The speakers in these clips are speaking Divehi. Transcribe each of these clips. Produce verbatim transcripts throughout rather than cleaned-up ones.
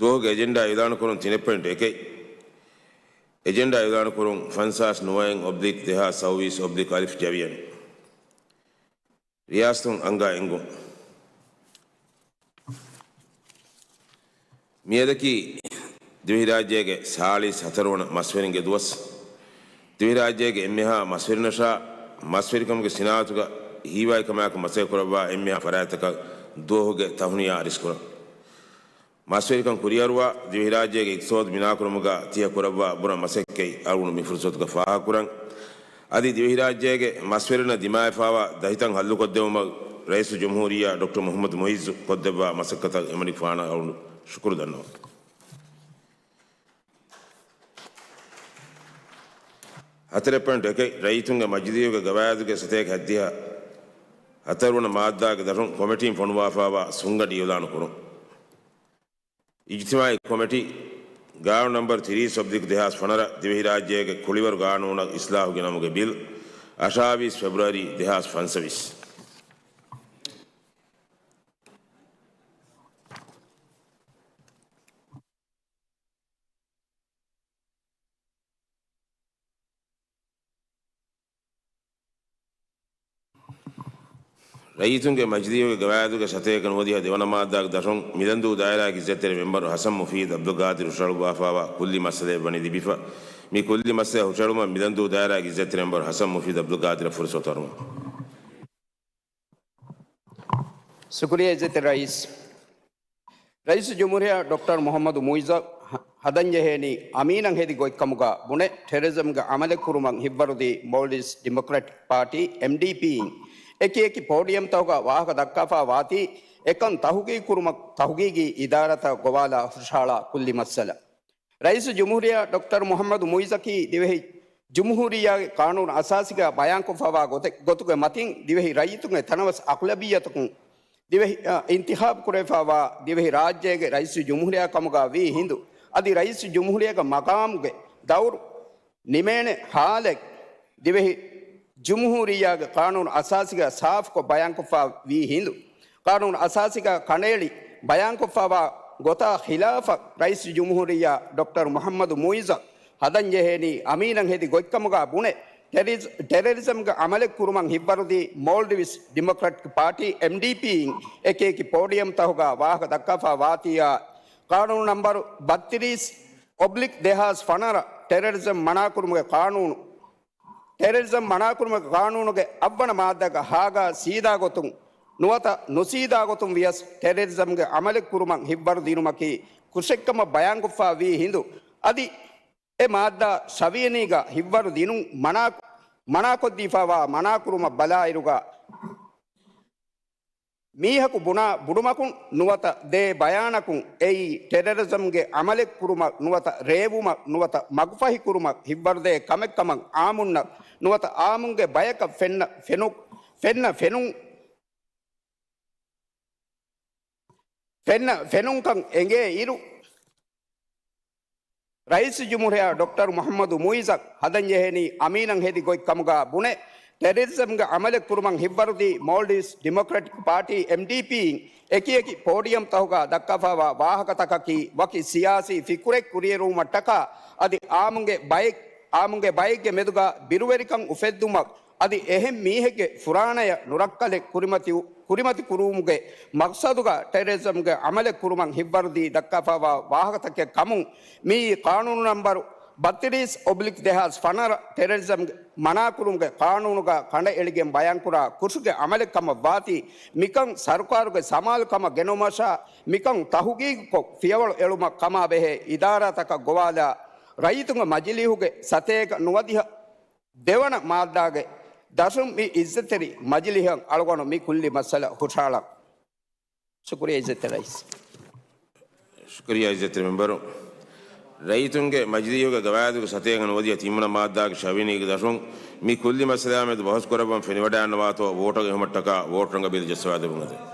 ދުވަހުގެ އެޖެންޑާ އިޢުލާނުކުރުން ތިނެއް ޕޮއިންޓް އެކެއް. އެޖެންޑާ އިޢުލާނުކުރުން ފަންސާސް ނުވައެއް އޮބްލިކް ދެހާސް ސައުވީސް އޮބްލިކް އަލިފް ޖެވިޔަނި. ރިޔާސަތުން އަންގާ އެންގުން. މިއަދަކީ ދިވެހިރާއްޖޭގެ ސާޅީސް ހަތަރު ވަނަ މަސްވެރިންގެ ދުވަސް. ދިވެހިރާއްޖޭގެ އެންމެހާ މަސްވެރިންނަށާ މަސްވެރިކަމުގެ ސިނާއަތުގަ ހީވާއި ކަމާއެކު މަސައްކަތް ކުރައްވާ އެންމެހާ ފަރާތްތަކަށް ދުވަހުގެ ތަހުނިޔާ އަރިސްކުރަން. މަސްވެރިކަން ކުރިއަރުވާ، ދިވެހިރާއްޖޭގެ އިޤްތިޞާދު ބިނާކުރުމުގަ ތިޔަ ކުރައްވާ ބުރަ މަސައްކަތް އަޅުގަނޑު މި ފުރުޞަތުގަ ފާހަގަކުރަން. އަދި ދިވެހިރާއްޖޭގެ މަސްވެރިންނަށް ދިމާވެފައިވާ ދަތިތައް ހައްލުކޮށްދެއްވުމަށް ރައީސުލްޖުމްހޫރިއްޔާ ޑޮކްޓަރ މުޙައްމަދު މުޢިއްޒު ކޮށްދެއްވާ މަސައްކަތަށް އެމަނިކުފާނަށް އަޅުގަނޑު ޝުކުރު ދަންނަވަން. ހަތަރެއް ޕޮއިންޓް އެކެއް، ރައްޔިތުންގެ މަޖިލީހުގެ ގަވާއިދުގެ ސަތޭކަ ހަތްދިހަ ހަތަރު ވަނަ މާއްދާގެ ދަށުން ކޮމިޓީން ފޮނުވާފައިވާ ސުންގަނޑި އިޢުލާނު ކުރުން. އިޖްތިމާޢީ ކޮމިޓީ، ގާނޫނު ނަމްބަރު ތިރީސް އޮބްލިކް ދެހާސް ފަނަރަ، ދިވެހިރާއްޖޭގެ ކުޅިވަރު ގާނޫނަށް އިޞްލާޙު ގެނައުމުގެ ބިލް، އަށާވީސް ފެބްރުއަރީ ދެހާސް ފަންސަވީސް. ރައްޔިތުންގެ މަޖިލީހުގެ ގަވާއިދުގެ ސަތޭކަ ނުވަދިހަ ދެވަނަ މާއްދާގެ ދަށުން މިލަންދޫ ދާއިރާގެ އިއްޒަތްތެރި މެމްބަރު ޙަސަން މުފީދު ޢަބްދުލްޤާދިރު ހުށަހަޅުއްވާފައިވާ ކުއްލި މައްސަލައެއް ވަނީ ލިބިފަ. މި ކުއްލި މައްސަލަ ހުށަހެޅުމަށް މިލަންދޫ ދާއިރާގެ އިއްޒަތްތެރި މެމްބަރު ޙަސަން މުފީދު ޢަބްދުލްޤާދިރަށް ފުރުޞަތު އަރުވަން. ޝުކުރިއްޔާ އިއްޒަތްތެރި ރައީސް. ރައީސުލްޖުމްހޫރިއްޔާ ޑޮކްޓަރު މުޙައްމަދު މުޢިއްޒަށް ހަ-، ހަދަންޖެހޭނީ އަމީނަށް ހެދި ގޮތްކަމުގަ ބުނެ، ޓެރަރިޒަމްގެ ޢަމަލެއް ކުރުމަށް ހިއްވަރުދީ މޯލްޑިވްސް ޑިމޮކްރެޓިކް ޕާޓީ، އެމްޑީޕީ، އިން އެކި އެކި ޕޯޑިއަމްތަކުގަ ވާހަކަ ދައްކާފައި ވާތީ، އެކަން ތަހުގީގު ކުރުމަށް ތަހުގީގީ އިދާރާތައް ގޮވާލާ ހުށަހަޅާ ކުއްލި މައްސަލަ. ރައީސުލްޖުމްހޫރިއްޔާ ޑޮކްޓަރު މުޙައްމަދު މުޢިއްޒަކީ ދިވެހި ޖުމްހޫރިއްޔާގެ ޤާނޫނު އަސާސީގަ ބަޔާންކޮށްފައިވާ ގޮތެއް، ގޮތުގެ މަތިން ދިވެހި ރައްޔިތުންގެ ތަނަވަސް އަޣުލަބިއްޔަތަކުން ދިވެހި، އަ، އިންތިޚާބު ކުރެވިފައިވާ ދިވެހި ރާއްޖޭގެ ރައީސުލްޖުމްހޫރިއްޔާ ކަމުގަ ވީ ހިނދު، އަދި ރައީސުލްޖުމްހޫރިއްޔާގެ މަޤާމުގެ ދައުރު ނިމޭނެ ހާލެއް ދިވެހި ޖުމްހޫރިއްޔާގެ ޤާނޫނު އަސާސީގަ ސާފުކޮށް ބަޔާންކޮށްފައި ވީ ހިނދު، ޤާނޫނު އަސާސީގަ ކަނޑައެޅި ބަޔާންކޮށްފައިވާ ގޮތާ ޚިލާފަށް ރައީސުލްޖުމްހޫރިއްޔާ ޑޮކްޓަރު މުޙައްމަދު މުޢިއްޒަށް ހަދަންޖެހޭނީ އަމީނަށް ހެދި ގޮތްކަމުގަ ބުނެ، ޓެރިޒް-، ޓެރަރިޒަމްގެ ޢަމަލެއް ކުރުމަށް ހިއްވަރުދީ މޯލްޑިވްސް ޑިމޮކްރެޓިކް ޕާޓީ، އެމްޑީޕީ، އިން އެކި އެކި ޕޯޑިއަމްތަކުގަ ވާހަކަ ދައްކާފައި ވާތީއާ، ޤާނޫނު ނަމްބަރު ބައްތިރީސް އޮބްލިކް ދެހާސް ފަނަރަ، ޓެރަރިޒަމް މަނާކުރުމުގެ ޤާނޫނު، ޓެރަރިޒަމް މަނާކުރުމުގެ ޤާނޫނުގެ އަށްވަނަ މާއްދާގަ ހާގާ ސީދާ ގޮތުން ނުވަތަ ނުސީދާ ގޮތުން ވިޔަސް ޓެރަރިޒަމްގެ ޢަމަލެއް ކުރުމަށް ހިއްވަރު ދިނުމަކީ ކުށެއްކަމަށް ބަޔާންކޮށްފައި ވީ ހިނދު، އަދި އެ މާއްދާ ޝަވިޔަނީގަ ހިއްވަރު ދިނުން މަނާ، މަނާކޮށްދީފައިވާ މަނާކުރުމަށް ބަލާއިރުގަ، މީހަކު ބުނާ ބުޑުމަކުން ނުވަތަ ދޭ ބަޔާނަކުން އެއީ ޓެރަރިޒަމްގެ ޢަމަލެއް ކުރުމަށް ނުވަތަ ރޭވުމަށް ނުވަތަ މަގުފަހި ކުރުމަށް ހިއްވަރުދޭ ކަމެއް ކަމަށް އާއްމުންނަށް ނުވަތަ އާއްމުންގެ ބަޔަކަށް ފެންނަ ފެނު، ފެންނަ ފެނުން، ފެންނަ ފެނުންކަން އެނގޭ އިރު، ރައީސުލްޖުމްހޫރިއްޔާ ޑޮކްޓަރު މުޙައްމަދު މުޢިއްޒަށް ހަދަންޖެހޭނީ އަމީނަށް ހެދި ގޮތް ކަމުގަ ބުނެ، ޓެރަރިޒަމްގެ ޢަމަލެއް ކުރުމަށް ހިއްވަރުދީ މޯލްޑިވްސް ޑިމޮކްރެޓިކް ޕާޓީ، އެމްޑީޕީ، އިން އެކި އެކި ޕޯޑިއަމްތަކުގަ ދައްކާފައިވާ ވާހަކަތަކަކީ ވަކި ސިޔާސީ ފިކުރެއް ކުރިއެރުވުމަށްޓަކާ އަދި އާއްމުގެ ބައެއް، އާއްމުގެ ބައެއްގެ މެދުގަ ބިރުވެރިކަން އުފެއްދުމަށް އަދި އެހެން މީހެއްގެ ފުރާނަޔަށް ނުރައްކަލެއް ކުރިމަތި، ކުރިމަތި ކުރުވުމުގެ މަޤްޞަދުގަ ޓެރަރިޒަމްގެ ޢަމަލެއް ކުރުމަށް ހިއްވަރުދީ ދައްކާފައިވާ ވާހަކަތަކެއް ކަމުން މިއީ ޤާނޫނު ނަމްބަރު ބައްތިރީސް އޮބްލިކް ދެހާސް ފަނަރަ ޓެރަރިޒަމްގެ މަނާކުރުމުގެ ޤާނޫނުގަ ކަނޑައެޅިގެން ބަޔާންކުރާ ކުށުގެ ޢަމަލެއް ކަމަށް ވާތީ، މިކަން ސަރުކާރުގެ ސަމާލުކަމަށް ގެނައުމަށާ، މިކަން ތަހުގީގުކޮށް ފިޔަވަޅު އެޅުމަށް ކަމާބެހޭ އިދާރާތަކަށް ގޮވާލާ، ރައްޔިތުންގެ މަޖިލީހުގެ ސަތޭކަ ނުވަދިހަ ދެވަނަ މާއްދާގެ ދަށުން މި އިއްޒަތްތެރި މަޖިލީހަށް އަޅުގަނޑު މި ކުއްލި މައްސަލަ ހުށަހަޅަން. ޝުކުރިއްޔާ އިއްޒަތްތެރި ރައީސް. ޝުކުރިއްޔާ އިއްޒަތްތެރި މެމްބަރު. ރައްޔިތުންގެ މަޖިލީހުގެ ގަވާއިދުގެ ސަތޭކަ ނުވަދިހަ ތިންވަނަ މާއްދާގެ ޝަވިޔަނީގެ ދަށުން މި ކުއްލި މައްސަލައާ މެދު ބަހުސް ކުރައްވަން ފެނިވަޑައިގަންނަވާތޯ ވޯޓަށް އެހުމަށްޓަކާ ވޯޓުރަނގަޅު ބިލް ޖައްސަވާދެއްވުން އެދެން.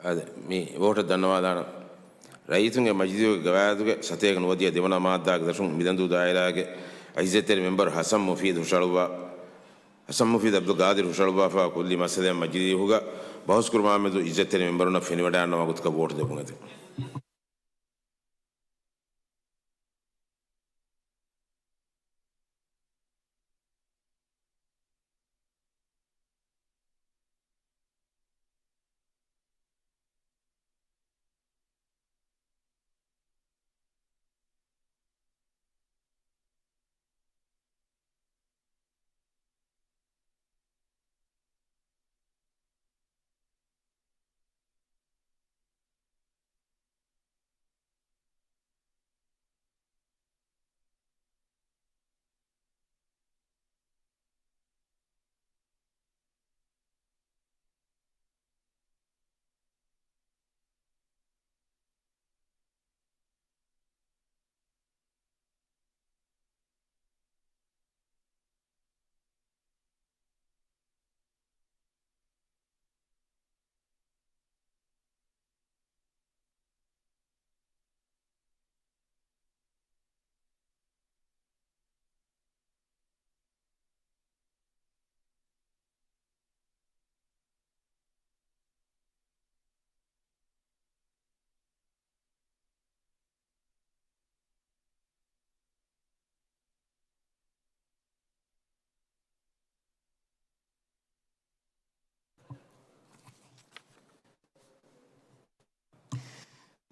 އާދެ، މި ވޯޓަށް ދަންނަވާލާނަން. ރައްޔިތުންގެ މަޖިލީހުގެ ގަވާއިދުގެ ސަތޭކަ ނުވަދިހަ ދެވަނަ މާއްދާގެ ދަށުން މިލަންދޫ ދާއިރާގެ އިއްޒަތްތެރި މެމްބަރު ހަސަން މުފީދު ހުށަހަޅުއްވާ، ހަސަން މުފީދު އަބްދުލް ގާދިރު ހުށަހަޅުއްވާފައިވާ ކުއްލި މައްސަލައެއް މަޖިލީހުގަ ބަހުސްކުރުމާމެދު އިއްޒަތްތެރި މެމްބަރުންނަށް ފެނިވަޑައިގަންނަވާ ގޮތަކަށް ވޯޓު ދެއްވުން އެދެން.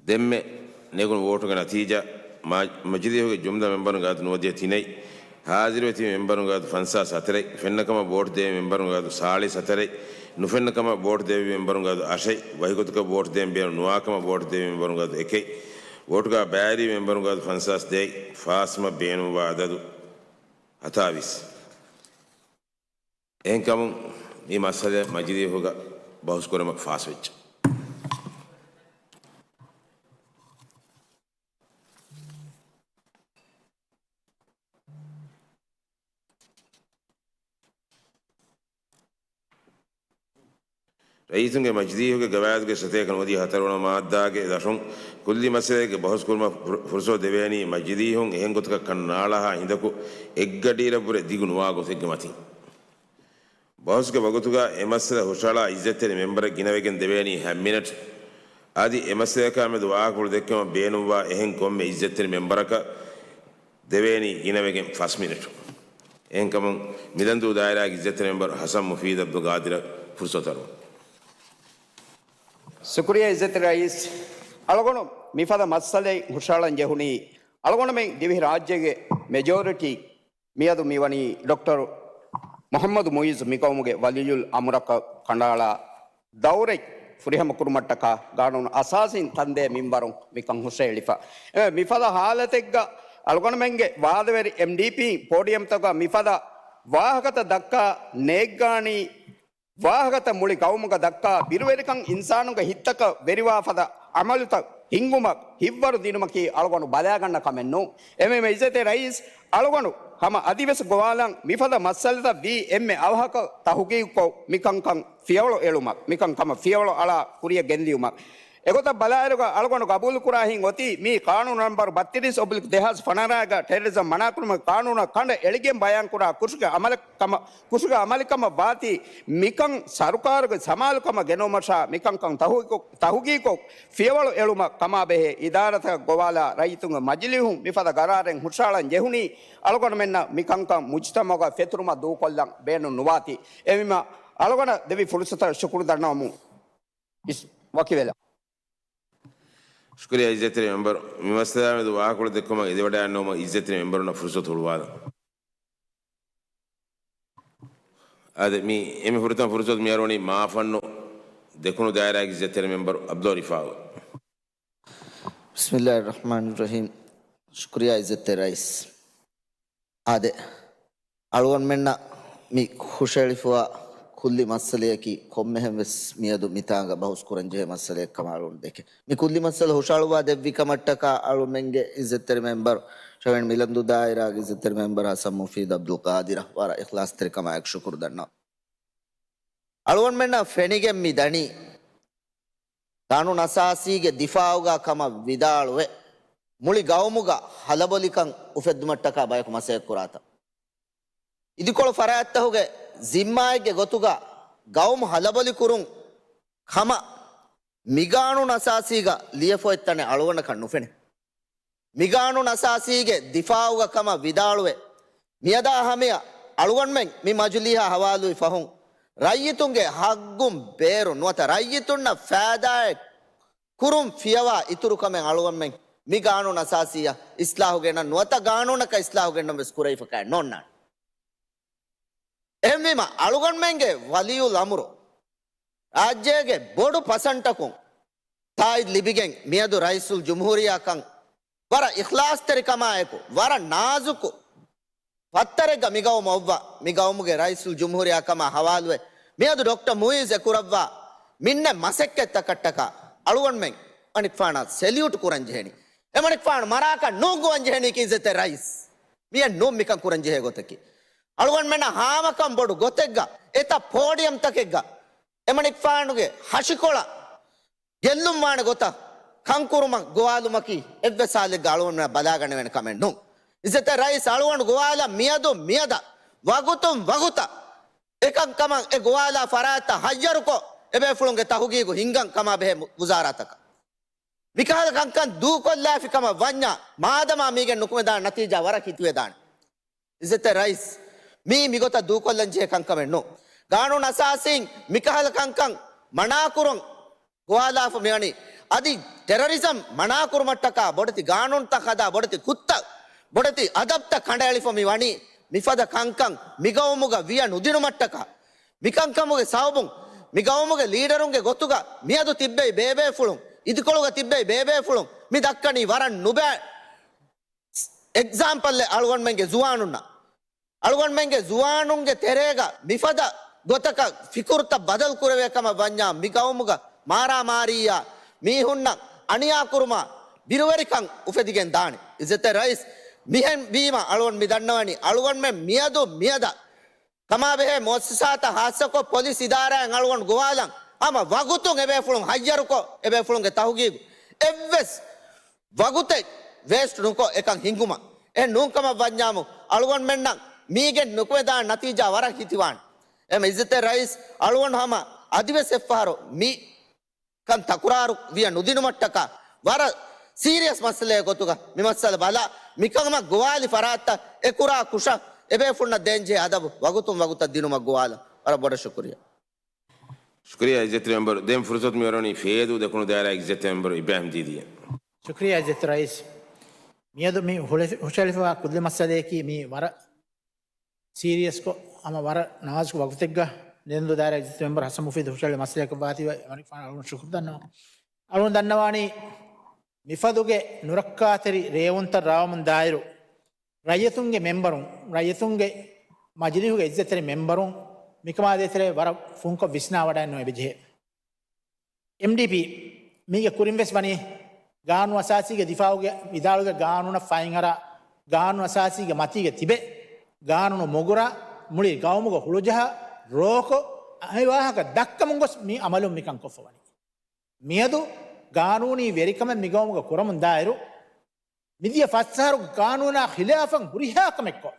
ދެންމެ ނެގުނު ވޯޓުގެ ނަތީޖާ، މަ-، މަޖިލީހުގެ ޖުމްލަ މެމްބަރުންގެ އަދަދު ނުވަދިހަ ތިނެއް، ހާޒިރުވެ ތިބި މެމްބަރުންގެ އަދަދު ފަންސާސް ހަތަރެއް، ފެންނަ ކަމަށް ވޯޓު ދެވި މެމްބަރުންގެ އަދަދު ސާޅީސް ހަތަރެއް، ނުފެންނަ ކަމަށް ވޯޓު ދެވި މެމްބަރުންގެ އަދަދު އަށެއް، ވަކިގޮތަކަށް ވޯޓު ދޭން ބޭނުން ނުވާ ކަމަށް ވޯޓު ދެވި މެމްބަރުންގެ އަދަދު އެކެއް، ވޯޓުގަ ބައިވެރި މެމްބަރުންގެ އަދަދު ފަންސާސް ދެއަތް، ފާސްކަމަށް ބޭނުންވާ އަދަދު ހަތާވީސް. އެހެންކަމުން މި މައްސަލަ މަޖިލީހުގަ ބަހުސްކުރުމަށް ފާސްވެއްޖެ. ރައްޔިތުންގެ މަޖިލީހުގެ ގަވާއިދުގެ ސަތޭކަ ނުވަދިހަ ހަތަރުވަނަ މާއްދާގެ ދަށުން ކުއްލި މައްސަލައެއްގެ ބަހުސްކުރުމަށް ފުރު-، ފުރުސަތު ދެވޭނީ މަޖިލީހުން އެހެން ގޮތަކަށް ކަން ނާޅާހާ ހިނދަކު އެއްގަޑިއިރަށްވުރެ ދިގު ނުވާ ގޮތެއްގެ މަތިން. ބަހުސްގެ ވަގުތުގަ އެ މައްސަލަ ހުށަހަޅާ އިއްޒަތްތެރި މެމްބަރެއް ގިނަވެގެން ދެވޭނީ ހަ މިނެޓް. އަދި އެ މައްސަލަޔަކާ މެދު ވާހަކަފުޅު ދެއްކުމަށް ބޭނުންވާ އެހެން ކޮންމެ އިއްޒަތްތެރި މެމްބަރަކަށް ދެވޭނީ ގިނަވެގެން ފަސް މިނެޓު. އެހެންކަމުން މިލަންދޫ ދާއިރާގެ އިއްޒަތްތެރި މެމްބަރު ހަސަން މުފީދު އަބްދުލް ގާދިރަށް ފުރުސަތު އަރުވަން. ޝުކުރިއްޔާ އިއްޒަތްތެރި ރައީސް. އަޅުގަނޑު މިފަދަ މައްސަލައެއް ހުށަހަޅަން ޖެހުނީ، އަޅުގަނޑުމެން ދިވެހި ރާއްޖޭގެ މެޖޯރިޓީ މިއަދު މިވަނީ ޑޮކްޓަރު މުޙައްމަދު މުޢިއްޒު މިޤައުމުގެ ވަލިއްޔުލް އަމުރަކަށް ކަނޑައަޅާ ދައުރެއް ފުރިހަމަކުރުމަށްޓަކާ ގާނޫނު އަސާސީން ތަންދޭ މިންވަރުން މިކަން ހުށަހެޅިފަ. އެ، މިފަދަ ހާލަތެއްގަ އަޅުގަނޑުމެންގެ ވާދަވެރި އެމްޑީޕީ ޕޯޑިއަމްތަކަށް މިފަދަ ވާހަކަތައް ދައްކާ ނޭއްގާނީ، ވާހަކަތައް މުޅި ގައުމުގަ ދައްކާ ބިރުވެރިކަން އިންސާނުންގެ ހިތްތަކަށް ވެރިވާ ފަދަ އަމަލުތައް ހިންގުމަށް ހިތްވަރު ދިނުމަކީ އަޅުގަނޑު ބަލާގަންނަ ކަމެއް ނޫން. އެހެންވީމަ އިއްޒަތްތެރި ރައީސް، އަޅުގަނޑު ހަމަ އަދިވެސް ގޮވާލަން މިފަދަ މައްސަލަތައް ވީ އެންމެ އަވަހަކަށް ތަހުގީގުކޮށް މިކަންކަން ފިޔަވަޅު އެޅުމަށް، މިކަން ކަމަށް ފިޔަވަޅު އަޅާ ކުރިއަށް ގެންދިޔުމަށް. އެގޮތަށް ބަލާއިރުގަ އަޅުގަނޑު ގަބޫލުކުރާ ހިތް އޮތީ މި ޤާނޫނު ނަންބަރު ބައްތިރީސް އޮބްލިކް ދެހާސް ފަނަރައިގަ ޓެރަރިޒަމް މަނާކުރުމުގެ ޤާނޫނަށް ކަނޑަ އެޅިގެން ބަޔާންކުރާ ކުށުގެ އަމަލެއް ކަމަށް، ކުށުގެ އަމަލެއް ކަމަށް ވާތީ، މިކަން ސަރުކާރުގެ ސަމާލުކަމަށް ގެނައުމަށާ މިކަންކަން ތަހުގީގު-، ތަހުގީގުކޮށް ފިޔަވަޅު އެޅުމަށް ކަމާބެހޭ އިދާރާތަކަށް ގޮވާލާ ރައްޔިތުންގެ މަޖިލީހުން މިފަދަ ގަރާރެއް ހުށަހަޅަން ޖެހުނީ، އަޅުގަނޑުމެންނަށް މިކަންކަން މުޖްތަމަޢުގަ ފެތުރުމަށް ދޫކޮށްލަން ބޭނުން ނުވާތީ. އެހެންވީމަ އަޅުގަނޑަށް ދެއްވި ފުރުސަތަށް ޝުކުރު ދަންނަވަމުން ވަކިވެލަ. ޝުކުރިއްޔާ އިއްޒަތްތެރި މެމްބަރު، މި މައްސަލާ މެދު ވާހަކަފުޅު ދެއްކުމަށް އެދިވަޑައިގަންނަވުމަށް އިއްޒަތްތެރި މެމްބަރުންނަށް ފުރުސަތު ހުޅުވާލަން. އާދެ، މި އެންމެ ފުރަތަމަ ފުރުސަތު މި އަރުވަނީ މާފަންނު ދެކުނު ދާއިރާގެ އިއްޒަތްތެރި މެމްބަރު އަބްދުﷲ ރިފާޢު. ބިސްމިއްލާހިއްރަޙްމާނިއްރަޙީމް. ޝުކުރިއްޔާ އިއްޒަތްތެރި ރައީސް. އާދެ، އަޅުގަނޑުމެންނަށް މި ހުށަހެޅިފައިވާ ކުއްލި މައްސަލަޔަކީ ކޮންމެހެން ވެސް މިއަދު މިތާނގަ ބަހުސް ކުރަން ޖެހޭ މައްސަލައެއް ކަމަށް އަޅުގަނޑު ދެކެ. މި ކުއްލި މައްސަލަ ހުށަހަޅުވާ ދެއްވި ކަމަށްޓަކާ އަޅުމެންގެ އިއްޒަތްތެރި މެމްބަރު، ޝަވެން މިލަންދޫ ދާއިރާގެ އިއްޒަތްތެރި މެމްބަރު ހަސަން މުފީދު އަބްދުލް ޤާދިރަށް ވަރަށް އިޚްލާޞްތެރިކަމާއެކު ޝުކުރު ދަންނަވަން. އަޅުގަނޑުމެންނަށް ފެނިގެން މި ދަނީ، ގާނޫނު އަސާސީގެ ދިފާއުގަ ކަމަށް ވިދާޅުވެ، މުޅި ގައުމުގަ ހަލަބޮލިކަން އުފެއްދުމަށްޓަކާ ބަޔަކު މަސައްކަތް ކުރާތަން. އިދިކޮޅު ފަރާތްތަކުގެ ޒިންމާއެއްގެ ގޮތުގަ ގައުމު ހަލަބޮލިކުރުން ކަމަށް މިގާނޫނު އަސާސީގަ ލިޔެފަ އޮތް ތަނެއް އަޅުގަނޑަކަށް ނުފެނޭ. މިގާނޫނު އަސާސީގެ ދިފާއުގަ ކަމަށް ވިދާޅުވެ، މިއަދާ ހަމަޔަށް އަޅުގަނޑުމެން މި މަޖުލީހާ ހަވާލުވި ފަހުން، ރައްޔިތުންގެ ހައްގުން ބޭރު ނުވަތަ ރައްޔިތުންނަށް ފައިދާއެއް ކުރުން ފިޔަވާ އިތުރު ކަމެއް އަޅުގަނޑުމެން މި ގާނޫނު އަސާސީއަށް އިސްލާހު ގެންނަން ނުވަތަ ގާނޫނަކަށް އިސްލާހު ގެންނަން ވެސް ކުރެވިފަކާ ނޯންނާނެ. އެހެންވީމަ، އަޅުގަނޑުމެންގެ ވަލިއުލް އަމުރު ރާއްޖޭގެ ބޮޑު ޕަސަންޓަކުން ތާއީދު ލިބިގެން މިއަދު ރައީސުލް ޖުމްހޫރިއްޔާކަން ވަރަށް އިޚްލާޞްތެރިކަމާއެކު، ވަރަށް ނާޒުކު ފައްތަރެއްގަ މިގައުމު އޮއްވާ، މިގައުމުގެ ރައީސުލް ޖުމްހޫރިއްޔާ ކަމާ ހަވާލުވެ، މިއަދު ޑޮކްޓަރ މުއިއްޒު އެކުރައްވާ މިންނަ މަސައްކަތްތަކަށްޓަކާ އަޅުގަނޑުމެން އެމަނިކުފާނަށް ސެލިއުޓް ކުރަން ޖެހެނީ. އެމަނިކުފާނު މަރާކަށް ނޫން ގޮވަން ޖެހެނީކީ އިއްޒަތްތެރި ރައީސް. މިއެއް ނޫން މިކަން ކުރަން ޖެހޭ ގޮތަކީ. އަޅުގަނޑުމެންނަށް ހާމަކަން ބޮޑު ގޮތެއްގަ، އެތައް ޕޯޑިއަމްތަކެއްގަ އެމަނިކުފާނުގެ ހަށިކޮޅަށް ގެއްލުން ވާނެ ގޮތަށް ކަންކުރުމަށް ގޮވާލުމަކީ އެއްވެސް ހާލެއްގަ އަޅުގަނޑުމެން ބަލާގަނެވޭނެ ކަމެއް ނޫން. އިއްޒަތްތެރި ރައީސް އަޅުގަނޑު ގޮވާލަން މިއަދު މިއަދަށް ވަގުތުން ވަގުތަށް އެކަންކަމަށް އެ ގޮވާލާ ފަރާތްތައް ހައްޔަރުކޮށް، އެބޭފުޅުންގެ ތަހުގީގު ހިންގަން ކަމާ ބެހޭ މު-، ވުޒާރާތަކަށް. މިކަހަލަ ކަންކަން ދޫކޮށްލާފި ކަމަށް ވަންޏާ، މާދަމާ މީގެން ނުކުމެދާނެ ނަތީޖާ ވަރަށް ހިތުވެދާނެ. އިއްޒަތްތެރި ރައީސް، މީ މިގޮތަށް ދޫކޮށްލަން ޖެހޭ ކަންކަމެއް ނޫން. ގާނޫނު އަސާސީން މިކަހަލަ ކަންކަން މަނާކުރުން ގޮވާލާފަ މިވަނީ. އަދި ޓެރަރިޒަމް މަނާކުރުމަށްޓަކާ ބޮޑެތި ގާނޫނުތައް ހަދާ، ބޮޑެތި ކުށްތައް، ބޮޑެތި އަދަބްތައް ކަނޑައެޅިފަ މި ވަނީ. މިފަދަ ކަންކަން މިގައުމުގަ ވިޔަ ނުދިނުމަށްޓަކާ، މިކަންކަމުގެ ސަބަބުން މިގައުމުގެ ލީޑަރުންގެ ގޮތުގަ މިއަދު ތިއްބެވި ބޭބޭފުޅުން، އިދިކޮޅުގަ ތިއްބެވި ބޭބޭފުޅުން މި ދައްކަނީ ވަރަށް ނުބައި އެގްޒާމްޕަލްއެއް އަޅުގަނޑުމެންގެ ޒުވާނުންނަށް. އަޅުގަނޑުމެންގެ ޒުވާނުންގެ ތެރޭގަ މިފަދަ ގޮތަކަށް ފިކުރުތައް ބަދަލު ކުރެވޭ ކަމަށް ވަންޏާ، މި ގައުމުގަ މާރާމާރީއާ، މީހުންނަށް އަނިޔާކުރުމާ، ބިރުވެރިކަން އުފެދިގެން ދާނެ. އިއްޒަތްތެރި ރައީސް، މިހެން ވީމަ އަޅުގަނޑު މި ދަންނަވަނީ، އަޅުގަނޑުމެން މިއަދު މިއަދަށް ކަމާބެހޭ މުއައްސަސާތައް ހާއްސަކޮށް ޕޮލިސް އިދާރާއިން އަޅުގަނޑު ގޮވާލަން ހަމަ ވަގުތުން އެބޭފުޅުން ހައްޔަރުކޮށް، އެބޭފުޅުންގެ ތަހުގީގު އެއްވެސް ވަގުތެއް ވޭސްޓް ނުކޮށް އެކަން ހިންގުމަށް. އެހެން ނޫންކަމަށް ވަންޏާމު، އަޅުގަނޑުމެންނަށް މީގެން ނުކުމެދާނެ ނަތީޖާ ވަރަށް ހިތިވާނެ. އެމަ އިއްޒަތްތެރި ރައީސް އަޅުގަނޑު ހަމަ އަދިވެސް އެއްފަހަރު މި ކަން ތަކުރާރު ވިޔަ ނުދިނުމަށްޓަކާ، ވަރަށް ސީރިއަސް މައްސަލައެއް ގޮތުގަ މި މައްސަލަ ބަލާ، މިކަމަށް ގޮވާލި ފަރާތްތައް އެކުރާ ކުށަށް އެބޭފުޅުންނަށް ދޭންޖެހޭ އަދަބު ވަގުތުން ވަގުތަށް ދިނުމަށް ގޮވާލަން. ވަރަށް ބޮޑަށް ޝުކުރިއްޔާ. ޝުކުރިއްޔާ އިއްޒަތްތެރި މެމްބަރު. ދެން ފުރުސަތު މި އޮރޮނީ ފޭދޫ ދެކުނު ދާއިރާ އިއްޒަތްތެރި މެމްބަރު އިބްރާހިމް ދީދީއަށް. ޝުކުރިއްޔާ އިއްޒަތްތެރި ރައީސް. މިއަދު މި ހުށަ-، ހުށަހެޅިފައިވާ ކުއްލި މައްސަލަޔަކީ މީ ވަރަށް ސީރިއަސްކޮށް، ހަމަ ވަރަށް ނާޒުކު ވަގުތެއްގަ ދެން ދު ދާއިރާ އިއްޒަތްތެރި މެމްބަރު ޙަސަން މުފީދު ހުށަހެޅި މައްސަލަޔަކަށް ވާތީވެ އެމަނިކުފާނު އަޅުގަނޑު ޝުކުރު ދަންނަވަން. އަޅުގަނޑު ދަންނަވާނީ މިފަދުގެ ނުރައްކާތެރި ރޭވުންތައް ރާވަމުން ދާއިރު، ރައްޔިތުންގެ މެމްބަރުން، ރައްޔިތުންގެ މަޖިލީހުގެ އިއްޒަތްތެރި މެމްބަރުން މިކަމާ ދޭތެރޭ ވަރަށް ފުންކޮށް ވިސްނާވަޑައެއްނު އެބަޖެހޭ. އެމްޑީޕީ މީގެ ކުރިން ވެސް ވަނީ ގާނޫނު އަސާސީގެ ދިފާއުގެ ވިދާޅުވެ ގާނޫނަށް ފައިންއަރާ، ގާނޫނު އަސާސީގެ މަތީގަ ތިބެ، ގާނޫނު މުގުރާ، މުޅި ގައުމުގަ ހުޅުޖަހާ، ރޯކޮށް، އެ ވާހަކަ ދައްކަމުން ގޮސް މި އަމަލުން މިކަން ކޮށްފަ ވަނީ. މިއަދު ގާނޫނީ ވެރިކަމެއް މިގައުމުގަ ކުރަމުން ދާއިރު، މިދިޔަ ފަސް އަހަރުގެ ގާނޫނާ ޚިލާފަށް ހުރިހާ ކަމެއްކޮށް،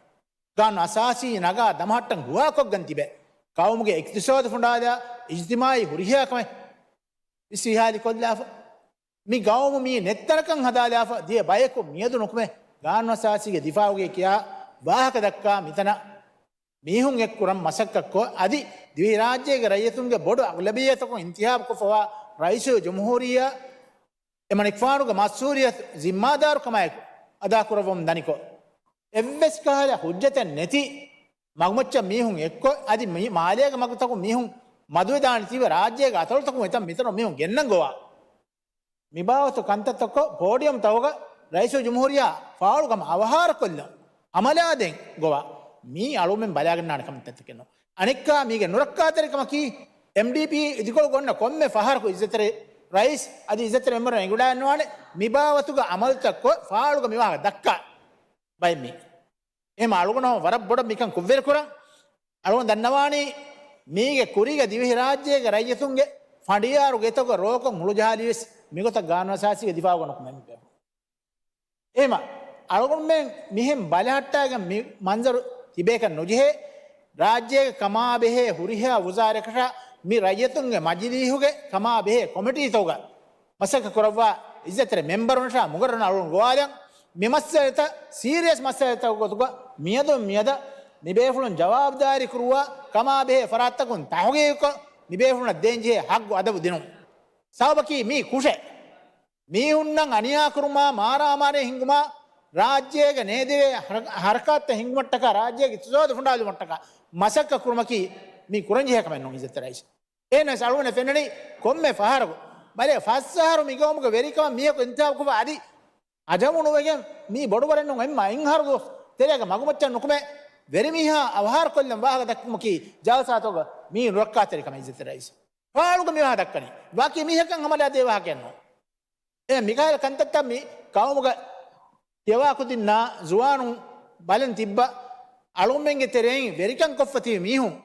ގާނޫނު އަސާސީ ނަގާ ދަމަހައްޓަން ހުވާކޮށްގެން ތިބެ، ގައުމުގެ އިޤްތިޞާދު ފުނޑާލާ، އިޖްތިމާޢީ ހުރިހާ ކަމެއް ވިސްވިހާލި ކޮށްލާފަ، މި ގައުމު މީ ނެތްތަނަކަށް ހަދާލާފަ، ދިޔަ ބަޔަކު މިއަދު ނުކުމެ، ގާނޫނު އަސާސީގެ ދިފާއުގައި ކިޔާ ވާހަކަ ދައްކާ މިތަނަށް މީހުން އެއްކުރަން މަސައްކަތްކޮށް، އަދި ދިވެހިރާއްޖޭގެ ރައްޔިތުންގެ ބޮޑު އަޣްލަބިއްޔަތަކުން އިންތިހާބުކޮށްފަވާ ރައީސުލްޖުމްހޫރިއްޔާ އެމަނިކުފާނުގެ މަސްއޫލިއްޔަތު ޒިންމާދާރުކަމާއެކު އަދާކުރައްވަމުން ދަނިކޮށް، އެއްވެސް ކަހަލަ ހުއްޖަތެއް ނެތި މަގުމައްޗަށް މީހުން އެއްކޮށް، އަދި މި މާލޭގެ މަގުތަކުން މީހުން މަދުވެދާނެތީވެ، ރާއްޖޭގެ އަތޮޅުތަކުން އެތަން މިތަނަށް މީހުން ގެންނަން ގޮވާ. މިބާވަތު ކަންތައްތަކޮށް ޕޯޑިއަމްތަކުގަ ރައީސުލްޖުމްހޫރިއްޔާ ފާޅުކަމަށް އަވަހާރަކޮށްލަން އަމަލާދޭން ގޮވާ. މީ އަޅުމެން ބަލާގަންނާނެ ކަންތައްތަކެއް ނޫން. އަނެއްކާ މީގެ ނުރައްކާތެރިކަމަކީ، އެމްޑީޕީ އިދިކޮޅު ގޮންނަ ކޮންމެ ފަހަރަކު އިއްޒަތްތެރި ރައީސް އަދި އިއްޒަތްތެރި މެމްބަރުން އެނގިވަޑައިގަންނަވާނެ މިބާވަތުގަ އަމަލުތައްކޮށް ފާޅުގަ މިވާހަކަ ދައްކާ ބައެއް މީ. އެހެން އަޅުގަނޑު ވަރަށް ބޮޑަށް މިކަން ކުށްވެރިކުރަން. އަޅުގަނޑު ދަންނަވާނީ މީގެ ކުރީގަ ދިވެހިރާއްޖޭގެ ރައްޔިތުންގެ ފަނޑިޔާރު ގެތަކުގަ ރޯކޮށް ހުޅުޖަހާލީވެސް މިގޮތަށް ގާނޫނުއަސާސީގެ ދިފާއުގަ ނުކުމެ މި ބޭފުޅުން. އެހެމަ އަޅުގަނޑުމެން މިހެން ބަލަހައްޓާގެން މި މަންޒަރު ތިބޭކަށް ނުޖެހޭ. ރާއްޖޭގެ ކަމާބެހޭ ހުރިހާ ވުޒާރަތަކަށާ މި ރައްޔިތުންގެ މަޖިލީހުގެ ކަމާބެހޭ ކޮމިޓީތަކުގަ މަސައްކަތް ކުރައްވާ އިއްޒަތްތެރި މެމްބަރުންނަށާ މުގައްރަން އަޅުގަނޑު ގޮވާލަން. މި މައްސަލަތައް ސީރިއަސް މައްސަލަތަކުގެ ގޮތުގަ މިއަދުން މިއަދަށް މިބޭފުޅުން ޖަވާބުދާރީ ކުރުވާ ކަމާބެހޭ ފަރާތްތަކުން ތަހުގީގުކޮށް މިބޭފުޅުންނަށް ދޭންޖެހޭ ހައްގު އަދަބު ދިނުން. ސަބަބަކީ މީ ކުށެއް. މީހުންނަށް އަނިޔާކުރުމާ، މާރާމާރީ ހިންގުމާ، ރާއްޖޭގެ ނޭދެވޭ ހަރަ-، ހަރަކާތްތައް ހިންގުމަށްޓަކާ، ރާއްޖޭގެ އިޤްތިޞާދު ފުނޑާލުމަށްޓަކާ މަސައްކަތް ކުރުމަކީ މީ ކުރަންޖެހޭ ކަމެއް ނޫން އިއްޒަތްތެރި ރައީސް. އެހެނަސް އަޅުގަނޑަށް ފެންނަނީ ކޮންމެ ފަހަރަކު، ބަލޭ، ފަސް އަހަރު މި ގައުމުގެ ވެރިކަމަށް މީހަކު އިންތިހާބުކޮށްފަ އަދި އަޖަމު ނުވެގެން މީ ބޮޑުވަރެއް ނޫން، އެންމެ އެއް އަހަރު ދުވަސް ތެރޭގަ މަގުމައްޗަށް ނުކުމެ ވެރިމީހާ އަވަހާރަކޮށްލަން ވާހަކަ ދައްކުމަކީ ޖަލްސާތަކުގަ މީ ނުރައްކާތެރި ކަމެއް އިއްޒަތްތެރި ރައީސް. ފާޅުގަ މިވާހަކަ ދައްކަނީ. ވާކީ މީހަކަށް ހަމަލާ ދޭ ވާހަކައެއް ނޫން. އެ މިކަހަލަ ކަންތައްތައް މި ގައުމުގަ ތިޔަވާ ކުދިންނާ ޒުވާނުން ބަލަން ތިއްބަ އަޅުގަނޑުމެންގެ ތެރެއިން ވެރިކަން ކޮށްފަ ތިބި މީހުން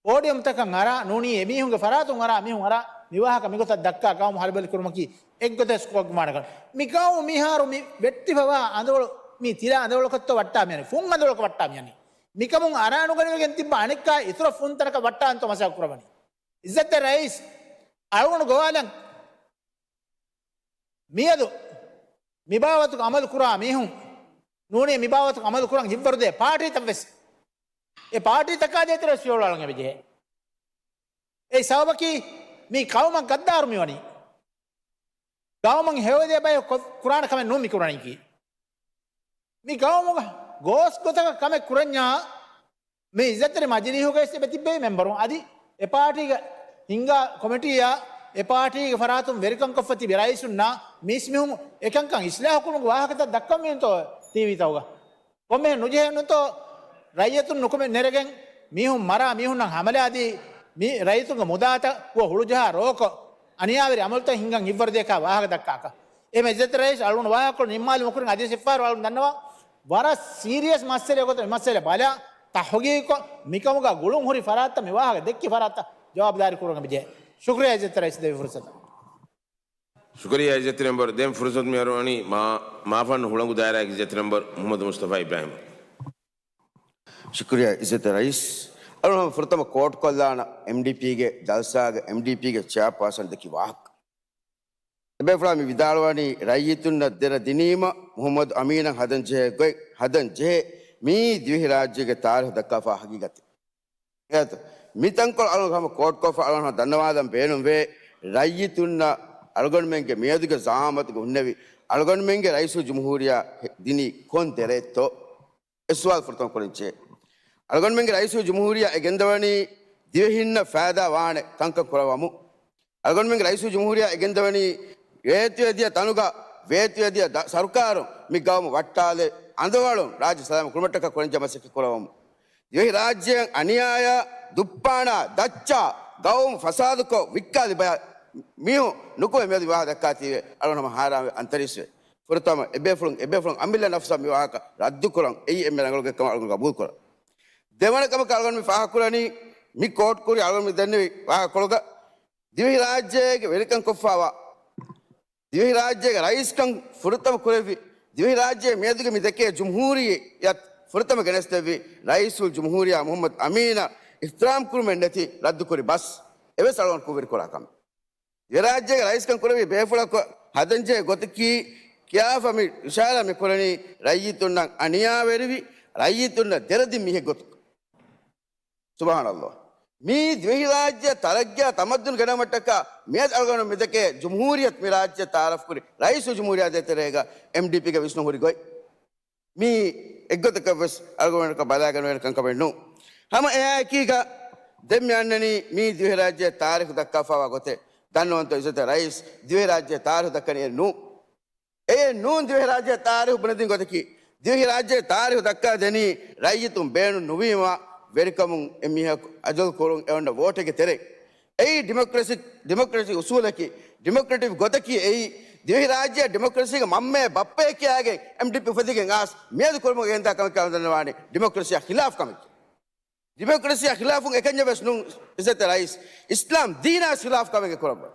ޕޯޑިއަމްތަކަށް އަރާ ނޫނީ އެމީހުންގެ ފަރާތުން އަރާ މީހުން އަރާ މިވާހަކަ މިގޮތަށް ދައްކާ ގައުމު ހަލަބަލި ކުރުމަކީ އެއްގޮތަށް ސްކޮގްމާނަކަން. މި ގައުމު މިހާރު މި ވެއްޓިފަވާ އަނދަވަޅު މީ ތިލާ އަނދަވަޅަކަށްތޯ ވައްޓާ މިޔަނީ. ފުން އަނދަވަޅަކަށް ވައްޓާ މިޔަނީ. މިކަމުން އަރާނުގަނެވިގެން ތިއްބަ އަނެއްކާ އިތުރަށް ފުންތަނަކަށް ވައްޓާންތޯ މަސައްކަތް ކުރަވަނީ. އިއްޒަތްތެރި ރައީސް އަޅުގަނޑު ގޮވާލަން. މިއަދު މިބާވަތުގަ އަމަލު ކުރާ މީހުން ނޫނީ މިބާވަތުގަ އަމަލު ކުރަން ހިތްވަރުދޭ ޕާޓީތައްވެސް. އެ ޕާޓީތަކާ ދޭތެރެ ވެސް ފިޔަވަޅު އަޅަން އެބަޖެހޭ. އެއީ ސަބަބަކީ މީ ޤައުމަށް ގައްދާރު މިވަނީ. ޤައުމަށް ހެޔޮދޭ ބަޔަކު ކުރާނެ ކަމެއް ނޫން މި ކުރަނީކީ. މި ޤައުމުގަ ގޯސް ގޮތަކަށް ކަމެއް ކުރަންޏާ މި އިއްޒަތްތެރި މަޖިލީހުގައި ވެސް އެބަ ތިއްބެވި މެމްބަރުން އަދި އެ ޕާޓީގަ ހިންގާ ކޮމިޓީއާ އެ ޕާޓީގެ ފަރާތުން ވެރިކަން ކޮށްފަ ތިބި ރައީސުންނާ މީސްމީހުން އެކަންކަން އިސްލާހު ކުރުމުގެ ވާހަކަތައް ދައްކަމީންތޯ ޓީވީތަކުގަ؟ ކޮންމެހެން ނުޖެހެންނުތޯ؟ ރައްޔިތުން ނުކުމެ ނެރެގެން މީހުން މަރާ މީހުންނަށް ހަމަލާދީ މި ރައްޔިތުންގެ މުދާތައް ހުޅުޖަހާ ރޯކޮށް އަނިޔާވެރި އަމަލުތައް ހިންގަން ހިތްވަރުދޭކާ ވާހަކަ ދައްކާކަށް. އެހެން އިއްޒަތް ރައީސް އަޅުގަނޑު ވާހަކަކޮޅު ނިންމާލުމުގެ ކުރިން އަދިވެސް އެއްފަހަރު އަޅުގަނޑު ދަންނަވާ ވަރަށް ސީރިއަސް މައްސަލައެއް ގޮތަށް މި މައްސަލަ ބަލާ ތަހުގީގުކޮށް މިކަމުގަ ގުޅުން ހުރި ފަރާތްތައް މި ވާހަކަ ދެއްކި ފަރާތްތައް ޖަވާބުދާރީ ކުރުމަށް އެބަޖެހޭ. ޝުކުރިއްޔާ އިއްޒަތް ރައީސް ދެއްވި ފުރުސަތަށް. ޝުކުރިއްޔާ އިއްޒަތް މެމްބަރު. ދެން ފުރުސަތު މި އަރުވަނީ މާ-، މާފަންނު ހުޅަނގު ދާއިރާގެ އިއްޒަތް މެމްބަރު މުހައްމަދު މުސްތަފާ އިބްރާހިމަށް. ޝުކުރިއްޔާ އިއްޒަތް ރައީސް. އަޅުގަނޑު ފުރަތަމަ ކޯޓް ކޮށްލާނަ އެމްޑީޕީގެ ޖަލްސާގެ އެމްޑީޕީގެ ޗެއާޕާސަން ދެއްކި ވާހަކަ. އެބޭފުޅާ މި ވިދާޅުވަނީ ރައްޔިތުންނަށް ދެރަ ދިނީމަ މުހައްމަދު އަމީނަށް ހަދަން ޖެހޭ ގޮތް ހަދަން ޖެހޭ މީ ދިވެހިރާއްޖޭގެ ތާރީޚު ދައްކާފާ ހަގީގަތެއް. އެއަތު، މި ތަންކޮޅު އަޅުގަނޑު ހަމަ ކޯޓްކޮށްފަ އަޅުގަނޑު ދަންނަވާލަން ބޭނުންވޭ، ރައްޔިތުންނަށް އަޅުގަނޑުމެންގެ މިއަދުގެ ޒައާމަތުގަ ހުންނެވި އަޅުގަނޑުމެންގެ ރައީސުލްޖުމްހޫރިއްޔާ ދިނީ ކޮން ދެރައެއްތޯ؟ އެ ސުވާލު ފުރަތަމަ ކުރަން ޖެހޭ. އަޅުގަނޑުމެންގެ ރައީސުލްޖުމްހޫރިއްޔާ އެ ގެންދަވަނީ ދިވެހިންނަށް ފައިދާ ވާނެ ކަންކަން ކުރައްވަމުން. އަޅުގަނޑުމެންގެ ރައީސުލްޖުމްހޫރިއްޔާ އެ ގެންދަވަނީ ވޭތުވެދިޔަ ތަނުގަ ވޭތުވެދިޔަ ދަ-، ސަރުކާރުން މި ގައުމު ވައްޓާލެ އަނދަވަޅުން ރާއްޖެ ސަލާމަތް ކުރުމަށްޓަކާ ކުރަންޖެހޭ މަސައްކަތް ކުރައްވަމުން. ދިވެހިރާއްޖޭގެ އަނިޔާޔާ، ދުއްޕާނާ، ދައްޗާ، ގައުމު ފަސާދަކޮށް ވިއްކާލި ބަޔަށް މީހުން ނުކުމެ މިއަދު ވާހަކަ ދައްކާތީވެ އަޅުގަނޑު ހަމަ ހާރާންވެ އަންތަރީސްވެ. ފުރަތަމަ އެބޭފުޅުން، އެބޭފުޅުން އަމިއްލަ ނަފްސަށް މި ވާހަކަ ރައްދުކުރަން އެއީ އެންމެ ރަނގަޅު ގޮތްކަމަށް އަޅުގަނޑު ގަބޫލުކުރަން. ދެވަނަ ކަމަކަށް އަޅުގަނޑު މި ފާހަގަކުރަނީ މި ކޯޓް ކުރި އަޅުގަނޑު މި ދެންނެވި ވާހަކަކޮޅުގަ ދިވެހިރާއްޖޭގެ ވެރިކަން ކޮށްފަވާ ދިވެހިރާއްޖޭގެ ރައީސްކަން ފުރަތަމަ ކުރެއްވި، ދިވެހިރާއްޖޭ މިއަދުގެ މި ދެކޭ ޖުމްހޫރިއްޔަތު ފުރަތަމަ ގެނެސްދެއްވި ރައީސުލްޖުމްހޫރިއްޔާ މުހައްމަދު އަމީނަށް އިޙްތިރާމް ކުރުމެއް ނެތި ރައްދުކުރި ބަސް އެވެސް އަޅުގަނޑު ކުށްވެރިކުރާ ކަމެއް. ދިވެހިރާއްޖޭގެ ރައީސްކަން ކުރެއްވި ބޭފުޅަކު ހަދަންޖެހޭ ގޮތަކީ ކިޔާފަ މި އިޝާރާތް މި ކުރަނީ ރައްޔިތުންނަށް އަނިޔާވެރިވި، ރައްޔިތުންނަށް ދެރަދިން މީހެއް ގޮތުގަ. ސުބްޙާނަﷲ. މީ ދިވެހިރާއްޖެ ތަރައްގީއާ ތަމައްދުން ގެނައުމަށްޓަކާ މިއަދު އަޅުގަނޑު މިދެކޭ ޖުމްހޫރިއްޔަތު މި ރާއްޖެ ތައާރަފްކުރި ރައީސުލްޖުމްހޫރިއްޔާ ދޭތެރޭގަ އެމްޑީޕީގެ ވިސްނުން ހުރި ގޮތް. މީ އެއްގޮތަކަށްވެސް އަޅުގަނޑަކަށް ބަލާގަންނަވާނެ ކަންކަމެއް ނޫން. ހަމަ އެއާއެކީގަ ދެން މި އަންނަނީ މީ ދިވެހިރާއްޖެ ތާރީޚު ދައްކާފަވާ ގޮތެއް. ދަންނަވަންތޯ އިއްޒަތް ރައީސް، ދިވެހިރާއްޖެ ތާރީޚު ދައްކަނީ އެއް ނޫން. އެއެއް ނޫން ދިވެހިރާއްޖެ ތާރީޚު ބުނެދިން ގޮތަކީ، ދިވެހިރާއްޖެ ތާރީޚު ދައްކާ ދެނީ ރައްޔިތުން ބޭނުން ނުވީމާ ވެރިކަމުން އެމީހަކު އަޒަލް ކުރުން އެ އޮންނަ ވޯޓެއްގެ ތެރެއިން. އެއީ ޑިމޮކްރަސި، ޑިމޮކްރެޓިކް އުސޫލަކީ، ޑިމޮކްރެޓިކް ގޮތަކީ އެއީ، ދިވެހިރާއްޖެ ޑިމޮކްރަސީގެ މަންމައެއް ބައްޕައެއް ކިޔާގެން އެމްޑީޕީ އުފެދިގެން އާސް މިއަދު ކުރުމުގެ ގެންދާ ކަމަކީ ދަންނަވާނީ ޑިމޮކްރަސީއާ ޚިލާފް ކަމެއް. ޑިމޮކްރަސީއާ ޚިލާފުން އެކަންޏެއް ވެސް ނޫން. އިއްޒަތްތެރި ރައީސް، އިސްލާމް ދީނާ ޚިލާފް ކަމެއް ކުރައްވަނީ.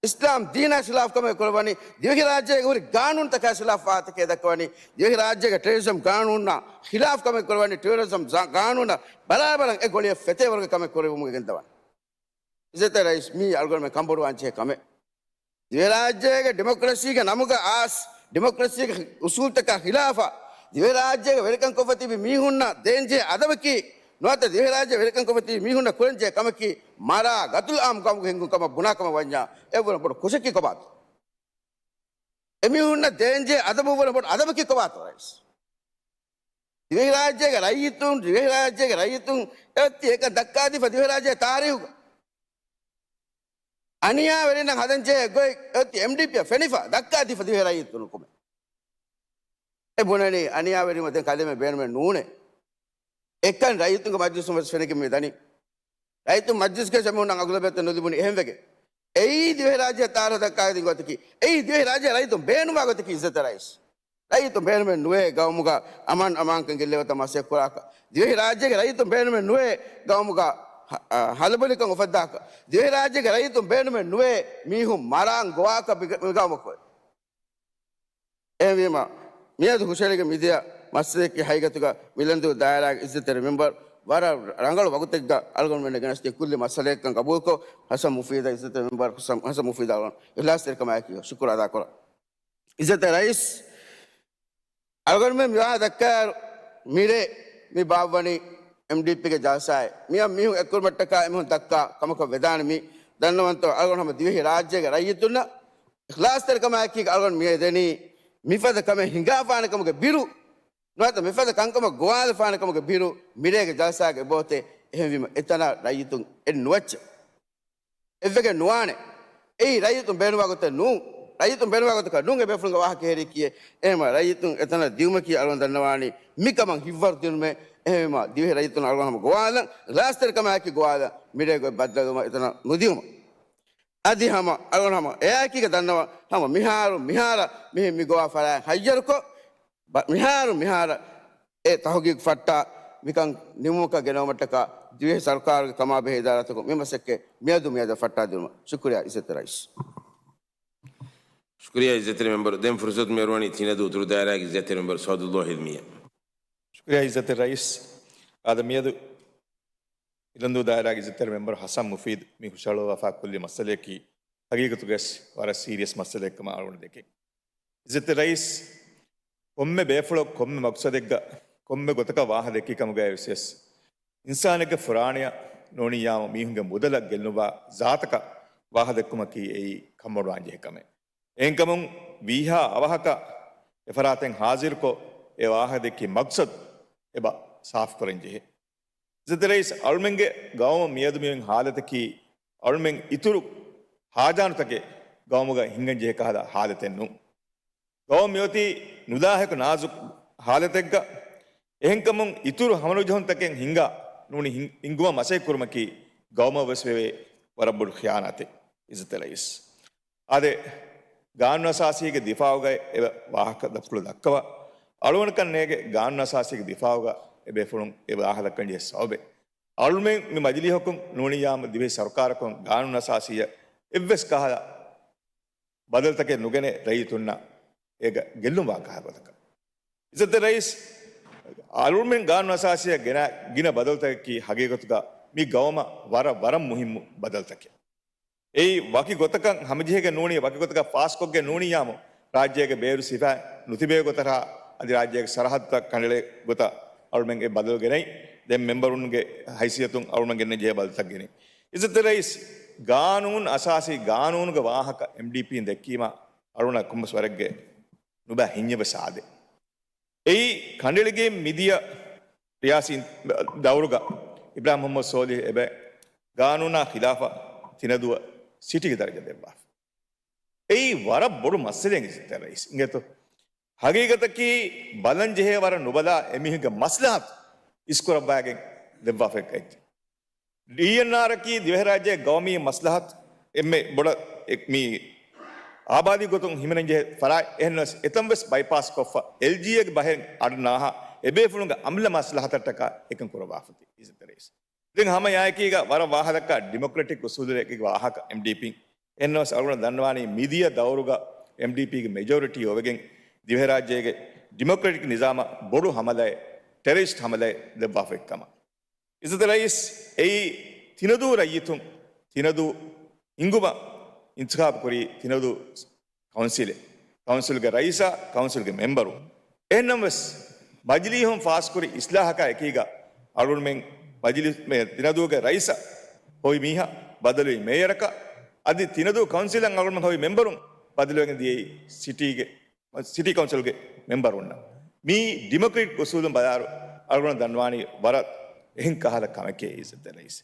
އިސްލާމް ދީނާ ޚިލާފް ކަމެއް ކުރައްވަނީ، ދިވެހިރާއްޖޭގެ ހުރި ގާނޫނުތަކާ ޚިލާފް ވާހަކަތަކެއް ދައްކަވަނީ، ދިވެހިރާއްޖޭގެ ޓެރަރިޒަމް ގާނޫނާ ޚިލާފް ކަމެއް ކުރައްވަނީ، ޓެރަރިޒަމް ޒާ-، ގާނޫނާ ބަރާބަރަށް އެ ގޮޅިއަށް ފެތޭވަރުގެ ކަމެއް ކުރެވުމުގެ ގެންދަވަނީ. އިއްޒަތްތެރި ރައީސް، މީ އަޅުގަނޑުމެން ކަންބޮޑުވާން ޖެހޭ ކަމެއް. ދިވެހިރާއްޖޭގެ ޑިމޮކްރަސީގެ ނަމުގަ އާސް، ޑިމޮކްރަސީގެ އުސޫލްތަކާ ޚިލާފަށް، ދިވެހިރާއްޖޭގެ ވެރިކަން ކޮށްފަ ތިބި މީހުންނަށް ދޭންޖެހޭ އަދަބަކީ، ނުވަތަ ދިވެހިރާއްޖޭ ވެރިކަން ކޮށްފަ ތިބި މީހުންނަށް ކުރަންޖެހޭ ކަމަކީ، މަރާ ގަތުލު އާމް ގައުމުގެ ހިންގުން ކަމަށް ބުނާ ކަމަށް ވަންޏާ، އެއްވަރަށް ބޮޑު ކުށަކީ ކޮބާތޯ؟ އެމީހުންނަށް ދޭންޖެހޭ އަދަބު ވަރަށް ބޮޑު އަދަބަކީ ކޮބާތޯ ރައީސް؟ ދިވެހިރާއްޖޭގެ ރައްޔިތުން، ދިވެހިރާއްޖޭގެ ރައްޔިތުން އެއޮތީ އެކަން ދައްކާދީފަ ދިވެހިރާއްޖޭ ތާރީހުގަ. އަނިޔާވެރިންނަށް ހަދަންޖެހޭ ގޮތް އެއޮތީ އެމްޑީޕީއަށް ފެނިފަ ދައްކާދީފަ ދިވެހި ރައްޔިތުން ކުމެ. އެ ބުނަނީ އަނިޔާވެރިވުމަށް ދެން ކަލޭމެން ބޭނުމެއް ނޫނޭ. އެކަން ރައްޔިތުންގެ މަޖްލިސުން ވެސް ފެނިގެން މި ދަނީ. ރައްޔިތުން މަޖްލިސްގެ އެމީހުންނަށް އަގުލަބިއްޔަތެއް ނުލިބުނީ އެހެންވެގެން. އެއީ ދިވެހިރާއްޖޭ ތާރީހު ދައްކާދިން ގޮތަކީ. އެއީ ދިވެހިރާއްޖޭ ރައްޔިތުން ބޭނުންވާ ގޮތަކީ އިއްޒަތްތެރި ރައީސް. ރައްޔިތުން ބޭނުމެއް ނުވޭ ގައުމުގަ އަމާން އަމާންކަން ގެއްލޭ ގޮތަށް މަސައްކަތް ކުރާކަށް. ދިވެހިރާއްޖޭގެ ރައްޔިތުން ބޭނުމެއް ނުވޭ ގައުމުގަ ހަ-، އަ، ހަލަބޮލިކަން އުފައްދާކަށް. ދިވެހިރާއްޖޭގެ ރައްޔިތުން ބޭނުމެއް ނުވޭ މީހުން މަރާން ގޮވާކަށް މި-، މި ގައުމަކު. އެހެންވީމަ، މިއަދު ހުށަހެޅިގެން މިދިޔަ މައްސަލައަކީ ހަގީގަތުގަ މިލަންދޫ ދާއިރާގެ އިއްޒަތްތެރި މެމްބަރު ވަރަށް ރަނގަޅު ވަގުތެއްގަ އަޅުގަނޑުމެންނަށް ގެނެސްދިޔަ ކުއްލި މައްސަލައެއްކަން ގަބޫލުކޮށް، ހަސަން މުފީދަށް، އިއްޒަތްތެރި މެމްބަރު ހަސަން، ހަސަން މުފީދަށް އަޅުގަނޑު އިޚްލާޞްތެރިކަމާއެކީ ޝުކުރު އަދާކުރަން. އިއްޒަތްތެރި ރައީސް، އަޅުގަނޑުމެން މިވާހަކަ ދައްކާއިރު މިރޭ މި ބާއްވަނީ އެމްޑީޕީގެ ޖަލްސާއެއް. މިއަށް މީހުން އެއްކުރުމަށްޓަކާ އެމީހުން ދައްކާ ކަމަކަށް ވެދާނެ މީ. ދަންނަވަންތޯ އަޅުގަނޑު ހަމަ ދިވެހި ރާއްޖޭގެ ރައްޔިތުންނަށް އިޚްލާޞްތެރިކަމާއެކީ އަޅުގަނޑު މިއަށް ދެނީ މިފަދަ ކަމެއް ހިނގާފާނެ ކަމުގެ ބިރު، ނުވަތަ މިފަދަ ކަންކަމަށް ގޮވާލަފާނެ ކަމުގެ ބިރު މިރޭގެ ޖަލްސާގެ އެބައޮތޭ. އެހެންވީމަ އެތަނަށް ރައްޔިތުން އެއް ނުވައްޗެއް. އެއްވެގެން ނުވާނެ. އެއީ ރައްޔިތުން ބޭނުންވާ ގޮތެއް ނޫން. ރައްޔިތުން ބޭނުންވާ ގޮތަކަށް ނޫން އެ ބޭފުޅުންގެ ވާހަކަ ހޭރީ ކިޔޭ. އެހެންވީމަ ރައްޔިތުން އެތަނަށް ދިއުމަކީ އަޅުގަނޑު ދަންނަވާނީ މިކަމަށް ހިތްވަރު ދިނުމޭ. އެހެންވީމަ ދިވެހި ރައްޔިތުން އަޅުގަނޑު ހަމަ ގޮވާލަން، އިޚްލާޞްތެރިކަމާއެކީ ގޮވާލަން، މިރޭ ގޮތް ބައްދަލުވުމަށް އެތަނަށް ނުދިއުމަށް. އަދި ހަމަ އަޅުގަނޑު ހަމަ އެއާއެކީގަ ދަންނަވަން ހަމަ މިހާރު މިހާރަށް މިހެން މި ގޮވާ ފަރާތް ހައްޔަރުކޮށް، ބަ-، މިހާރު މިހާރަށް އެ ތަހުގީގު ފައްޓާ މިކަން ނިމުމަކަށް ގެނައުމަށްޓަކާ ދިވެހި ސަރުކާރުގެ ކަމާބެހޭ އިދާރާތަކުން މި މަސައްކަތް މިއަދު މިއަދަށް ފައްޓާދިނުމަށް. ޝުކުރިއްޔާ އިއްޒަތްތެރި ރައީސް. ޝުކުރިއްޔާ އިއްޒަތްތެރި މެމްބަރު. ދެން ފުރުސަތު މިއަރުވަނީ ތިނަދޫ އުތުރު ދާއިރާގެ އިއްޒަތްތެރި މެމްބަރު ސައުދުﷲ ހިލްމީއަށް. ޝުކުރިއްޔާ އިއްޒަތްތެރި ރައީސް. އާދެ، މިއަދު އިލަންދޫ ދާއިރާގެ އިއްޒަތްތެރި މެމްބަރު ހަސަން މުފީދު މި ހުށަހަޅުއްވާފާ ކުއްލި މައްސަލައަކީ ހަގީގަތުގައި ވެސް ވަރަށް ސީރިއަސް މައްސަލައެއްކަމަށް އަޅުގަނޑު ދެކެން. އިއްޒަތްތެރި ރައީސް، ކޮންމެ ބޭފުޅަކު ކޮންމެ މަގްސަދެއްގަ ކޮންމެ ގޮތަކަށް ވާހަކަ ދެއްކި ކަމުގައި ވެސް، އިންސާނެއްގެ ފުރާނަޔަށް ނޫނިއްޔާމު މީހުންގެ މުދަލަށް ގެއްލުންވާ ޒާތަކަށް ވާހަކަ ދެއްކުމަކީ އެއީ ކަންބޮޑުވާންޖެހޭ ކަމެއް. އެހެންކަމުން ވީހާ އަވަހަކަށް އެފަރާތެއް ހާޒިރުކޮށް އެ ވާހަކަ ދެއްކި މަގްސަދު އެބަ ސާފުކުރަންޖެހޭ. އިއްޒަތްތެރި ރައީސް، އަޅުމެންގެ ގައުމަށް މިއަދު މިއޮތް ހާލަތަކީ އަޅުމެން އިތުރު ހާޖާނުތަކެއް ގައުމުގަ ހިނގަންޖެހޭ ކަހަލަ ހާލަތެއް ނޫން. ގައުމު މިއޮތީ ނުދާހަކު ނާޒުކު ހާލަތެއްގަ. އެހެންކަމުން އިތުރު ހަމަނުޖެހުންތަކެއް ހިނގާ ނޫނީ ހިން-، ހިންގުމަށް މަސައްކަތް ކުރުމަކީ ގައުމަށް ވެސް ވެވޭ ވަރަށް ބޮޑު ޚިޔާނާތެއް އިއްޒަތްތެރި ރައީސް. އާދެ، ގާނޫނު އަސާސީގެ ދިފާއުގައި އެ ވާހަކަ ދަފުޅު ދައްކަވާ، އަޅުގަނޑަކަށް ނޭނގެ ގާނޫނު އަސާސީގެ ދިފާއުގަ އެ ބޭފުޅުން އެ ވާހަކަ ދައްކަން ޖެހޭ ސަބަބެއް. އަޅުމެން މި މަޖިލީހަކުން ނޫނިއްޔާމު ދިވެހި ސަރުކާރަކުން ގާނޫނު އަސާސީއަށް އެއްވެސް ކަހަލަ ބަދަލުތަކެއް ނުގެނެ ރައްޔިތުންނަށް އޭގަ ގެއްލުންވާ ކަހަލަ ގޮތަކަށް. އިއްޒަތްތެރި ރައީސް، އަޅުމެން ގާނޫނު އަސާސީއަށް ގެނަ، ގިނަ ބަދަލުތަކަކީ ހަގީގަތުގަ މި ގައުމަށް ވަރަށް، ވަރަށް މުހިއްމު ބަދަލުތަކެއް. އެއީ ވަކި ގޮތަކަށް ހަމަޖެހިގެން ނޫނީ، ވަކި ގޮތަކަށް ފާސްކޮށްގެން ނޫނިއްޔާމު ރާއްޖޭގެ ބޭރު ސިފައެއް ނުތިބޭ ގޮތަށް އަދި ރާއްޖޭގެ ސަރަހައްދުތައް ކަނޑައެޅޭ ގޮތަށް އަޅުމެން އެ ބަދަލު ގެނައީ. ދެން މެމްބަރުންގެ ހައިސިއްޔަތުން އަޅުމެން ގެންނަން ޖެހޭ ބަދަލުތައް ގެނައީ. އިއްޒަތްތެރި ރައީސް، ގާނޫނު އަސާސީ ގާނޫނުގެ ވާހަކަ އެމްޑީޕީން ދެއްކީމަ އަޅުނަށް ކޮންމެސް ވަރެއްގެ ނުބައި ހިންޏެއް ވެސް އާދޭ. އެއީ ކަނޑައެޅިގެން މިދިޔަ ރިޔާސީ ދައުރުގަ އިބްރާހިމް މުހައްމަދު ސޯލިހު އެބަ ގާނޫނާ ޚިލާފަށް ތިނަދޫއަށް ސިޓީގެ ދަރަޖަ ދެއްވާފަ. އެއީ ވަރަށް ބޮޑު މައްސަލައެއް އިއްޒަތްތެރި ރައީސް. އިނގޭތޯ؟ ހަގީގަތަކީ ބަލަން ޖެހޭ ވަރަށް ނުބަލާ އެމީހުންގެ މަސްލަހަތު އިސްކުރައްވާގެން ދެއްވާފައި ކައްޗެއް. ޑީއެންއާރަކީ ދިވެހިރާއްޖޭގެ ގައުމީ މަސްލަހަތު އެންމެ ބޮޑަށް އެ-، މި އާބާދީ ގޮތުން ހިމެނެންޖެހޭ ފަރާތް. އެހެންނަމަވެސް އެތަން ވެސް ބައިޕާސް ކޮށްފަ، އެލްޖީއޭގެ ބަހެއް އަޑު ނާހާ އެބޭފުޅުންގެ އަމިއްލަ މަސްލަހަތަށްޓަކާ އެކަން ކުރައްވާފަތި އިއްޒަތްތެރި ރައީސް. ދެން ހަމަ އެއާއެކީގަ ވަރަށް ވާހަކަ ޑިމޮކްރެޓިކް އުސޫލެއްގެ ވާހަކަ އެމްޑީޕީން. އެހެންނަމަވެސް އަޅުގަނޑު ދަންނަވާނީ މިދިޔަ ދައުރުގަ އެމްޑީޕީގެ މެޖޯރިޓީ އޮވެގެން ދިވެހިރާއްޖޭގެ ޑިމޮކްރެޓިކް ނިޒާމަށް ބޮޑު ހަމަލައެއް، ޓެރަރިސްޓް ހަމަލައެއް ދެއްވާފައި ކަމަށް. އިއްޒަތްތެރި ރައީސް، އެއީ ތިނަދޫ ރައްޔިތުން ތިނަދޫ ހިންގުމަށް އިންތިޚާބު ކުރީ ތިނަދޫ ކައުންސިލެއް، ކައުންސިލްގެ ރައީސާ، ކައުންސިލްގެ މެމްބަރު. އެހެންނަމަވެސް، މަޖިލީހުން ފާސްކުރި އިސްލާހަކާ އެކީގަ، އަޅުގަނޑުމެން މަޖިލީ، މެ، ތިނަދޫގެ ރައީސަށް ހޮވި މީހާ ބަދަލުވީ މޭޔަރަކަށް، އަދި ތިނަދޫ ކައުންސިލަށް އަޅުގަނޑުމެން ހޮވި މެމްބަރުން ބަދަލުވެގެން ދިޔައީ ސިޓީގެ، ސިޓީ ކައުންސިލްގެ މެމްބަރުންނަށް. މީ ޑިމޮކްރެޓިކް އުސޫލުން ބަލާއިރު، އަޅުގަނޑު ދަންނަވާނީ ވަރަށް އެހެން ކަހަލަ ކަމެކޭ އިއްޒަތްތެރި ރައީސް.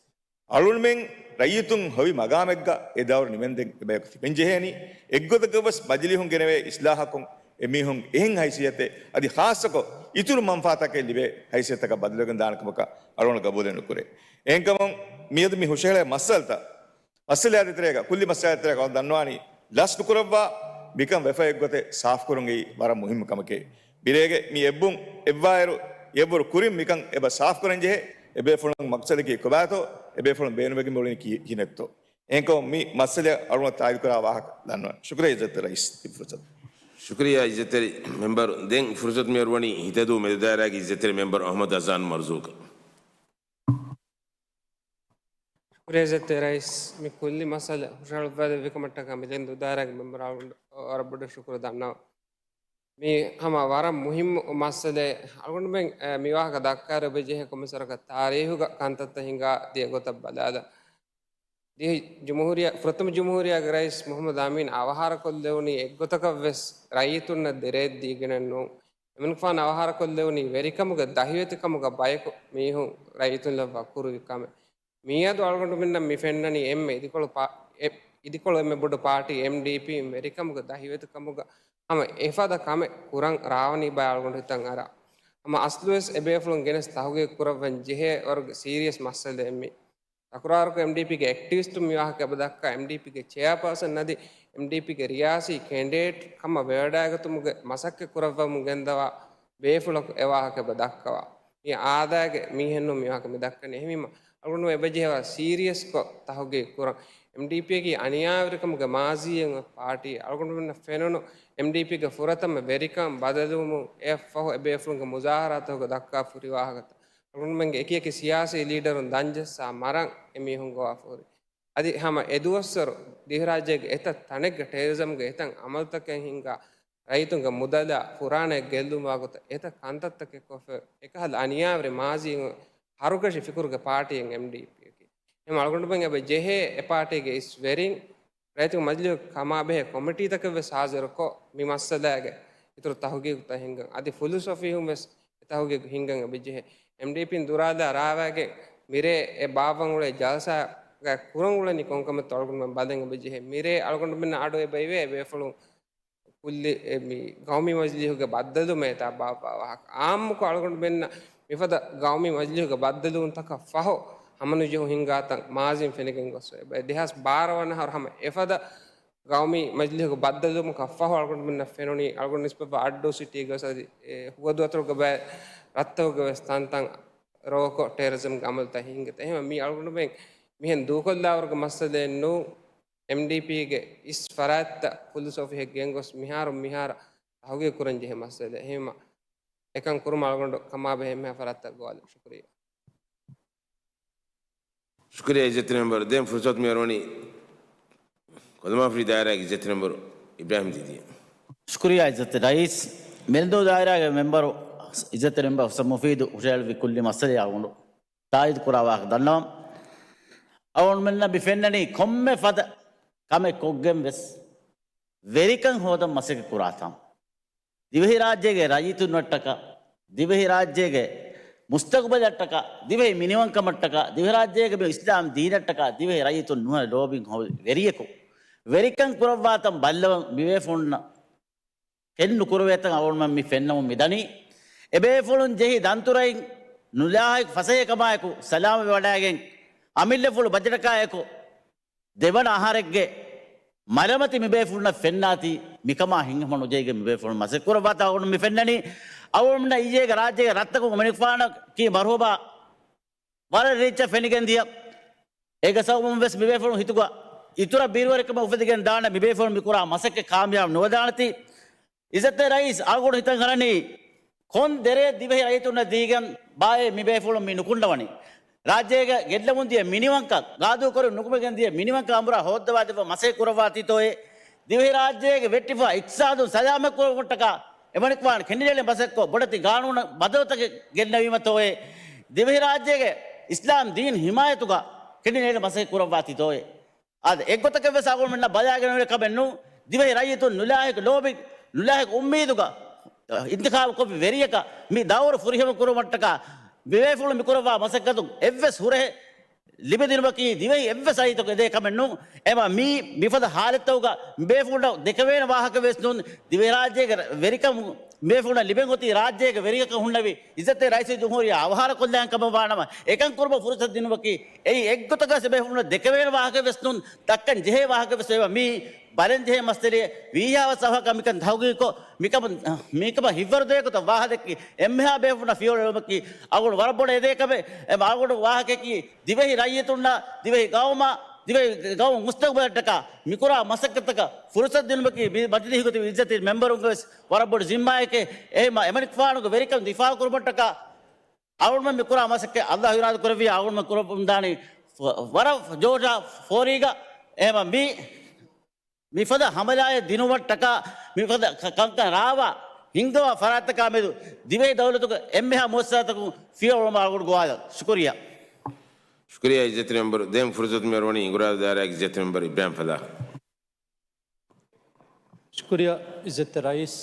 އަޅުގަނޑުމެން ރައްޔިތުން ހޮވި މަގާމެއްގަ އެ ދައުރު ނިމެންދެން އެބަޔަކު ތިބެން ޖެހޭނީ. އެއްގޮތަކަށްވެސް މަޖިލީހުން ގެނެވޭ އިސްލާހަކުން އެމީހުން އެހެން ހައިސިއްޔަތެއް އަދި ޚާއްޞަކޮށް އިތުރު މަންފާތަކެއް ލިބޭ ހައިސިއްޔަތަކަށް ބަދަލުވެގެން ދާނެ ކަމަކަށް އަޅުގަނޑު ގަބޫލެއް ނުކުރޭ. އެހެންކަމުން މިއަދު މި ހުށަހެޅޭ މައްސަލަތައް، މައްސަލައާ ދޭތެރޭގަ، ކުއްލި މައްސަލައާ ދޭތެރޭގަ އަޅުގަނޑު ދަންނަވާނީ ލަސް ނުކުރައްވާ މިކަން ވެފަ އެއްގޮތެއް ސާފުކުރުން އެއީ ވަރަށް މުހިއްމު ކަމެކޭ. ބިރޭގެ މި އެއްވުން އެއްވާއިރު، އެއްވަރު ކުރިން މިކަން އެބަ ސާފުކުރަން ޖެހޭ. އެބޭފުޅުން މަޤްޞަދަކީ ކޮބާތޯ، އެބޭފުޅުން ބޭނުންވެގެން އުޅެނީ ކި-، ކިހިނެއްތޯ. އެހެންކަމުން މި މައްސަލަ އަޅުގަނޑު ތާއީދުކުރާ ވާހަކަ ދަންނަވަން. ޝުކުރިއްޔާ އިއްޒަތްތެރި ރައީސް ތި ފުރުސަތު. ޝުކުރިއްޔާ އިއްޒަތްތެރި މެމްބަރު. ދެން ފުރުސަތު މިއަރުވަނީ ހިތަދޫ މެދުދާއިރާގެ އިއްޒަތްތެރި މެމްބަރު އަޙްމަދު އަޒާން މަރުޒޫޤަށް. ޝުކުރިއްޔާ އިއްޒަތްތެރި ރައީސް، މި ކުއްލި މައްސަލަ ހުށަހަޅައްވާލެއްވިކަމަށްޓަކާ މި ދެން ދުދާރާގެ މެމްބަރު އަޅުގަނޑު ވަރަށް ބޮޑަށް ޝުކުރު ދަންނަވަން. މީ ހަމަ ވަރަށް މުހިއްމު މައްސަލައެއް. އަޅުގަނޑުމެން، އެ، މި ވާހަކަ ދައްކާއިރު އެބަޖެހޭ ކޮންމެސް ވަރަކަށް ތާރީހުގަ ކަންތައްތައް ހިނގާ ދިޔަ ގޮތަށް ބަލާލަން. ދިވެހި ޖުމްހޫރިއްޔާ، ފުރަތަމަ ޖުމްހޫރިއްޔާގެ ރައީސް މުޙައްމަދު އަމީން އަވަހާރަކޮށްލެވުނީ އެއްގޮތަކަށްވެސް ރައްޔިތުންނަށް ދެރައެއް ދީގެނެއް ނޫން. އެމަނިކުފާނު އަވަހާރަކޮށްލެވުނީ ވެރިކަމުގެ ދަހިވެތިކަމުގަ ބަޔަކު މީހުން ރައްޔިތުން ލައްވާ ކުރުވި ކަމެއް. މިއަދު އަޅުގަނޑުމެންނަށް މި ފެންނަނީ އެންމެ އިދިކޮޅު ޕާ-، އެ-، އިދިކޮޅު އެންމެ ބޮޑު ޕާޓީ އެމްޑީޕީން ވެރިކަމުގެ ދަހިވެތިކަމުގަ ހަމަ އެފަދަ ކަމެއް ކުރަން ރާވަނީ ބައި އަޅުގަނޑު ހިތަށް އަރާ. ހަމަ އަސްލުވެސް އެބޭފުޅުން ގެނެސް ތަހުގީގު ކުރައްވަން ޖެހޭ ވަރުގެ ސީރިއަސް މައްސަލައެއް މީ. ތަކުރާރުކޮށް އެމްޑީޕީގެ އެކްޓިވިސްޓުން މި ވާހަކަ އެބަ ދައްކާ، އެމްޑީޕީގެ ޗެއާޕާސަން އަދި އެމްޑީޕީގެ ރިޔާސީ ކެންޑިޑޭޓް ކަމަށް ވެވަޑައިގަތުމުގެ މަސައްކަތް ކުރައްވަމުން ގެންދަވާ ބޭފުޅަކު އެ ވާހަކަ އެބަ ދައްކަވާ. މި އާދައިގެ މީހެއްނޫން މި ވާހަކަ މި ދައްކަނީ. އެހެންވީމަ، އަޅުގަނޑު އެބަޖެހޭ ވަރަށް ސީރިއަސްކޮށް ތަހުގީގު ކުރަން. އެމްޑީޕީއަކީ އަނިޔާވެރިކަމުގެ މާޒީއެއް އޮތް ޕާޓީ. އަޅުގަނޑުމެންނަށް ފެނުނު އެމްޑީޕީގެ ފުރަތަމަ ވެރިކަން ބަދަލުވުމުން އެއަށްފަހު އެބޭފުޅުންގެ މުޒާހަރާތަކުގަ ދައްކާފަ ހުރި ވާހަކަތައް. އަޅުގަނޑުމެންގެ އެކި އެކި ސިޔާސީ ލީޑަރުން ދަންޖައްސާ މަރަން އެމީހުން ގޮވާފަ ހުރި. އަދި ހަމަ އެދުވަސްވަރު ދިވެހިރާއްޖޭގެ އެތައް ތަނެއްގަ ޓެރަރިޒަމްގެ އެތައް އަމަލުތަކެއް ހިންގާ، ރައްޔިތުންގެ މުދަލާ ފުރާނައެއް ގެއްލުމުގެ ވަގުތަށް އެތައް ކަންތައްތަކެއް ކޮށްފަ އެކަހަލަ އަނިޔާވެރި މާޒީއެއް ހަރުކަށި ފިކުރުގެ ޕާޓީއެއް އެމްޑީޕީއަކީ. އެހެން އަޅުގަނޑުމެން އެބަ ޖެހޭ އެ ޕާޓީގެ އިސް ވެރިން ރައްޔިތުންގެ މަޖިލީހުގަ ކަމާބެހޭ ކޮމިޓީތަކެއްވެސް ހާޒިރުކޮށް، މި މައްސަލާގެ އިތުރު ތަހުގީގުތައް ހިންގަން. އަދި ފުލުސް އޮފީހުންވެސް އެ ތަހުގީގު ހިންގަން އެބަޖެހޭ. އެމްޑީޕީން ދުރާލާ ރާވައިގެން މިރޭ އެ ބާއްވަން އުޅޭ ޖަލްސާގައި ކުރަން އުޅެނީ ކޮންކަމެއްތޯ އަޅުގަނޑުމެން ބަލަން އެބަޖެހޭ. މިރޭ އަޅުގަނޑުމެންނަށް އަޑު އެބައިވޭ އެބޭފުޅުން ކުއްލި އެ މި ގައުމީ މަޖިލީހުގެ ބައްދަލުވުމޭތާ ބާއްވާ ވާހަކަ. އާއްމުކޮށް އަޅުގަނޑުމެންނަށް މިފަދަ ގައުމީ މަޖިލީހުގެ ބައްދަލުވުންތަކަށް ފަހު ހަމަނުޖެހުން ހިންގާތަން މާޒީން ފެނިގެން ގޮސްފަ އެބަ. ދެހާސް ބާރަ ވަނަ އަހަރު ހަމަ އެފަދަ ގައުމީ މަޖިލީހުގެ ބައްދަލުވުމަކަށް ފަހު އަޅުގަނޑުމެންނަށް ފެނުނީ އަޅުގަނޑު ނިސްބަތްވާ އައްޑޫ ސިޓީގެ ވެސް އަދި އެ ހުވަދުއަތޮޅުގެ ބައެއް ރަށްތަކުގެ ވެސް ތަންތަން ރޯކޮށް ޓެރަރިޒަމްގެ އަމަލުތައް ހިންގިތަ. އެހެންވެ މީ އަޅުގަނޑުމެން މިހެން ދޫކޮށްލާވަރުގެ މައްސަލައެއް ނޫން. އެމްޑީޕީގެ އިސް ފަރާތްތައް ފުލުސް އޮފީހަށް ގެންގޮސް މިހާރު މިހާރަށް ތަހުގީގު ކުރަން ޖެހޭ މައްސަލައެއް. އެހެންވީމަ އެކަން ކުރުމަށް އަޅުގަނޑު ކަމާބެހޭ އެންމެހާ ފަރާތްތައް ގޮވާލަން. ޝުކުރިއްޔާ. ޝުކުރިއްޔާ އިއްޒަތްތެރި މެމްބަރު. ދެން ފުރުސަތު މިއަރުވަނީ ކޮލަމާފަރީ ދާއިރާގެ އިއްޒަތްތެރި މެމްބަރު އިބްރާހިމް ދީދީ. ޝުކުރިއްޔާ އިއްޒަތްތެރި ރައީސް. މެރިންދޫ ދާއިރާގެ މެމްބަރު އިއްޒަތްތެރި މެމްބަރު ހުސަން މުފީދު ހުށަހެޅުއްވި ކުއްލި މައްސަލައާ އަޅުގަނޑު ތާއީދު ކުރާ ވާހަކަ ދަންނަވަން. އަޅުގަނޑުމެންނަށް މި ފެންނަނީ ކޮންމެ ފަދަ ކަމެއް ކޮށްގެން ވެސް ވެރިކަން ހޯދަން މަސައްކަތް ކުރާތާން. ދިވެހިރާއްޖޭގެ ރައްޔިތުންނަށްޓަކާ، ދިވެހިރާއްޖޭގެ މުސްތަގުބަލަށްޓަކާ، ދިވެހި މިނިވަންކަމަށްޓަކާ، ދިވެހިރާއްޖޭގެ މި އިސްލާމް ދީނަށްޓަކާ، ދިވެހި ރައްޔިތުން ނުހަނު ލޯބިން ހޮވި ވެރިޔަކު ވެރިކަން ކުރައްވާތަން ބައްލަވަން މިވޭފުޅުންނަށް ކެތް ނުކުރެވޭތަން އަޅުގަނޑުމެން މި ފެންނަމުން މިދަނީ. އެބޭފުޅުން ޖެހި ދަންތުރައިން ނުލާހިކު ފަސޭހަކަމާއެކު ސަލާމަތްވެވަޑައިގެން، އަމިއްލަފުޅު ބަޖެޓަކާއެކު ދެވަނަ އަހަރެއްގެ މަރަމަތި މިބޭފުޅުންނަށް ފެންނާތީ، މިކަމާ ހިތްހަމަނުޖެހިގެން މިބޭފުޅުން މަސައްކަތް ކުރައްވާތާ އަޅުގަނޑު މި ފެންނަނީ. އަޅުގަނޑުމެންނަށް އިއްޔޭގެ ރާއްޖޭގެ ރަށްތަކުން އެމަނިކުފާނަކީ މަރުހަބާ ވަރަށް ރީއްޗަށް ފެނިގެން ދިޔަ. އޭގެ ސަބަބުން ވެސް މިބޭފުޅުން ހިތުގަ އިތުރަށް ބިރުވެރިކަމެއް އުފެދިގެން ދާނެ. މިބޭފުޅުން މިކުރާ މަސައްކަތް ކާމިޔާބު ނުވެދާނެތީ. އިއްޒަތްތެރި ރައީސް އަޅުގަނޑު ހިތަށް އަރަނީ ކޮން ދެރައެއް ދިވެހި ރައްޔިތުންނަށް ދީގެން ބާއޭ މިބޭފުޅުން މި ނުކުންނަވަނީ؟ ރާއްޖޭގަ ގެއްލަމުން ދިޔަ މިނިވަންކަން، ގާދޫކުރިން ނުކުމެގެން ދިޔަ މިނިވަންކަން އަނބުރާ ހޯއްދަވާދެއްވަން މަސައްކަތް ކުރައްވާތީތޯއޭ؟ ދިވެހި ރާއްޖޭގެ ވެއްޓިފަ އިޤްތިޞާދު ސަލާމަތް ކުރުމަށްޓަކާ އެމަނިކުފާނު ކެނޑިނޭޅި މަސައްކަތް ބޮޑެތި ގާނޫނަށް ބަދަލުތަކެއް ގެންނެވީމަތޯއޭ؟ ދިވެހިރާއްޖޭގެ އިސްލާމް ދީން ހިމާޔަތުގަ ކެނޑިނޭޅި މަސައްކަތް ކުރައްވާތީތޯއޭ؟ އާދެ، އެއްގޮތަކަށް ވެސް އަޅުގަނޑުމެންނަށް ބަލާގެން އުޅޭ ކަމެއް ނޫން. ދިވެހި ރައްޔިތުން ނުލާހިކު ލޯބި، ނުލާހިކު އުއްމީދުގަ އިންތިޚާބު ކޮށްފި ވެރިޔަކަށް މި ދައުރު ފުރިހަމަ ކުރުމަށްޓަކާ މިބޭފުޅުން މިކުރައްވާ މަސައްކަތުން އެއްވެސް ހުރަހެއް ލިބިދިނުމަކީ ދިވެހި އެއްވެސް ރައްޔިތަކު އެދޭ ކަމެއް ނޫން. އެމަ މީ މިފަދަ ހާލަތްތަކުގަ މިބޭފުޅުންނަށް ދެކެވޭނެ ވާހަކަ ވެސް ނޫން. ދިވެހިރާއްޖޭގެ ވެރިކަން މިބޭފުޅުންނަށް ލިބެން އޮތީ ރާއްޖޭގެ ވެރިޔަކަށް ހުންނެވި އިއްޒަތްތެރި ރައީސުލްޖުމްހޫރިއްޔާ އަވަހާރަކޮށްލަން ކަމަށް ވާނަމަ، އެކަން ކުރުމަށް ފުރުސަތު ދިނުމަކީ އެއީ އެއްގޮތަކަށް އެބޭފުޅުންނަށް ދެކެވޭނެ ވާހަކަ ވެސް ނޫން. ދައްކަން ޖެހޭ ވާހަކަ ވެސް އެބަ މީ ބަލަން ޖެހޭ މައްސަލައެއް. ވީހާވަސް އަވަހަކަށް މިކަން ތަހުގީގުކޮށް، މިކަމަށް، މީކަމަށް ހިތްވަރުދޭ ގޮތަށް ވާހަ ދެއްކި އެންމެހާ ބޭފުޅުންނަށް ފިޔަވަޅު އެޅުމަކީ އަޅުގަނޑު ވަރަށް ބޮޑަށް އެދޭ ކަމެއް. އެ އަޅުގަނޑު ވާހަކައަކީ ދިވެހި ރައްޔިތުންނަށް، ދިވެހި ގައުމަށް، ދިވެހި ގައުމު މުސްތަގުބަލަށްޓަކާ މިކުރާ މަސައްކަތަކަށް ފުރުސަތު ދިނުމަކީ މި މަޖިލީހުގަ ތިބި އިއްޒަތްތެރި މެމްބަރުންގެ ވެސް ވަރަށް ބޮޑު ޒިންމާއެކޭ. އެހެންމަ އެމަނިކުފާނުގެ ވެރިކަން ދިފާޢު ކުރުމަށްޓަކާ އަޅުގަނޑުމެން މި ކުރާ މަސައްކަތް އައްލާހު އިރާދަ ކުރެއްވިއްޔާ އަޅުގަނޑުމެން ކުރައްވަމުންދާނީ ވަރަށް ޖޯޝާ ފޯރީގަ. އެހެންމަ މި މިފަދަ ހަމަލާއެއް ދިނުމަށްޓަކާ، މިފަދަ ކަ-، ކަންކަން ރާވާ ހިންގަވާ ފަރާތްތަކާ މެދު ދިވެހި ދައުލަތުގެ އެންމެހާ މުއައްސަސާތަކުން ފިޔަވަޅު އަޅުގަނޑު ގޮވާލަން. ޝުކުރިއްޔާ. ޝުކުރިއްޔާ އިއްޒަތްތެރި މެމްބަރު. ދެން ފުރުސަތު މިއަރުވަނީ އިނގުރާލު ދާއިރާގެ އިއްޒަތްތެރި މެމްބަރު އިބްރާހިމް ފަލާހް. ޝުކުރިއްޔާ އިއްޒަތްތެރި ރައީސް.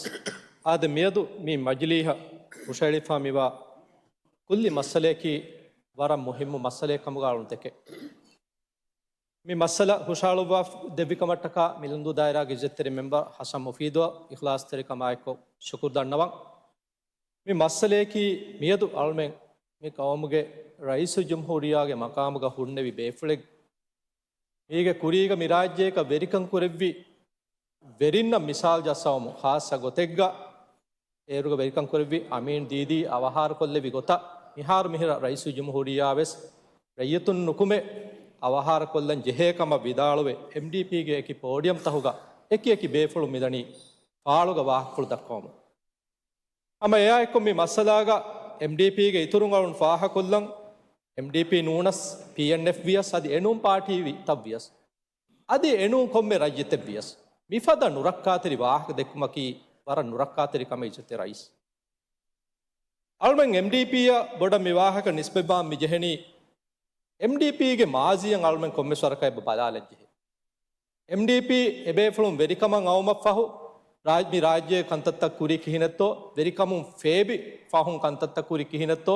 އާދެ، މިއަދު މި މަޖިލީހަށް ހުށައެޅިފާ މިވާ ކުއްލި މައްސަލަޔަކީ ވަރަށް މުހިއްމު މައްސަލައެއް ކަމުގަ އަޅުން ދެކެ. މި މައްސަލަ ހުށައަޅުއްވާ ދެއްވިކަމަށްޓަކާ މިލަންދޫ ދާއިރާގެ އިއްޒަތްތެރި މެމްބަރު ޙަސަން މުފީދުއަށް އިޚްލާޞްތެރިކަމާއެއްކޮށް ޝުކުރު ދަންނަވަން. މި މައްސަލަޔަކީ މިއަދު އަޅުމެން މި ޤައުމުގެ ރައީސުލްޖުމްހޫރިއްޔާގެ މަޤާމުގަ ހުންނެވި ބޭފުޅެއް، މީގެ ކުރީގަ މި ރާއްޖޭގަ ވެރިކަން ކުރެއްވި ވެރިންނަށް މިސާލު ޖައްސަވަމުން، ޚާއްޞަ ގޮތެއްގަ އޭރުގަ ވެރިކަން ކުރެއްވި އަމީން ދީދީ އަވަހާރަކޮށްލެއްވި ގޮތަށް، މިހާރު މިހިރަ ރައީސުލްޖުމްހޫރިއްޔާ ވެސް ރައްޔިތުން ނުކުމެ އަވަހާރަކޮށްލަން ޖެހޭ ކަމަށް ވިދާޅުވެ، އެމްޑީޕީގެ އެކި ޕޯޑިއަމްތަކުގަ އެކި އެކި ބޭފުޅުން މިދަނީ ފާޅުގަ ވާހަކަފުޅު ދައްކަވަމުން. ހަމަ އެއާއެއްކޮށް މި މައްސަލާގަ އެމްޑީޕީގެ އިތުރުން އަޅުން ފާހަގަކޮށްލަން، އެމްޑީޕީ ނޫނަސް، ޕީއެންއެފް ވިޔަސް އަދި އެނޫން ޕާޓީ ތައް ވިޔަސް، އަދި އެނޫން ކޮންމެ ރައްޔިތެއް ވިޔަސް، މިފަދަ ނުރައްކާތެރި ވާހަކަ ދެއްކުމަކީ ވަރަށް ނުރައްކާތެރި ކަމެއް އިއްޒަތްތެރި ރައީސް. އަޅުމެން އެމްޑީޕީއަށް ބޮޑަށް މި ވާހަކަ ނިސްބަތްވާން މި ޖެހެނީ، އެމްޑީޕީގެ މާޒީއަށް އަޅުމެން ކޮންމެސް ވަރަކަށް އެބަ ބަލާލަން ޖެހޭ. އެމްޑީޕީ އެބޭފުޅުން ވެރިކަމަށް އައުމަށްފަހު، ރާއް-، މި ރާއްޖޭގެ ކަންތައްތައް ކުރީ ކިހިނެއްތޯ، ވެރިކަމުން ފޭބި ފަހުން ކަންތައްތައް ކުރީ ކިހިނެއްތޯ،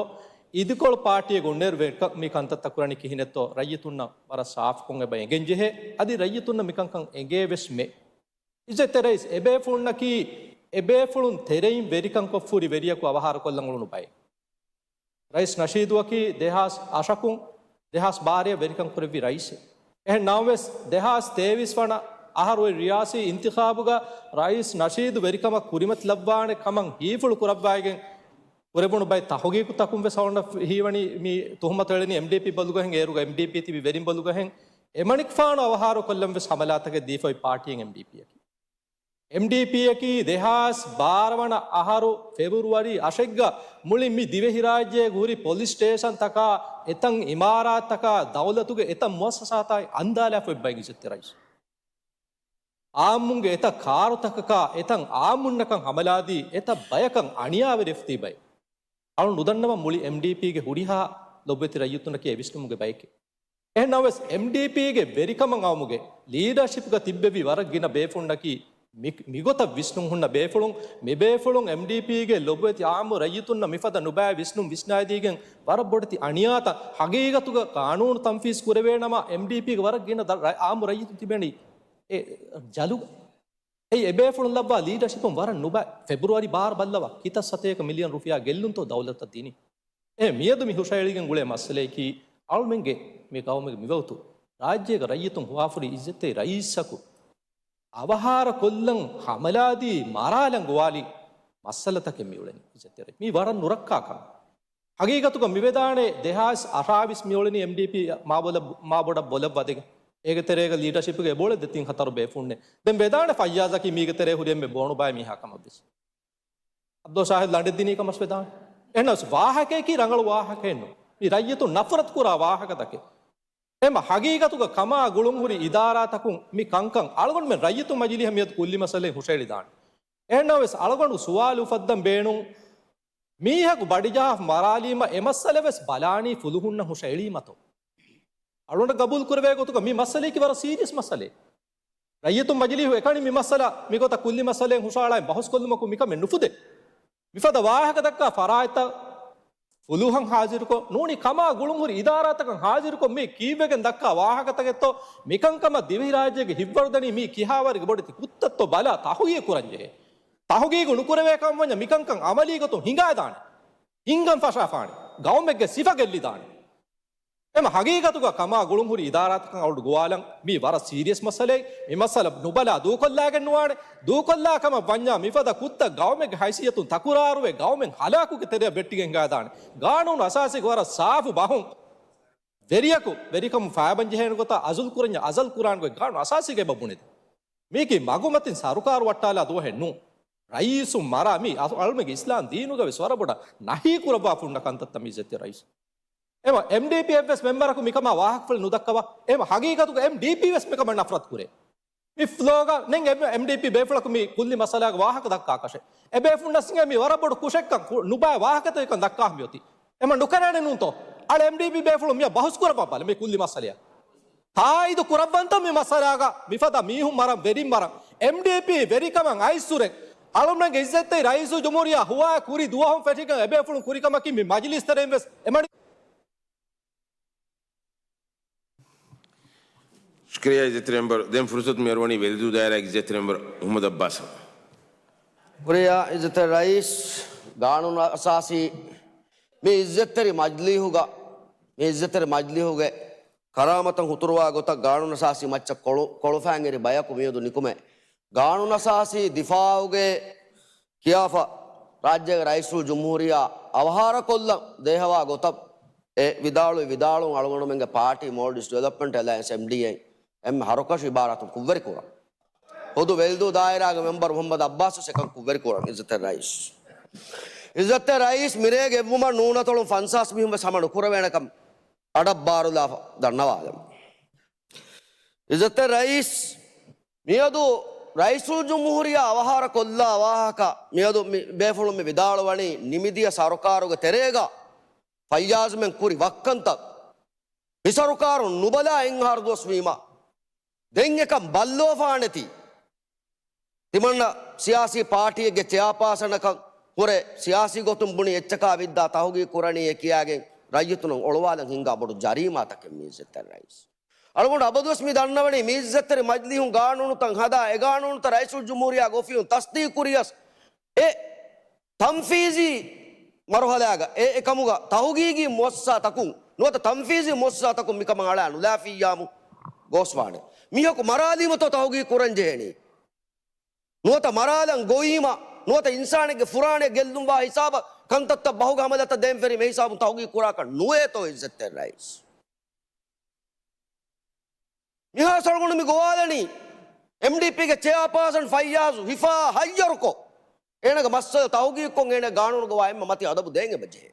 އިދިކޮޅު ޕާޓީއެއްގަ އޮންނައިރު ވެރިކަ-، މި ކަންތައްތައް ކުރަނީ ކިހިނެއްތޯ، ރައްޔިތުންނަށް ވަރަށް ސާފުކޮށް އެބަ އެނގެން ޖެހޭ. އަދި ރައްޔިތުންނަށް މިކަންކަން އެނގޭ ވެސް މެ. އިއްޒަތްތެރި ރައީސް، އެބޭފުޅުންނަކީ އެބޭފުޅުން ތެރެއިން ވެރިކަން ކޮށްފުރި ވެރިޔަކު އަވަހާރަކޮށްލަން އުޅުނު ބައެއް. ރައީސް ނަޝީދުއަކީ ދެހާސް އަށަކުން ދެހާސް ބާރަށް ވެރިކަން ކުރެއްވި ރައީސެއް. އެހެން ނަމަވެސް، ދެހާސް ތޭވީސް ވަނަ އަހަރު އޮތް ރިޔާސީ އިންތިޚާބުގަ ރައީސް ނަޝީދު ވެރިކަމަށް ކުރިމަތިލައްވާނެ ކަމަށް ހީފުޅު ކުރައްވައިގެން ކުރެވުނު ބައެއް ތަހުގީގުތަކުން ވެސް އަޅުގަނޑަށް ހީވަނީ މި ތުހުމަތު އެޅެނީ އެމްޑީޕީ ބަލުގަހެން، އޭރުގަ އެމްޑީޕީ ތިބި ވެރިން ބަލުގަހެން. އެމަނިކުފާނު އަވަހާރަކޮށްލަން ވެސް ހަމަލާތަކެއް ދީފަ އޮތް ޕާޓީއެއް އެމްޑީޕީއަކީ. އެމްޑީޕީއަކީ ދެހާސް ބާރަ ވަނަ އަހަރު ފެބުރުވަރީ އަށެއްގަ މުޅި މި ދިވެހިރާއްޖޭގަ ހުރި ޕޮލިސް ސްޓޭޝަންތަކާ، އެތައް އިމާރާތްތަކާ، ދައުލަތުގެ އެތައް މުއައްސަސާތާއި އަންދާލާފަ އޮތް ބައެއް އިއްޒަތްތެރި ރައީސް. އާއްމުންގެ އެތައް ކާރުތަކަކާ، އެތައް އާއްމުންނަކަށް ހަމަލާދީ، އެތައް ބަޔަކަށް އަނިޔާވެރިވެފަ އޮތް ބައެއް. އަޅުން ނުދަންނަވަން މުޅި އެމްޑީޕީގެ ހުރިހާ ލޮބުވެތި ރައްޔިތުންނަކީ އެ ވިސްނުމުގެ ބައެކޭ. އެހެން ނަމަވެސް، އެމްޑީޕީގެ ވެރިކަމަށް އައުމުގެ ލީޑަރޝިޕްގަ ތިއްބެވި ވަރަށް ގިނަ ބޭފުޅުންނަކީ މި، މިގޮތަށް ވިސްނުން ހުންނަ ބޭފުޅުން. މިބޭފުޅުން އެމްޑީޕީގެ ލޮބުވެތި އާއްމު ރައްޔިތުންނަށް މިފަދަ ނުބައި ވިސްނުން ވިސްނައިދީގެން ވަރަށް ބޮޑެތި އަނިޔާތައް. ހަގީގަތުގަ ޤާނޫނު ތަންފީޒް ކުރެވޭނަމަ، އެމްޑީޕީގެ ވަރަށް ގިނަ ދަ-، ރަ-، އާއްމު ރައްޔިތުން ތިބެނީ އެ ޖަލުގަ. އެއީ އެބޭފުޅުން ލައްވާ ލީޑަޝިޕުން ވަރަށް ނުބައި. ފެބްރުވަރީ ބާރަ ބައްލަވާ، ކިތައް ސަތޭކަ މިލިއަން ރުފިޔާ ގެއްލުންތޯ ދައުލަތަށް ދިނީ؟ އެ މިއަދު މި ހުށައެޅިގެން ގުޅޭ މައްސަލަޔަކީ، އަޅުމެންގެ މި ގައުމުގެ މިވަގުތު ރާއްޖޭގަ ރައްޔިތުން ހުވާފުރި އިއްޒަތްތެރި ރައީސަކު އަވަހާރަ ކޮށްލަން ހަމަލާދީ މަރާލަން ގޮވާލި މައްސަލަތަކެއް މިއުޅެނީ އިއްޒަތްތެރި. މީ ވަރަށް ނުރައްކާ ކަމެއް. ހަގީގަތުގަ މިވެދާނެ ދެހާސް އަށާވީސް މިއުޅެނީ އެމްޑީޕީ މާބޮލަށް، މާބޮޑަށް ބޮލަށް ވަދެގެން. އޭގެ ތެރޭގަ ލީޑަޝިޕްގެ އެބައުޅޭ ދެ ތިން ހަތަރު ބޭފުޅުންނެއް. ދެން ވެދާނެ ފައްޔާޒަކީ މީގެ ތެރޭ ހުރި އެންމެ ބޯނުބައި މީހާ ކަމަށްވެސް. އަބްދުލް ޝާހިދު ލަނޑެއް ދިނީ ކަމަށް ވެދާނެ. އެހެނަސް ވާހަކަޔަކީ ރަނގަޅު ވާހަކައެއް ނޫން. މި ރައްޔިތުން ނަފްރަތު ކުރާ ވާހަކަތަކެއް. އެމަ ހަގީގަތުގަ ކަމާ ގުޅުން ހުރި އިދާރާތަކުން މި ކަންކަން އަޅުގަނޑުމެން ރައްޔިތުން މަޖިލީހަށް މިއަދު ކުއްލި މައްސަލައެއް ހުށައެޅިދާނެ. އެހެންނަމަވެސް އަޅުގަނޑު ސުވާލު އުފައްދަން ބޭނުން، މީހަކު ބަޑިޖަހާފަ މަރާލީމަ އެ މައްސަލަ ވެސް ބަލާނީ ފުލުހުންނަށް ހުށައެޅީމަތޯ؟ އަޅުގަނޑަށް ގަބޫލު ކުރެވޭ ގޮތުގަ މި މައްސަލައަކީ ވަރަށް ސީރިއަސް މައްސަލައެއް. ރައްޔިތުން މަޖިލީހު އެކަނި މި މައްސަލަ މިގޮތަށް ކުއްލި މައްސަލައެއް ހުށައަޅާ ބަހުސްކޮށްލުމަކުން މިކަމެއް ނުފުދޭ. މިފަދަ ވާހަކަ ދައްކާ ފަރާތްތައް ފުލުހަށް ހާޒިރުކޮށް، ނޫނީ ކަމާ ގުޅުން ހުރި އިދާރާތަކަށް ހާޒިރުކޮށް މި ކީއްވެގެން ދައްކާ ވާހަކަތަކެއްތޯ، މިކަންކަމަށް ދިވެހިރާއްޖޭގެ ހިތްވަރު ދަނީ މީ ކިހާވަރެއްގެ ބޮޑެތި ކުށްތައްތޯ ބަލާ ތަހުގީގު ކުރަންޖެހޭ. ތަހުގީގު ނުކުރެވޭ ކަމަށް ވަންޏާ މިކަންކަން އަމަލީ ގޮތުން ހިނގާދާނެ. ހިންގަން ފަށާފާނެ. ގައުމެއްގެ ސިފަ ގެއްލިދާނެ. އެމަ ހަގީގަތުގަ ކަމާ ގުޅުން ހުރި އިދާރާތަކަށް އަޅުގަނޑު ގޮވާލަން މީ ވަރަށް ސީރިއަސް މައްސަލައެއް. މި މައްސަލަ ނުބަލާ ދޫކޮށްލާގެން ނުވާނެ. ދޫކޮށްލާ ކަމަށް ވަންޏާ މިފަދަ ކުށްތައް ގައުމެއްގެ ހައިސިއްޔަތުން ތަކުރާރުވެ ގައުމެއް ހަލާކުގެ ތެރެއަށް ވެއްޓިގެން ހިނގާދާނެ. ގާނޫނު އަސާސީގެ ވަރަށް ސާފު ބަހުން ވެރިޔަކު ވެރިކަމުން ފައިބަން ޖެހޭނެ ގޮތަށް އަޒުލް ކުރަންޏާ އަޒަލް ކުރާނެ ގޮތް ގާނޫނު އަސާސީގައި އެބަ ބުނެދޭ. މީކީ މަގުމަތިން ސަރުކާރު ވައްޓާލާ ދުވަހެއް ނޫން. ރައީސުން މަރާ މީ އަ-، އަޅުމެގެ އިސްލާމް ދީނުގަ ވެސް ވަރަށް ބޮޑަށް ނަހީ ކުރައްވާފަ ހުންނަ ކަންތައްތައް މި އިއްޒަތްތެރި ރައީސް. އެމަ އެމްޑީޕީ އެއްވެސް މެމްބަރަކު މިކަމާ ވާހަކަފުޅެއް ނުދައްކަވާ. އެމަ ހަގީގަތުގަ އެމްޑީޕީ ވެސް މިކަމަށް ނަފްރަތު ކުރޭ. މި ފްލޯގަ ނެން އެމްޑީޕީ ބޭފުޅަކު މި ކުއްލި މައްސަލާގެ ވާހަކަ ދައްކާކަށެއް. އެ ބޭފުޅުންނަސް އިނގޭ މި ވަރަށް ބޮޑު ކުށެއްކަން ކު-، ނުބައި ވާހަކަތަކެއްކަން ދައްކާ މިއޮތީ. އެމަ ނުކަރާނެ ނޫންތޯ؟ އަޅެ އެމްޑީޕީ ބޭފުޅުން މިއަށް ބަހުސް ކުރައްވާ ބަލަ މި ކުއްލި މައްސަލަޔަށް. ތާއީދު ކުރައްވަންތަ މި މައްސަލާގަ މިފަދަ މީހުން މަރަން ވެރިން މަރަން. އެމްޑީޕީ ވެރިކަމަށް އައިސްއުރެ އަޅުމެންގެ އިއްޒަތްތެރި ރައީސުލްޖުމްހޫރިއްޔާ ހުވާ ކުރި ދުވަހުން ފެށިގެން އެބޭފުޅުން ކުރިކަމަކީ މި މަޖިލީސް ތެރެއިން ވެސް އެމަނި. ޝުކުރިއްޔާ އިއްޒަތްތެރި މެމްބަރު. ދެން ފުރުސަތު މިއަރުވަނީ ވެލިދޫ ދާއިރާގެ އިއްޒަތްތެރި މެމްބަރު މުހައްމަދު އައްބާސަށް. ޝުކުރިއްޔާ އިއްޒަތްތެރި ރައީސް. ގާނޫނު އަސާސީ މި އިއްޒަތްތެރި މަޖިލީހުގަ، މި އިއްޒަތްތެރި މަޖިލީހުގެ ކަރާމަތަށް ހުތުރުވާ ގޮތަށް ގާނޫނު އަސާސީ މައްޗަށް ކޮޅު-، ކޮޅުފައިން އެރި ބަޔަކު މިއަދު ނިކުމެ. ގާނޫނު އަސާސީ ދިފާއުގެ ކިޔާފަ، ރާއްޖޭގެ ރައީސުލްޖުމްހޫރިއްޔާ އަވަހާރަ ކޮށްލަން ދޭހަވާ ގޮތަށް އެ ވިދާޅުވި ވިދާޅުވުން އަޅުގަނޑުމެންގެ ޕާޓީ މޯލްޑިވްސް ޑިވެލޮޕްމަންޓް އެލައިންސް، އެމްޑީއެ، އެންމެ ހަރުކަށި އިބާރާތުން ކުށްވެރި ކުރަން. ހުދު ވެލިދޫ ދާއިރާގެ މެމްބަރު މުހައްމަދު އައްބާސް ވެސް އެކަން ކުށްވެރި ކުރަން. އިއްޒަތްތެރި ރައީސް. އިއްޒަތްތެރި ރައީސް، މިރޭގެ އެއްވުމަށް ނޫނަތޮޅުން ފަންސާސް މީހުން ވެސް ހަމަ ނުކުރެވޭނެކަން އަޑަށް ބާރުލާފަ ދަންނަވާލަން. އިއްޒަތްތެރި ރައީސް، މިއަދު ރައީސުލްޖުމްހޫރިއްޔާ އަވަހާރަ ކޮށްލާ ވާހަކަ، މިއަދު މި ބޭފުޅުން މި ވިދާޅުވަނީ ނިމިދިޔަ ސަރުކާރުގެ ތެރޭގަ ފައްޔާޒުމެން ކުރި ވައްކަންތައް މި ސަރުކާރުން ނުބަލާ އެއްއަހަރު ދުވަސް ވީމަ، ދެން އެކަން ބައްލަވާފާނެތީ. ތިމަންނަ ސިޔާސީ ޕާޓީއެއްގެ ޗެއާޕާސަނަކަށް ހުރެ ސިޔާސީ ގޮތުން ބުނި އެއްޗަކާ ވިއްދާ ތަހުގީގު ކުރަނީ އެ ކިޔާގެން ރައްޔިތުންނަށް އޮޅުވާލަން ހިންގާ ބޮޑު ޖަރީމާތަކެއް މި އިއްޒަތްތެރި ރައީސް. އަޅުގަނޑު އަބަދުވެސް މި ދަންނަވަނީ މި އިއްޒަތްތެރި މަޖިލީހުން ގާނޫނުތައް ހަދާ އެ ގާނޫނުތައް ރައީސުލްޖުމްހޫރިއްޔާގެ އޮފީހުން ތަސްދީގު ކުރިޔަސް އެ ތަންފީޒީ މަރުހަލާގަ އެ، އެކަމުގަ ތަހުގީގީ މުއައްސަސާތަކުން ނުވަތަ ތަންފީޒީ މުއައްސަސާތަކުން މިކަމަށް އަޅާ ނުލާފިއްޔާމު ގޯސްވާނެ. މީހަކު މަރާލީމަތޯ ތަހުގީގު ކުރަން ޖެހޭނީ. ނުވަތަ މަރާލަން ގޮވީމަ، ނުވަތަ އިންސާނެއްގެ ފުރާނަޔަށް ގެއްލުންވާ ހިސާބަށް ކަންތައްތައް ބަހުގެ ހަމަލަތައް ދޭން ފެށީމަ އެ ހިސާބުން ތަހުގީގު ކުރާކަށް ނުވޭތޯ އިއްޒަތްތެރި ރައީސް. މިހާ ސަޅުގަނޑު މި ގޮވާލަނީ އެމްޑީޕީގެ ޗެއާޕާސަން ފައްޔާޒު ހިފާ ހައްޔަރުކޮށް، އޭނަގެ މައްސަލަ ތަހުގީގުކޮށް އޭނަ ގާނޫނުގަ ވާ އެންމެ މަތި އަދަބު ދޭން އެބަޖެހޭ.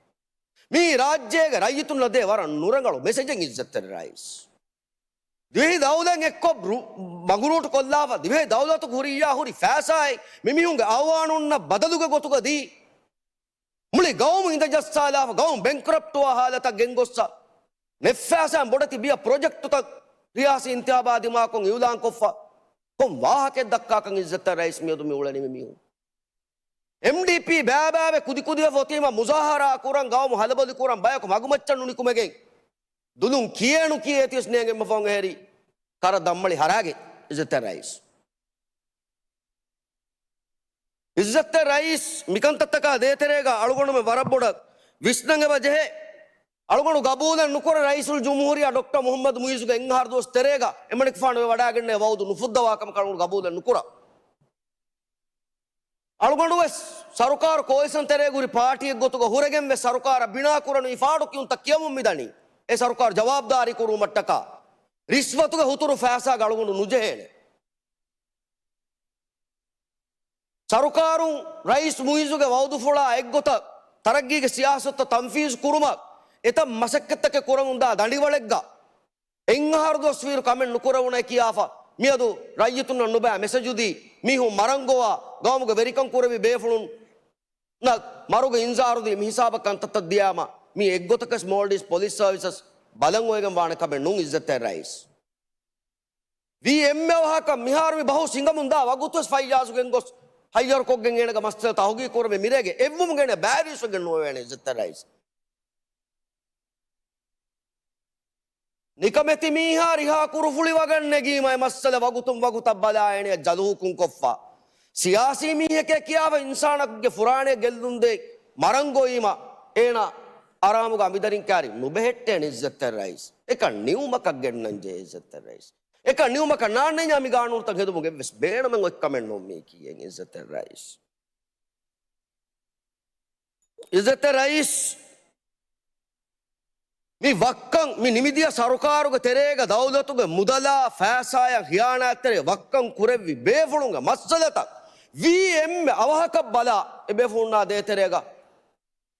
މީ ރާއްޖޭގެ ރައްޔިތުންނަށް ދޭ ވަރަށް ނުރަނގަޅު މެސެޖެއް އިއްޒަތްތެރި ރައީސް. ދިވެހި ދައުލަތް އެއްކޮށް ރު-، މަގުރޫޓު ކޮށްލާފަ، ދިވެހި ދައުލަތު ކުރިއްޔާ ހުރި ފައިސާއެއް މި މީހުންގެ އައުވާނުންނަށް ބަދަލުގެ ގޮތުގަ ދީ، މުޅި ގައުމު އިނދަޖައްސާލާފަ، ގައުމު ބެންކްރަޕްޓްވާ ހާލަތަށް ގެންގޮއްސަ، ނެއްފައިސާ ބޮޑެތި ބިޔަ ޕްރޮޖެކްޓުތައް ރިޔާސީ އިންތިހާބާ ދިމާކޮށް އިއުލާންކޮށްފަ، ކޮން ވާހަކައެއް ދައްކާކަން އިއްޒަތްތެރި ރައީސް މިއަދު މި އުޅެނީ މި މީހުން. އެމްޑީޕީ ބައިބައިވެ ކުދިކުދިވެފަ އޮތީމަ މުޒާހަރާ ކުރަން، ގައުމު ހަލަބޮލި ކުރަން، ބަޔަކު މަގުމައްޗަށް ނުނިކުމެގެން ދުލުން ކިޔޭނު ކިޔޭ ތިވެސް ނޭނގެ މަފަހުން އެހެރީ ކަރަ ދަންމަޅި ހަރާގެ އިއްޒަތްތެރި ރައީސް. އިއްޒަތްތެރި ރައީސް، މިކަންތައްތަކާ ދޭތެރޭގަ އަޅުގަނޑުމެން ވަރަށް ބޮޑަށް ވިސްނަން އެބަ ޖެހޭ. އަޅުގަނޑު ގަބޫލެއް ނުކުރޭ ރައީސުލް ޖުމްހޫރިއްޔާ ޑޮކްޓަރ މުޙައްމަދު މުޢިއްޒުގެ އެއްއަހަރު ދުވަސް ތެރޭގަ އެމަނިކުފާނު ވަޑައިގެންނެވި ވަޢުދު ނުފުއްދަވާ ކަމަކަށް އަޅުގަނޑު ގަބޫލެއް ނުކުރަން. އަޅުގަނޑު ވެސް ސަރުކާރު ކޯލިޝަން ތެރޭގަ ހުރި ޕާޓީއެއް ގޮތުގަ ހުރެގެން ވެސް ސަރުކާރަށް ބިނާ ކުރަން މި ފާޑު ކިޔުންތައް ކިޔަމުން މިދަނީ. އެ ސަރުކާރު ޖަވާބުދާރީ ކުރުވުމަށްޓަކާ ރިޝްވަތުގެ ހުތުރު ފައިސާގަ އަޅުގަނޑު ނުޖެހޭނެ. ސަރުކާރުން ރައީސް މުޢިއްޒުގެ ވަޢުދުފުޅާ އެއްގޮތަށް ތަރައްގީގެ ސިޔާސަތުތައް ތަންފީޒު ކުރުމަށް އެތައް މަސައްކަތްތަކެއް ކުރަމުންދާ ދަނޑިވަޅެއްގަ އެއްއަހަރު ދުވަސްވީއިރު ކަމެއް ނުކުރެވުނޭ ކިޔާފަ، މިއަދު ރައްޔިތުންނަށް ނުބައި މެސެޖުދީ، މީހުން މަރަންގޮވާ، ގައުމުގެ ވެރިކަން ކުރެއްވި ބޭފުޅުންނަށް މަރުގެ އިންޒާރުދީ، މިހިސާބަށް ކަންތައްތައް ދިޔާމަ، މީ އެއްގޮތަކަސް މޯލްޑިވްސް ޕޮލިސް ސަރވިސަސް ބަލަން އޮވެގެން ވާނެ ކަމެއް ނޫން، އިއްޒަތްތެރި ރައީސް. ވީ އެންމެ އަވަހަކަށް މިހާރު މި ބަހުސް ހިނގަމުންދާ ވަގުތުވެސް ފައްޔާޒު ގެންގޮސް ހައްޔަރުކޮށްގެން އޭނަގެ މައްސަލަތައް ތަހުގީގު ކުރަމެ މިރޭގެ އެއްވުމުގެ އޭނަ ބައިވެރިވެސް ވެގެން ނުވެވޭނެ އިއްޒަތްތެރި ރައީސް. ނިކަމެތި މީހާ ރިހާ ކުރުފުޅި ވަގަށް ނެގީމަ އެ މައްސަލަ ވަގުތުން ވަގުތަށް ބަލާ އޭނަޔަށް ޖަލުހުކުން ކޮށްފަ. ސިޔާސީ މީހެކޭ ކިޔާފަ އިންސާނަކުގެ ފުރާނަޔަށް ގެއްލުންދޭ މަރަން ގޮވީމަ އޭނަ އަރާމުގަ އަނބިދަރިން ކާރި ނުބެހެއްޓޭނެ އިއްޒަތްތެރި ރައީސް. އެކަން ނިއުމަކަށް ގެންނަން ޖެހޭ އިއްޒަތްތެރި ރައީސް. އެކަން ނިއުމަކަށް ނާންނަންޏާ މި ގާނޫނުތައް ހެދުމުގެ އެއްވެސް ބޭނުމެއް އޮތް ކަމެއް ނޫން މީ ކިޔަން އިއްޒަތްތެރި ރައީސް. އިއްޒަތްތެރި ރައީސް، މި ވައްކަން މި ނިމިދިޔަ ސަރުކާރުގެ ތެރޭގަ ދައުލަތުގެ މުދަލާ ފައިސާޔަށް ހިޔާނާތްތެރި ވައްކަން ކުރެއްވި ބޭފުޅުންގެ މައްސަލަތައް ވީ އެންމެ އަވަހަކަށް ބަލާ އެ ބޭފުޅުންނާ ދޭތެރޭގަ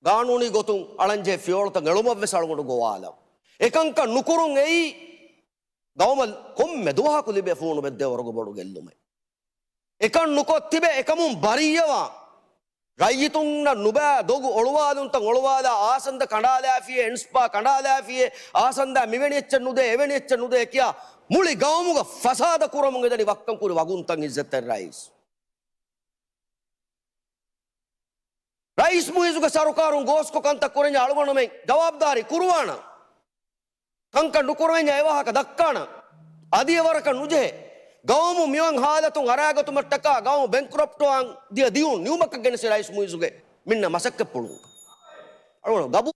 ގާނޫނީ ގޮތުން އަޅަންޖެހޭ ފިޔަވަޅުތައް އެޅުމަށްވެސް އަޅުގަނޑު ގޮވާލަން. އެކަންކަން ނުކުރުން އެއީ ގައުމަށް ކޮންމެ ދުވަހަކު ލިބޭ ފޫނު ބެއްދޭ ވަރުގެ ބޮޑު ގެއްލުމެއް. އެކަން ނުކޮށް ތިބެ އެކަމުން ބަރީއަވާ ރައްޔިތުންނަށް ނުބައި ދޮގު އޮޅުވާލުންތައް އޮޅުވާލާ، އާސަންދަ ކަނޑާލާފިޔޭ، އިންސްޕާ ކަނޑާލާފިޔޭ، އާސަންދާ މިވެނި އެއްޗެއް ނުދޭ، އެވެނި އެއްޗެއް ނުދޭ ކިޔާ މުޅި ގައުމުގަ ފަސާދަ ކުރަމުން އެދަނީ ވައްކަން ކުރި ވަގުންތައް އިއްޒަތްތެރި ރައީސް. ރައީސް މުޢިއްޒުގެ ސަރުކާރުން ގޯސްކޮށް ކަންތައް ކުރަންޏާ އަޅުގަނޑުމެން ޖަވާބުދާރީ ކުރުވާނަން. ކަންކަން ނުކުރެވެންޏާ އެވާހަކަ ދައްކާނަން. އަދި އެވަރަކަށް ނުޖެހޭ. ގައުމު މިވަން ހާލަތުން އަރާގަތުމަށްޓަކާ ގައުމު ބެންކްރަޕްޓްވާން ދިޔަ ދިޔުން ނިއުމަކަށް ގެނެސް ރައީސް މުޢިއްޒުގެ މިންނަ މަސައްކަތްޕުޅުން. އަޅުގަނޑު ގަބޫ.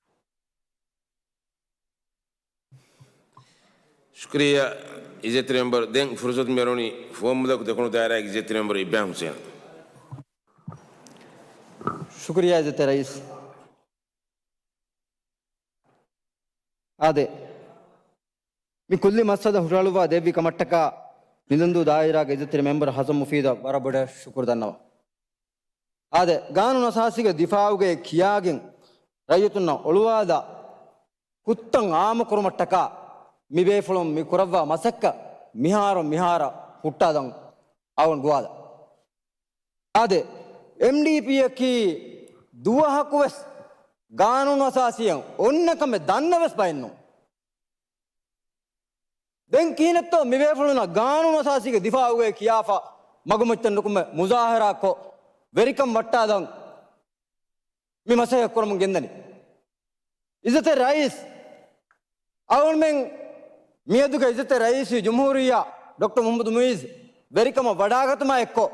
ޝުކުރިއްޔާ އިއްޒަތްތެރި މެމްބަރު. ދެން ފުރުސަތު މިއަރުވަނީ ފުވައްމުލަކު ދެކުނު ދާއިރާގެ އިއްޒަތްތެރި މެމްބަރު އިބްރާހިމް ހުސެނަށް. ޝުކުރިއްޔާ އިއްޒަތްތެރި ރައީސް. އާދެ، މި ކުއްލި މައްސަލަ ހުށަހަޅުއްވާ ދެއްވި ކަމަށްޓަކާ ނިދަންދޫ ދާއިރާގެ އިއްޒަތްތެރި މެމްބަރު ހަސަން މުފީދަށް ވަރަށް ބޮޑަށް ޝުކުރު ދަންނަވަން. އާދެ، ގާނޫނު އަސާސީގެ ދިފާއުގައި ކިޔާގެން ރައްޔިތުންނަށް އޮޅުވާލާ ކުށްތައް އާއްމުކުރުމަށްޓަކާ މިބޭފުޅުން މި ކުރައްވާ މަސައްކަތް މިހާރުން މިހާރަށް ހުއްޓާލަން އަޅުގަނޑު ގޮވާލަން. އާދެ، އެމްޑީޕީއަކީ ދުވަހަކުވެސް ގާނޫނު އަސާސީއަށް އޮންނަ ކަމެއް ދަންނަވެސް ބައެއްނު. ދެން ކިހިނެއްތޯ މިބޭފުޅުންނަށް ގާނޫނު އަސާސީގެ ދިފާއުގައި ކިޔާފަ މަގުމައްޗަށް ނުކުމެ މުޒާހަރާކޮށް ވެރިކަން ވައްޓާލަން މި މަސައްކަތް ކުރަމުން ގެންދަނީ. އިއްޒަތްތެރި ރައީސް، އަޅުގަނޑުމެން މިއަދުގެ އިއްޒަތްތެރި ރައީސު ޖުމްހޫރިއްޔާ ޑޮކްޓަރ މުޙައްމަދު މުޢިއްޒު ވެރިކަމަށް ވަޑާގަތުމާ އެއްކޮށް،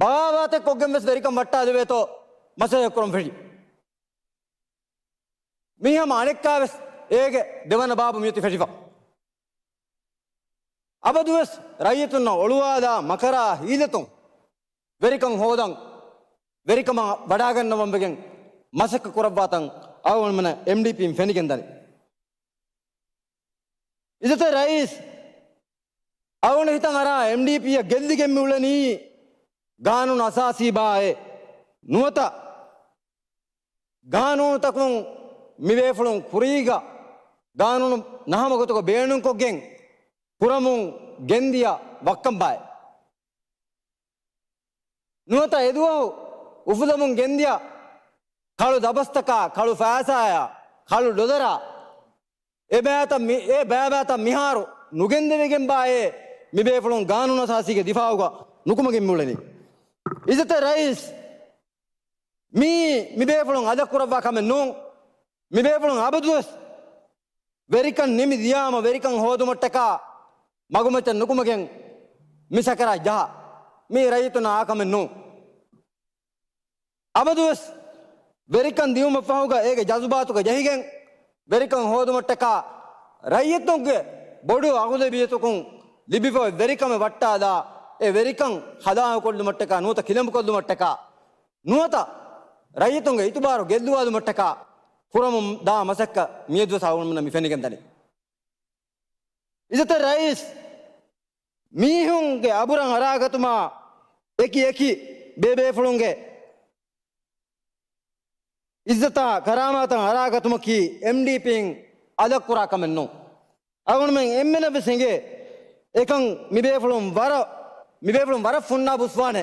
ބަޣާވާތެއް ކޮށްގެން ވެސް ވެރިކަން ވައްޓާލެވޭތޯ މަސައްކަތް ކުރަމުން ފެށި. މީ ހަމަ އަނެއްކާވެސް އޭގެ ދެވަނަ ބާބު މިއޮތީ ފެށިފަ. އަބަދުވެސް ރައްޔިތުންނަށް އޮޅުވާލާ މަކަރާ ހީލަތުން ވެރިކަން ހޯދަން، ވެރިކަމަށް ވަޑާގަންނަވަން ވެގެން މަސައްކަތް ކުރައްވާތަން އަޅުގަނޑުމެންނަށް އެމްޑީޕީން ފެނިގެންދަނީ. އިއްޒަތްތެރި ރައީސް، އަޅުގަނޑު ހިތަށް އަރާ އެމްޑީޕީއަށް ގެއްލިގެން މިއުޅެނީ ގާނޫނު އަސާސީ ބާއޭ ނުވަތަ ގާނޫނުތަކުން މިބޭފުޅުން ކުރީގަ ގާނޫނު ނަހަމަ ގޮތުގަ ބޭނުންކޮށްގެން ކުރަމުން ގެންދިޔަ ވައްކަންބާއޭ. ނުވަތަ އެދުވަހު އުފުލަމުން ގެންދިޔަ ކަޅު ދަބަސްތަކާ، ކަޅު ފައިސާއާ، ކަޅު ޑޮލަރާ، އެ ބައިތައް މި-، އެ ބައިބައިތައް މިހާރު ނުގެންދެވިގެން ބާއޭ މިބޭފުޅުން ގާނޫނު އަސާސީގެ ދިފާއުގަ ނުކުމެގެން މިއުޅެނީ. އިއްޒަތްތެރި ރައީސް، މީ މިބޭފުޅުން އަދަ ކުރައްވާ ކަމެއް ނޫން. މިބޭފުޅުން އަބަދުވެސް ވެރިކަން ނިމި ދިޔާމަ ވެރިކަން ހޯދުމަށްޓަކާ މަގުމައްޗަށް ނުކުމެގެން މި ސަކަރާތް ޖަހާ، މީ ރައްޔިތުންނަށް އާކަމެއް ނޫން. އަބަދުވެސް ވެރިކަން ދިޔުމަށްފަހުގަ އޭގެ ޖަޒުބާތުގަ ޖެހިގެން ވެރިކަން ހޯދުމަށްޓަކާ، ރައްޔިތުންގެ ބޮޑު އަޣުލަބިއްޔަތަކުން ލިބިފައި ވެރިކަމެއް ވައްޓާލާ، އެ ވެރިކަން ހަލާކުކޮށްލުމަށްޓަކާ، ނުވަތަ ކިލަނބުކޮށްލުމަށްޓަކާ، ނުވަތަ ރައްޔިތުންގެ އިތުބާރު ގެއްލުވާލުމަށްޓަކާ ކުރަމުން ދާ މަސައްކަތް މިއަދުވެސް އަޅުގަނޑުމެންނަށް މި ފެނިގެންދަނީ. އިއްޒަތްތެރި ރައީސް، މީހުންގެ އަބުރަށް އަރާގަތުމާ އެކި އެކި ބޭބޭފުޅުންގެ އިއްޒަތާ ކަރާމާތަށް އަރާގަތުމަކީ އެމްޑީޕީން އަލަށްކުރާ ކަމެއް ނޫން. އަޅުގަނޑުމެން އެންމެނަށްވެސް އެނގޭ އެކަން މިބޭފުޅުން ވަރަށް، މިބޭފުޅުން ވަރަށް ފުންނާ ބުސްވާނެ.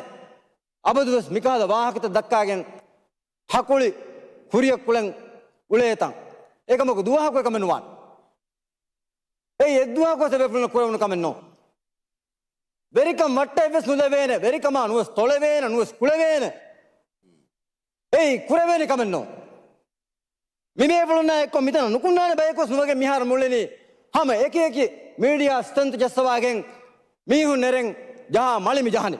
އަބަދުވެސް މިކަހަލަ ވާހަކަތައް ދައްކާގެން ހަކުޅި ކުރިއަށް ކުޅެން އުޅޭތަން. އެކަމަކު ދުވަހަކު އެކަމެއް ނުވާނެ. އެއީ އެއްދުވަހަކުވެސް އެބޭފުޅުންނަށް ކުރެވުނު ކަމެއް ނޫން. ވެރިކަން ވައްޓައެއްވެސް ނުލެވޭނެ، ވެރިކަމާ ނުވެސް ތޮޅެވޭނެ، ނުވެސް ކުޅެވޭނެ. އެއީ ކުރެވޭނެ ކަމެއް ނޫން. މިބޭފުޅުންނާ އެއްކޮށް މިތަނަށް ނުކުންނާނެ ބަޔަކުވެސް ނުވެގެން މިހާރު މިއުޅެނީ ހަމަ އެކި އެކި މީޑިއާ ސްޓްރެންތު ޖައްސަވާގެން މީހުން ނެރެން ޖަހާ މަޅި މި ޖަހަނީ.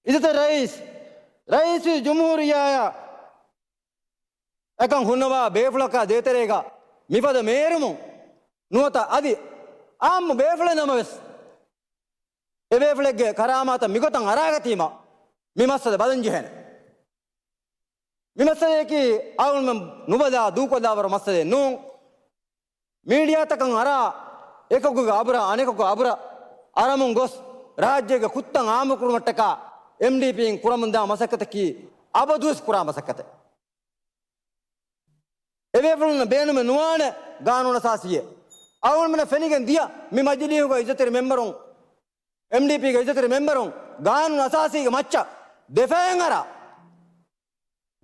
އިއްޒަތްތެރި ރައީސް، ރައީސުލްޖުމްހޫރިއްޔާއާ އެކަން ހުންނަވާ ބޭފުޅަކާ ދޭތެރޭގަ މިފަދަ މޭރުމުން ނުވަތަ އަދި އާއްމު ބޭފުޅެއް ނަމަވެސް، އެބޭފުޅެއްގެ ކަރާމާތަށް މިގޮތަށް އަރާގަތީމަ، މި މައްސަލަ ބަލަންޖެހޭނެ. މި މައްސަލަޔަކީ އަޅުގަނޑުމެން ނުބަލާ ދޫކޮށްލާވަރު މައްސަލައެއް ނޫން. މީޑިއާތަކަށް އަރާ، އެކަކުގެ އަބުރާ އަނެކަކު އަބުރަށް އަރަމުން ގޮސް، ރާއްޖޭގެ ކުށްތައް އާއްމުކުރުމަށްޓަކާ އެމްޑީޕީން ކުރަމުންދާ މަސައްކަތަކީ އަބަދުވެސް ކުރާ މަސައްކަތެއް. އެބޭފުޅުންނަށް ބޭނުމެއް ނުވާނެ ގާނޫނު އަސާސީއެއް. އަޅުގަނޑުމެންނަށް ފެނިގެން ދިޔަ މި މަޖިލީހުގަ އިއްޒަތްތެރި މެމްބަރުން، އެމްޑީޕީގެ އިއްޒަތްތެރި މެމްބަރުން ގާނޫނު އަސާސީގެ މައްޗަށް ދެފައިން އަރާ،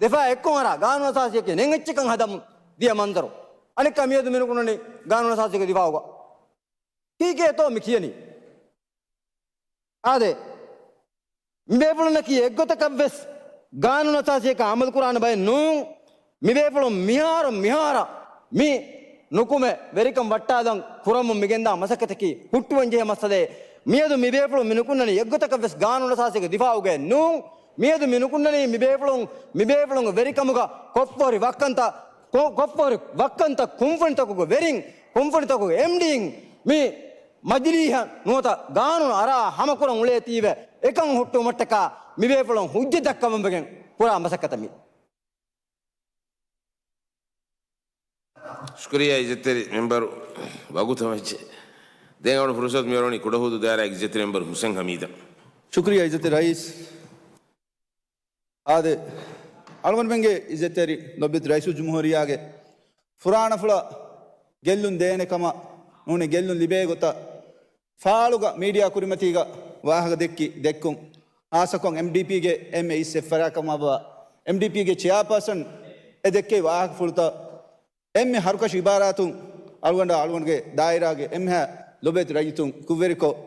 ދެފައި އެއްކޮށް އަރާ، ގާނޫނު އަސާސީއަކީ ނެތް އެއްޗެއްކަން ހަދަމުން ދިޔަ މަންޒަރު. އަނެއްކާ މިއަދު މިނުކުންނަނީ ގާނޫނު އަސާސީގެ ދިފާއުގަ. ކީކޭތޯ މި ކިޔަނީ؟ އާދެ، މިބޭފުޅުންނަކީ އެއްގޮތަކަށްވެސް ގާނޫނު އަސާސީއަކަށް އަމަލުކުރާނެ ބައެއް ނޫން. މިބޭފުޅުން މިހާރު މިހާރަށް މި ނުކުމެ ވެރިކަން ވައްޓާލަން ކުރަމުން މިގެންދާ މަސައްކަތަކީ ހުއްޓުވަންޖެހޭ މައްސަލައެއް. މިއަދު މިބޭފުޅުން މިނުކުންނަނީ އެއްގޮތަކަށްވެސް ގާނޫނު އަސާސީގެ ދިފާއުގައެއް ނޫން. މިއަދު މިނުކުންނަނީ މިބޭފުޅުން، މިބޭފުޅުންގެ ވެރިކަމުގަ ކޮށްފަހުރި ވައްކަންތައް، ކޮ-، ކޮށްފަހުރި ވައްކަންތައް ކުންފުނިތަކުގެ ވެރިން، ކުންފުނިތަކުގެ އެމްޑީން މި މަޖިލީހަށް ނުވަތަ ގާނޫނު އަރާ ހަމަކުރަން އުޅޭތީވެ، އެކަން ހުއްޓުވުމަށްޓަކާ މިބޭފުޅުން ހުއްޖަތް ދައްކަވަންވެގެން ކުރާ މަސައްކަތަށް މި. ޝުކުރިއްޔާ އިއްޒަތްތެރި މެމްބަރު، ވަގުތު ހަމަޖެ. ދެން އަޅު ފުރުސަތު މިއޮޅުނީ ކުޑަހުދޫ ދާއިރާގެ އިއްޒަތްތެރި މެމްބަރު ހުސެން ހަމީދަށް. ޝުކުރިއްޔާ އިއްޒަތްތެރި ރައީސް. އާދެ، އަޅުގަނޑުމެންގެ އިއްޒަތްތެރި ލޮބުވެތި ރައީސުލްޖުމްހޫރިއްޔާގެ ފުރާނަފުޅަށް ގެއްލުން ދޭނެ ކަމަށް ނޫނީ ގެއްލުން ލިބޭ ގޮތަށް ފާޅުގަ މީޑިއާ ކުރިމަތީގަ ވާހަކަ ދެއްކި ދެއްކުން، ހާއްސަކޮށް އެމްޑީޕީގެ އެންމެ އިސް އެއްފަރާތްކަމަށްވާ އެމްޑީޕީގެ ޗެއާޕާސަން އެ ދެއްކެވި ވާހަކަފުޅުތައް އެންމެ ހަރުކަށި އިބާރާތުން އަޅުގަނޑާ އަޅުގަނޑުގެ ދާއިރާގެ އެންމެހާ ލޮބުވެތި ރައްޔިތުން ކުށްވެރިކޮށް،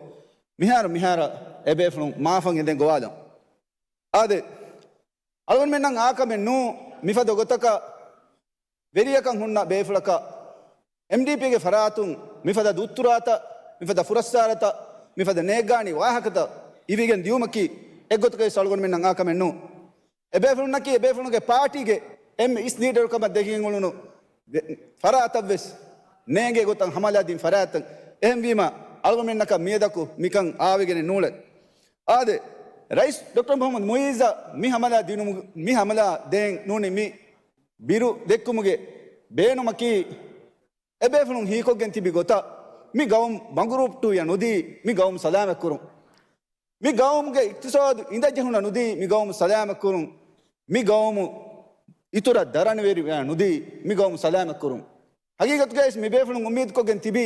މިހާރު މިހާރަށް އެބޭފުޅުން މާފަށް އެދެން ގޮވާލަން. އާދެ، އަޅުގަނޑުމެންނަށް އާކަމެއް ނޫ، މިފަދަ ގޮތަކަށް ވެރިޔަކަށް ހުންނަ ބޭފުޅަކަށް އެމްޑީޕީގެ ފަރާތުން މިފަދަ ދުއްތުރާތައް، މިފަދަ ފުރައްސާރަތައް، މިފަދަ ނޭއްގާނީ ވާހަކަތައް އިވިގެން ދިޔުމަކީ އެއްގޮތަކަށް އަޅުގަނޑުމެންނަށް އާކަމެއް ނޫ. އެބޭފުޅުންނަކީ އެބޭފުޅުންގެ ޕާޓީގެ އެންމެ އިސް ލީޑަރުކަމަށް ދެކިގެން އުޅުނު ފަރާތަށްވެސް ނޭނގޭ ގޮތަށް ހަމަލާދިން ފަރާތްތައް. އެހެންވީމަ، އަޅުގަނޑުމެންނަކަށް މިއަދަކު މިކަން އާވެގެނެއް ނޫޅެ. އާދެ، ރައީސް ޑޮކްޓަރ މުހައްމަދު މުއިއްޒަށް މި ހަމަލާ ދިނުމު-، މި ހަމަލާ ދޭން ނޫނީ މި ބިރު ދެއްކުމުގެ ބޭނުމަކީ، އެބޭފުޅުން ހީކޮށްގެން ތިބި ގޮތަށް މި ގައުމު ބަނގުރޫޕްޓުވިޔަ ނުދީ މި ގައުމު ސަލާމަތްކުރުން. މި ގައުމުގެ އިޤްތިޞާދު އިނދަޖެހުނަ ނުދީ މި ގައުމު ސަލާމަތްކުރުން. މި ގައުމު އިތުރަށް ދަރަނިވެރިވެޔަ ނުދީ މި ގައުމު ސަލާމަތްކުރުން. ހަގީގަތުގައި މި ބޭފުޅުން އުއްމީދުކޮށްގެން ތިބީ،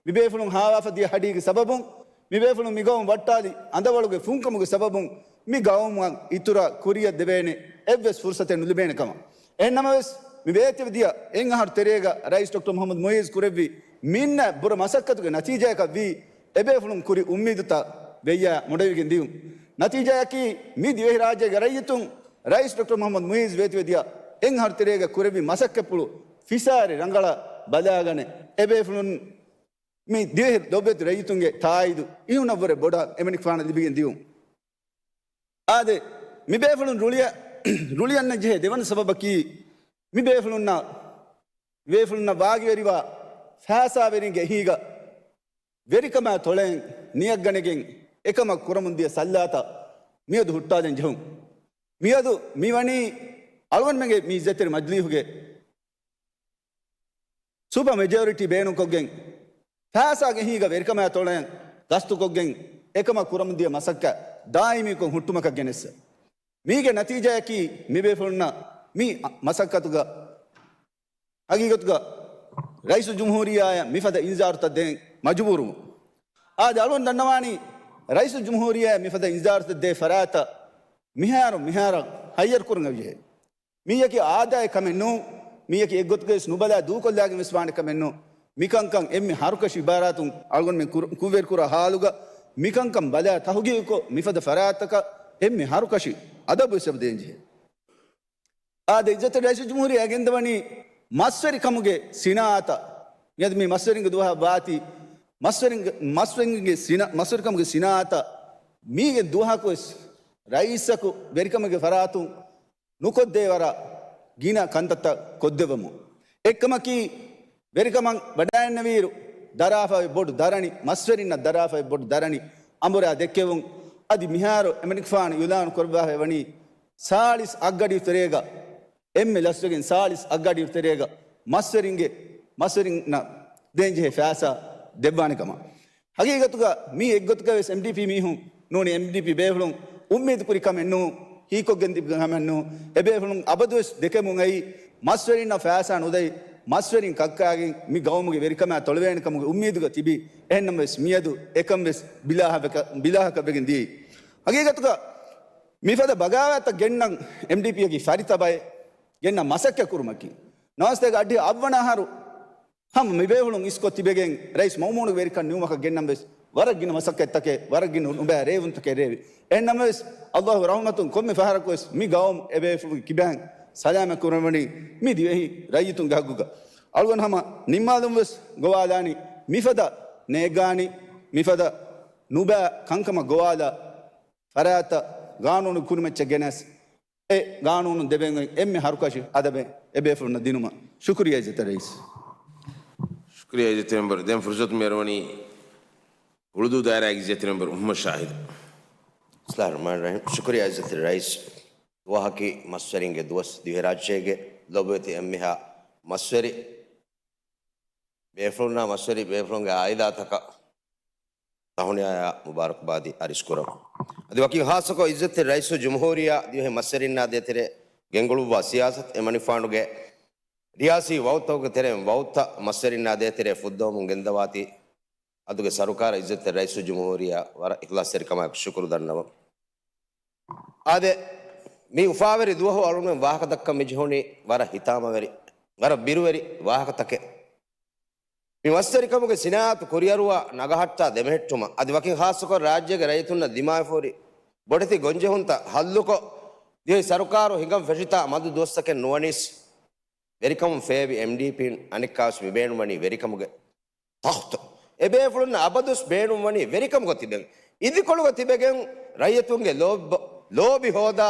މި ބޭފުޅުން ހާވާފަ ދިޔަ ހަޑީގެ ސަބަބުން، މި ބޭފުޅުން މި ގައުމު ވައްޓާލި އަނދަވަޅުގެ ފުންކަމުގެ ސަބަބުން، މި ގައުމަށް އިތުރަށް ކުރިއަށް ދެވޭނެ އެއްވެސް ފުރުސަތެއް ނުލިބޭނެ ކަމަށް. އެހެން ނަމަވެސް، މި ވޭތެވެ ދިޔަ އެއް އަހަރު ތެރޭގަ ރައީސް ޑޮކްޓަރ މުހައްމަދު މުއިއްޒު ކުރެއްވި މިންނަ ބުރަ މަސައްކަތުގެ ނަތީޖާއަކަށް ވީ، އެބޭފުޅުން ކުރި އުއްމީދުތައް ވެއްޔާ މޮޑެވިގެން ދިޔުން. ނަތީޖާއަކީ، މި ދިވެހި ރާއްޖޭގެ ރައްޔިތުން ރައީސް ޑޮކްޓަރ މުހައްމަދު މުއިއްޒު ވޭތުވެ ދިޔަ އެއް އަހަރު ތެރޭގަ ކުރެއްވި މަސައްކަތްޕުޅު ފިސާރި ރަނގަޅަށް ބަލާގަނެ، އެބޭފުޅުން މި ދިވެހި ލޮބުވެތި ރައްޔިތުންގެ ތާއީދު އިހުނަށްވުރެ ބޮޑަށް އެމަނިކުފާނަށް ލިބިގެން ދިޔުން. އާދެ، މި ބޭފުޅުން ރުޅިއަ-، ރުޅިއަންނަން ޖެހޭ ދެވަނަ ސަބަބަކީ، މި ބޭފުޅުންނަށް ބޭފުޅުންނަށް ވާގިވެރިވާ ފައިސާވެރިންގެ އެހީގަ ވެރިކަމާ ތޮޅެއިން ނިޔަތްގަނެގެން އެކަމަށް ކުރަމުންދިޔަ ސައްލާތައް މިއަދު ހުއްޓާލަން ޖެހުން. މިއަދު މިވަނީ އަޅުގަނޑުމެންގެ މި އިއްޒަތްތެރި މަޖިލީހުގެ ސުޕަ މެޖޯރިޓީ ބޭނުންކޮށްގެން، ފައިސާގެ އެހީގަ ވެރިކަމާ ތޮޅެއިން ގަސްތުކޮށްގެން އެކަމަށް ކުރަމުންދިޔަ މަސައްކަތް ދާއިމީކޮށް ހުއްޓުމަކަށް ގެނެއްސަ. މީގެ ނަތީޖާއަކީ މިބޭފުޅުންނަށް މި މަސައްކަތުގަ ހަގީގަތުގަ ރައީސުލްޖުމްހޫރިއްޔާއަށް މިފަދަ އިންޒާރުތައް ދޭން މަޖުބޫރުވުން. އާދެ، އަޅުގަނޑު ދަންނަވާނީ ރައީސުލްޖުމްހޫރިއްޔާއަށް މިފަދަ އިންޒާރުތައް ދޭ ފަރާތަށް މިހާރު މިހާރަށް ހައްޔަރުކުރަން އެބަޖެހޭ. މީއަކީ އާދައިގެ ކަމެއް ނޫން. މީއަކީ އެއްގޮތުގަވެސް ނުބަލާ ދޫކޮށްލާގެން ވެސް ވާނެ ކަމެއް ނޫން. މިކަންކަން އެންމެ ހަރުކަށި އިބާރާތުން އަޅުގަނޑުމެން ކުރު-، ކުށްވެރިކުރާ ހާލުގަ މިކަންކަން ބަލާ ތަހުގީގުކޮށް، މިފަދަ ފަރާތަކަށް އެންމެ ހަރުކަށި އަދަބުވެސް އެބަ ދޭންޖެހޭ. އާދެ، އިއްޒަތްތެރި ރައީސުލްޖުމްހޫރިއްޔާ ގެންދަވަނީ މަސްވެރިކަމުގެ ސިނާއަތަށް. މިއަދު މި މަސްވެރިންގެ ދުވަހަށް ވާތީ، މަސްވެރިންގެ، މަސްވެރިންގެ ސިނާ-، މަސްވެރިކަމުގެ ސިނާއަތަށް މީގެ ދުވަހަކުވެސް ރައީސަކު ވެރިކަމުގެ ފަރާތުން ނުކޮށްދޭ ވަރަށް ގިނަ ކަންތައްތައް ކޮށްދެއްވަމުން. އެއްކަމަކީ، ވެރިކަމަށް ވަޑައިގެންނެވިއިރު ދަރާފައި ބޮޑު ދަރަނި، މަސްވެރިންނަށް ދަރާފައި ބޮޑު ދަރަނި އަނބުރާ ދެއްކެވުން. އަދި މިހާރު އެމަނިކުފާނު އިއުލާނު ކުރައްވާފައި ވަނީ ސާޅީސް އަށްގަޑިއިރު ތެރޭގަ، އެންމެ ލަސްވެގެން ސާޅީސް އަށްގަޑިއިރު ތެރޭގަ މަސްވެރިންގެ، މަސްވެރިންނަށް ދޭންޖެހޭ ފައިސާ ދެއްވާނެ ކަމަށް. ހަގީގަތުގަ މީ އެއްގޮތުގަވެސް އެމްޑީޕީ މީހުން ނޫނީ، އެމްޑީޕީ ބޭފުޅުން އުއްމީދު ކުރި ކަމެއް ނޫން، ހީކޮށްގެން ތިބި ކަމެއް ނޫން. އެބޭފުޅުން އަބަދުވެސް ދެކެމުން އައީ މަސްވެރިންނަށް ފައިސާ ނުދެއި، މަސްވެރިން ކައްކާގެން މި ގައުމުގެ ވެރިކަމާ ތޮޅެވޭނެ ކަމުގެ އުއްމީދުގަ ތިބި. އެހެންނަމަވެސް މިއަދު އެކަންވެސް ބިލާހަކަށް ވެގެން ދިޔައީ. ހަގީގަތުގަ މިފަދަ ބަޣާވާތަށް ގެންނަން އެމްޑީޕީއަކީ ފަރިތަ ބައެއް ގެންނަން މަސައްކަތް ކުރުމަކީ. ނަވާސްތޭކަ އަށްޑިހަ އަށްވަނަ އަހަރު ހަމަ މިބޭފުޅުން އިސްކޮށް ތިބެގެން ރައީސް މައުމޫނުގެ ވެރިކަން ނިމުމަކަށް ގެންނަން ވެސް ވަރަށް ގިނަ މަސައްކަތްތަކެއް، ވަރަށް ގިނަ ނުބައި ރޭވުންތަކެއް ރޭވި. އެހެންނަމަވެސް، އައްލާހު ރަޙުމަތުން ކޮންމެ ފަހަރަކުވެސް މި ގައުމު އެބޭފުޅުން ކިބައިން ސަލާމަތް ކުރައްވަނީ މި ދިވެހި ރައްޔިތުންގެ ހައްގުގަ. އަޅުގަނޑު ހަމަ ނިންމާލުން ވެސް ގޮވާލާނީ މިފަދަ ނޭގާނި، މިފަދަ ނުބައި ކަންކަމަށް ގޮވާލާ ފަރާތަށް ގާނޫނު ކުރިމައްޗަށް ގެނެސް، އެ ގާނޫނުން ދެބެން އެންމެ ހަރުކަށި އަދަބެއް އެބޭފުޅުންނަށް ދިނުމަށް ޝުކުރިޔާ އިއްޒަތްތެރި ރައީސް. ޝުކުރިޔާ އިއްޒަތްތެރި މެމްބަރު. ދެން ފުރުސަތު މިއަރުވަނީ ހުޅުދޫ ދާއިރާގެ އިއްޒަތްތެރި މެމްބަރު މުޙައްމަދު ޝާހިދު. ބިސްމިއްލާހިއްރަޙްމާނިއްރަޙީމް. ޝުކުރިޔާ އިއްޒަތްތެރި ރައީސް. ދުވަހަކީ މަސްވެރިންގެ ދުވަސް. ދިވެހިރާއްޖޭގެ ލޯބިވެތި އެންމެހާ މަސްވެރި ބޭފުޅުންނާ މަސްވެރި ބޭފުޅުންގެ އާއިލާތަކަށް ތަހުނިޔާއާ މުބާރަކުބާދީ އަރިސްކުރަމު. އަދި ވަކިން ޚާއްޞަކޮށް އިއްޒަތްތެރި ރައީސުލްޖުމްހޫރިއްޔާ ދިވެހި މަސްވެރިންނާ ދޭތެރޭ ގެންގުޅުއްވާ ސިޔާސަތު އެމަނިކުފާނުގެ ރިޔާސީ ވައުދުތަކުގެ ތެރެއިން ވައުދުތައް މަސްވެރިންނާ ދޭތެރޭ ފުއްދަވަމުން ގެންދަވާތީ އަދުގެ ސަރުކާރަށް އިއްޒަތްތެރި ރައީސުލްޖުމްހޫރިއްޔާ ވަރަށް އިޚްލާޞްތެރިކަމާއެކު ޝުކުރު ދަންނަވަން. އާދެ، މި އުފާވެރި ދުވަހު އަޅުގަނޑުމެން ވާހަކަ ދައްކަން މި ޖެހުނީ ވަރަށް ހިތާމަވެރި، ވަރަށް ބިރުވެރި ވާހަކަތަކެއް. މި މަސްވެރިކަމުގެ ސިނާއަތު ކުރިއަރުވާ ނަގަހައްޓާ ދެމެހެއްޓުމަށް އަދި ވަކިން ޚާއްޞަކޮށް ރާއްޖޭގެ ރައްޔިތުންނަށް ދިމާވެފަ ހުރި ބޮޑެތި ގޮންޖެހުންތައް ހައްލުކޮށް، ދިވެހި ސަރުކާރު ހިނގަން ފެށިތާ މަދު ދުވަސްތަކެއް ނުވަނީސް، ވެރިކަމުން ފޭބި އެމްޑީޕީން އަނެއްކާވެސް މި ބޭނުންވަނީ ވެރިކަމުގެ ތަޚްތު. އެބޭފުޅުންނަށް އަބަދުވެސް ބޭނުންވަނީ ވެރިކަމުގަ ތިބެން، އިދިކޮޅުގަ ތިބެގެން ރައްޔިތުންގެ ލޯބި، ލޯބި ހޯދާ،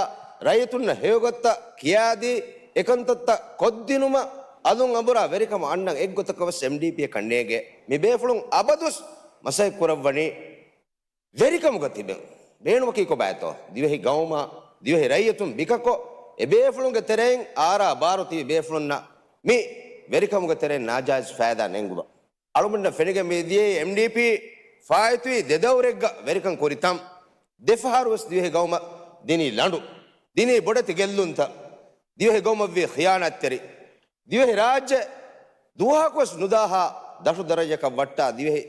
ރައްޔިތުންނަށް ހެޔޮގޮތްތައް ކިޔާދީ، އެކަންތައްތައް ކޮށްދިނުމަށް އަލުން އަނބުރާ ވެރިކަމަށް އަންނަން އެއްގޮތަކަށް ވެސް އެމްޑީޕީއަކަށް ނޭނގޭ. މި ބޭފުޅުން އަބަދުވެސް މަސައްކަތް ކުރައްވަނީ ވެރިކަމުގަ ތިބެން. ބޭނުމަކީ ކޮބާތޯ؟ ދިވެހި ގައުމާ، ދިވެހި ރައްޔިތުން ބިކަކޮށް، އެބޭފުޅުންގެ ތެރެއިން އާރާ ބާރު ތިބި ބޭފުޅުންނަށް މި ވެރިކަމުގެ ތެރެއިން ނާޖާއިޒް ފައިދާ ނެންގުމަށް. އަޅުގަނޑަށް ފެނިގެން މި ދިޔައީ އެމްޑީޕީ ފާއިތުވި ދެ ދައުރެއްގަ ވެރިކަން ކުރި ތަން. ދެފަހަރުވެސް ދިވެހި ގައުމަށް ދިނީ ލަނޑު، ދިނީ ބޮޑެތި ގެއްލުންތައް، ދިވެހި ގައުމަށްވީ ޚިޔާނާތްތެރި، ދިވެހި ރާއްޖެ ދުވަހަކުވެސް ނުދާހާ ދަށު ދަރަޖައަކަށް ވައްޓާ، ދިވެހި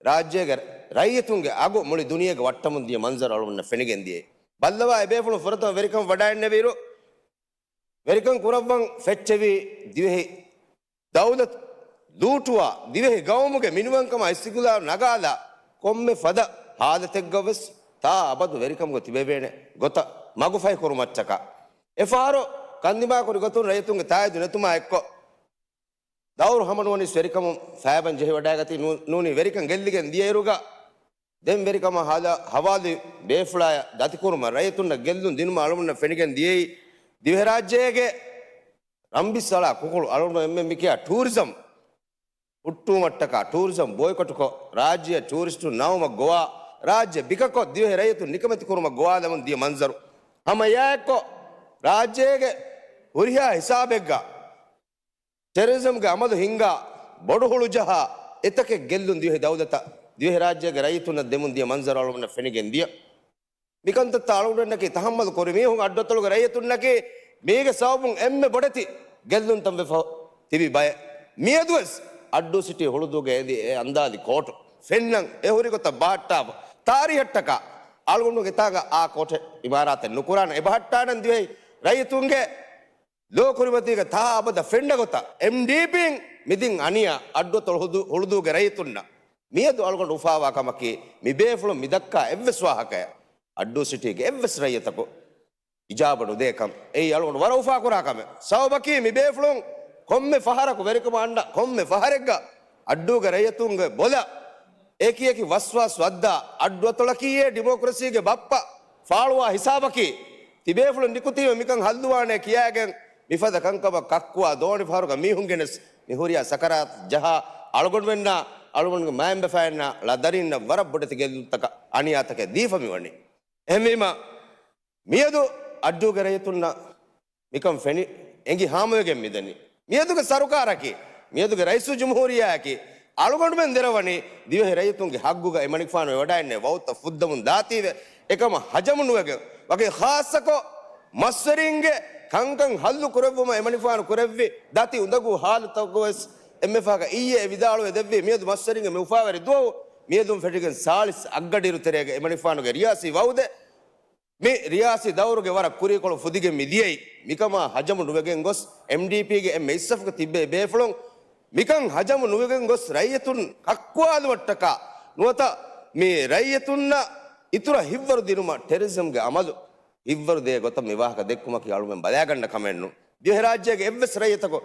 ރާއްޖޭގެ ރައްޔިތުންގެ އަގު މުޅި ދުނިޔޭގަ ވައްޓަމުން ދިޔަ މަންޒަރު އަޅުގަނޑަށް ފެނިގެން ދިޔައީ. ބައްލަވާ، އެބޭފުޅުން ފުރަތަމަ ވެރިކަން ވަޑައިންނެވިއިރު، ވެރިކަން ކުރައްވަން ފެއްޗެވީ ދިވެހި ދައުލަތު ލޫޓުވާ، ދިވެހި ގައުމުގެ މިނިވަންކަމާ އިސްތިގުލާލު ނަގާލާ، ކޮންމެ ފަދަ ހާލަތެއްގަވެސް ތާ އަބަދު ވެރިކަމުގަ ތިބެވޭނެ ގޮތަށް މަގުފަހި ކުރުމަށްޓަކާ. އެފަހަރު ކަންދިމާކުރި ގޮތުން ރައްޔިތުންގެ ތާއީދު ނެތުމާ އެއްކޮށް، ދައުރު ހަމަނުވަނީސް ވެރިކަމުން ފައިބަން ޖެހިވަޑައިގަތީ. ނޫ-، ނޫނީ ވެރިކަން ގެއްލިގެން ދިޔައިރުގަ، ދެން ވެރިކަމާ ހާލަ ހަވާލުވި ބޭފުޅާޔަށް ދަތިކުރުމަށް، ރައްޔިތުންނަށް ގެއްލުން ދިނުމަށް އަޅުގަނޑަށް ފެނިގެން ދިޔައީ، ދިވެހިރާއްޖޭގެ ރަނބިސް އަޅާ ކުކުޅު އަޅުގަނޑު އެންމެން މިކިޔާ ޓޫރިޒަމް ހުއްޓުވުމަށްޓަކާ، ޓޫރިޒަމް ބޯއިކޮޓުކޮށް، ރާއްޖެއަށް ޓޫރިސްޓުން ނައުމަށް ގޮވާ، ރާއްޖެ ބިކަކޮށް، ދިވެހި ރައްޔިތުން ނިކަމެތިކުރުމަށް ގޮވާލަމުން ދިޔަ މަންޒަރު. ހަމަ އެއާއެއްކޮށް، ރާއްޖޭގެ ހުރިހާ ހިސާބެއްގަ ޓެރަރިޒަމްގެ އަމަލު ހިންގާ، ބޮޑު ހުޅުޖަހާ އެތަކެއް ގެއްލުން ދިވެހި ދައުލަތަށް، ދިވެހިރާއްޖޭގެ ރައްޔިތުންނަށް ދެމުން ދިޔަ މަންޒަރު އަޅުގަނޑަށް ފެނިގެން ދިޔަ. މިކަންތައްތައް އަޅުގަނޑަކީ ތަހައްމަލު ކުރި މީހުން، އައްޑުއަތޮޅުގެ ރައްޔިތުންނަކީ މީގެ ސަބަބުން އެންމެ ބޮޑެތި ގެއްލުންތައް ވެފަ ތިބި ބައެއް. މިއަދުވެސް އައްޑޫ ސިޓީ ހުޅުދޫގަ އެދި އެ އަންދާލި ކޯޓު ފެންނަން އެ ހުރި ގޮތަށް ބަހައްޓާފަ. ތާރީހަށްޓަކާ އަޅުގަނޑުގެ ތާގަ އާ ކޯޓެއް އިމާރާތެއް ނުކުރާނަން. އެބަހައްޓާނަން ދިވެހި ރައްޔިތުންގެ ލޯ ކުރިމަތީގަ ތާ އަބަދަށް ފެންނަ ގޮތަށް އެމްޑީޕީން މިދިން އަނިޔާ އައްޑުއަތޮޅު ހުދު-، ހުޅުދޫގެ ރައްޔިތުންނަށް. މިއަދު އަޅުގަނޑު އުފާވާ ކަމަކީ، މި ބޭފުޅުން މި ދައްކާ އެއްވެސް ވާހަކައެއް އައްޑޫ ސިޓީގެ އެއްވެސް ރައްޔިތަކު އިޖާބަ ނުދޭ ކަން. އެއީ އަޅުގަނޑު ވަރަށް އުފާކުރާ ކަމެއް. ސަބަބަކީ މި ބޭފުޅުން ކޮންމެ ފަހަރަކު ވެރިކަމަށް އަންނަ ކޮންމެ ފަހަރެއްގަ އައްޑޫގެ ރައްޔިތުންގެ ބޮލަށް އެކި އެކި ވަސްވާސް ވައްދާ، އައްޑުއަތޮޅަކީއޭ ޑިމޮކްރަސީގެ ބައްޕަ، ފާޅުވާ ހިސާބަކީ، ތިބޭފުޅުން ނިކުތީމަ މިކަން ހައްލުވާނޭ ކިޔާގެން މިފަދަ ކަންކަމަށް ކައްކުވާ ދޯނި ފަހަރުގަ މީހުން ގެނެސް މި ހުރިހާ ސަކަރާތް ޖަހާ، އަޅުގަނޑުމެންނާ އަޅުގަނޑުގެ މައިންބަފައިންނާ ޅަދަރިންނަށް ވަރަށް ބޮޑެތި ގެއްލުންތަކަށް އަނިޔާތަކެއް ދީފަ މިވަނީ. އެހެންވީމަ، މިއަދު އައްޑޫގެ ރައްޔިތުންނަށް މިކަން ފެނި އެނގި ހާމަވެގެން މިދަނީ. މިއަދުގެ ސަރުކާރަކީ، މިއަދުގެ ރައީސުލްޖުމްހޫރިއްޔާއަކީ، އަޅުގަނޑުމެން ދެރަވަނީ ދިވެހި ރައްޔިތުންގެ ހައްގުގަ އެމަނިކުފާނު އެވަޑައިންނެވި ވައުދުތައް ފުއްދަމުން ދާތީވެ، އެކަމަ ހަޖަމު ނުވެގެން، ވަކި ޚާއްޞަކޮށް މަސްވެރިންގެ ކަންކަން ހައްލު ކުރެއްވުމަށް އެމަނިކުފާނު ކުރެއްވި ދަތި އުނދަގޫ ހާލަތަކުވެސް އެންމެފަހަކަށް އިއްޔެ އެ ވިދާޅުވެ ދެއްވީ، މިއަދު މަސްވެރިންގެ މި އުފާވެރި ދުވަހު މިއަދުން ފެށިގެން ސާޅީސް އަށްގަޑިއިރު ތެރޭގަ އެމަނިކުފާނުގެ ރިޔާސީ ވައުދެއް މި ރިޔާސީ ދައުރުގެ ވަރަށް ކުރީކޮޅު ފުދިގެން މިދިޔައީ، މިކަމާ ހަޖަމު ނުވެގެން ގޮސް، އެމްޑީޕީގެ އެންމެ އިސްސަފުގެ ތިއްބޭ ބޭފުޅުން މިކަން ހަޖަމު ނުވެގެން ގޮސް، ރައްޔިތުން ކައްކުވާލުމަށްޓަކާ ނުވަތަ މި ރައްޔިތުންނަށް އިތުރަށް ހިތްވަރު ދިނުމަށް ޓެރަރިޒަމްގެ އަމަލު ހިތްވަރު ދޭ ގޮތަށް މި ވާހަކަ ދެއްކުމަކީ އަޅުމެން ބަލާގަންނަ ކަމެއް ނޫން. ދިވެހިރާއްޖޭގެ އެއްވެސް ރައްޔިތަކު،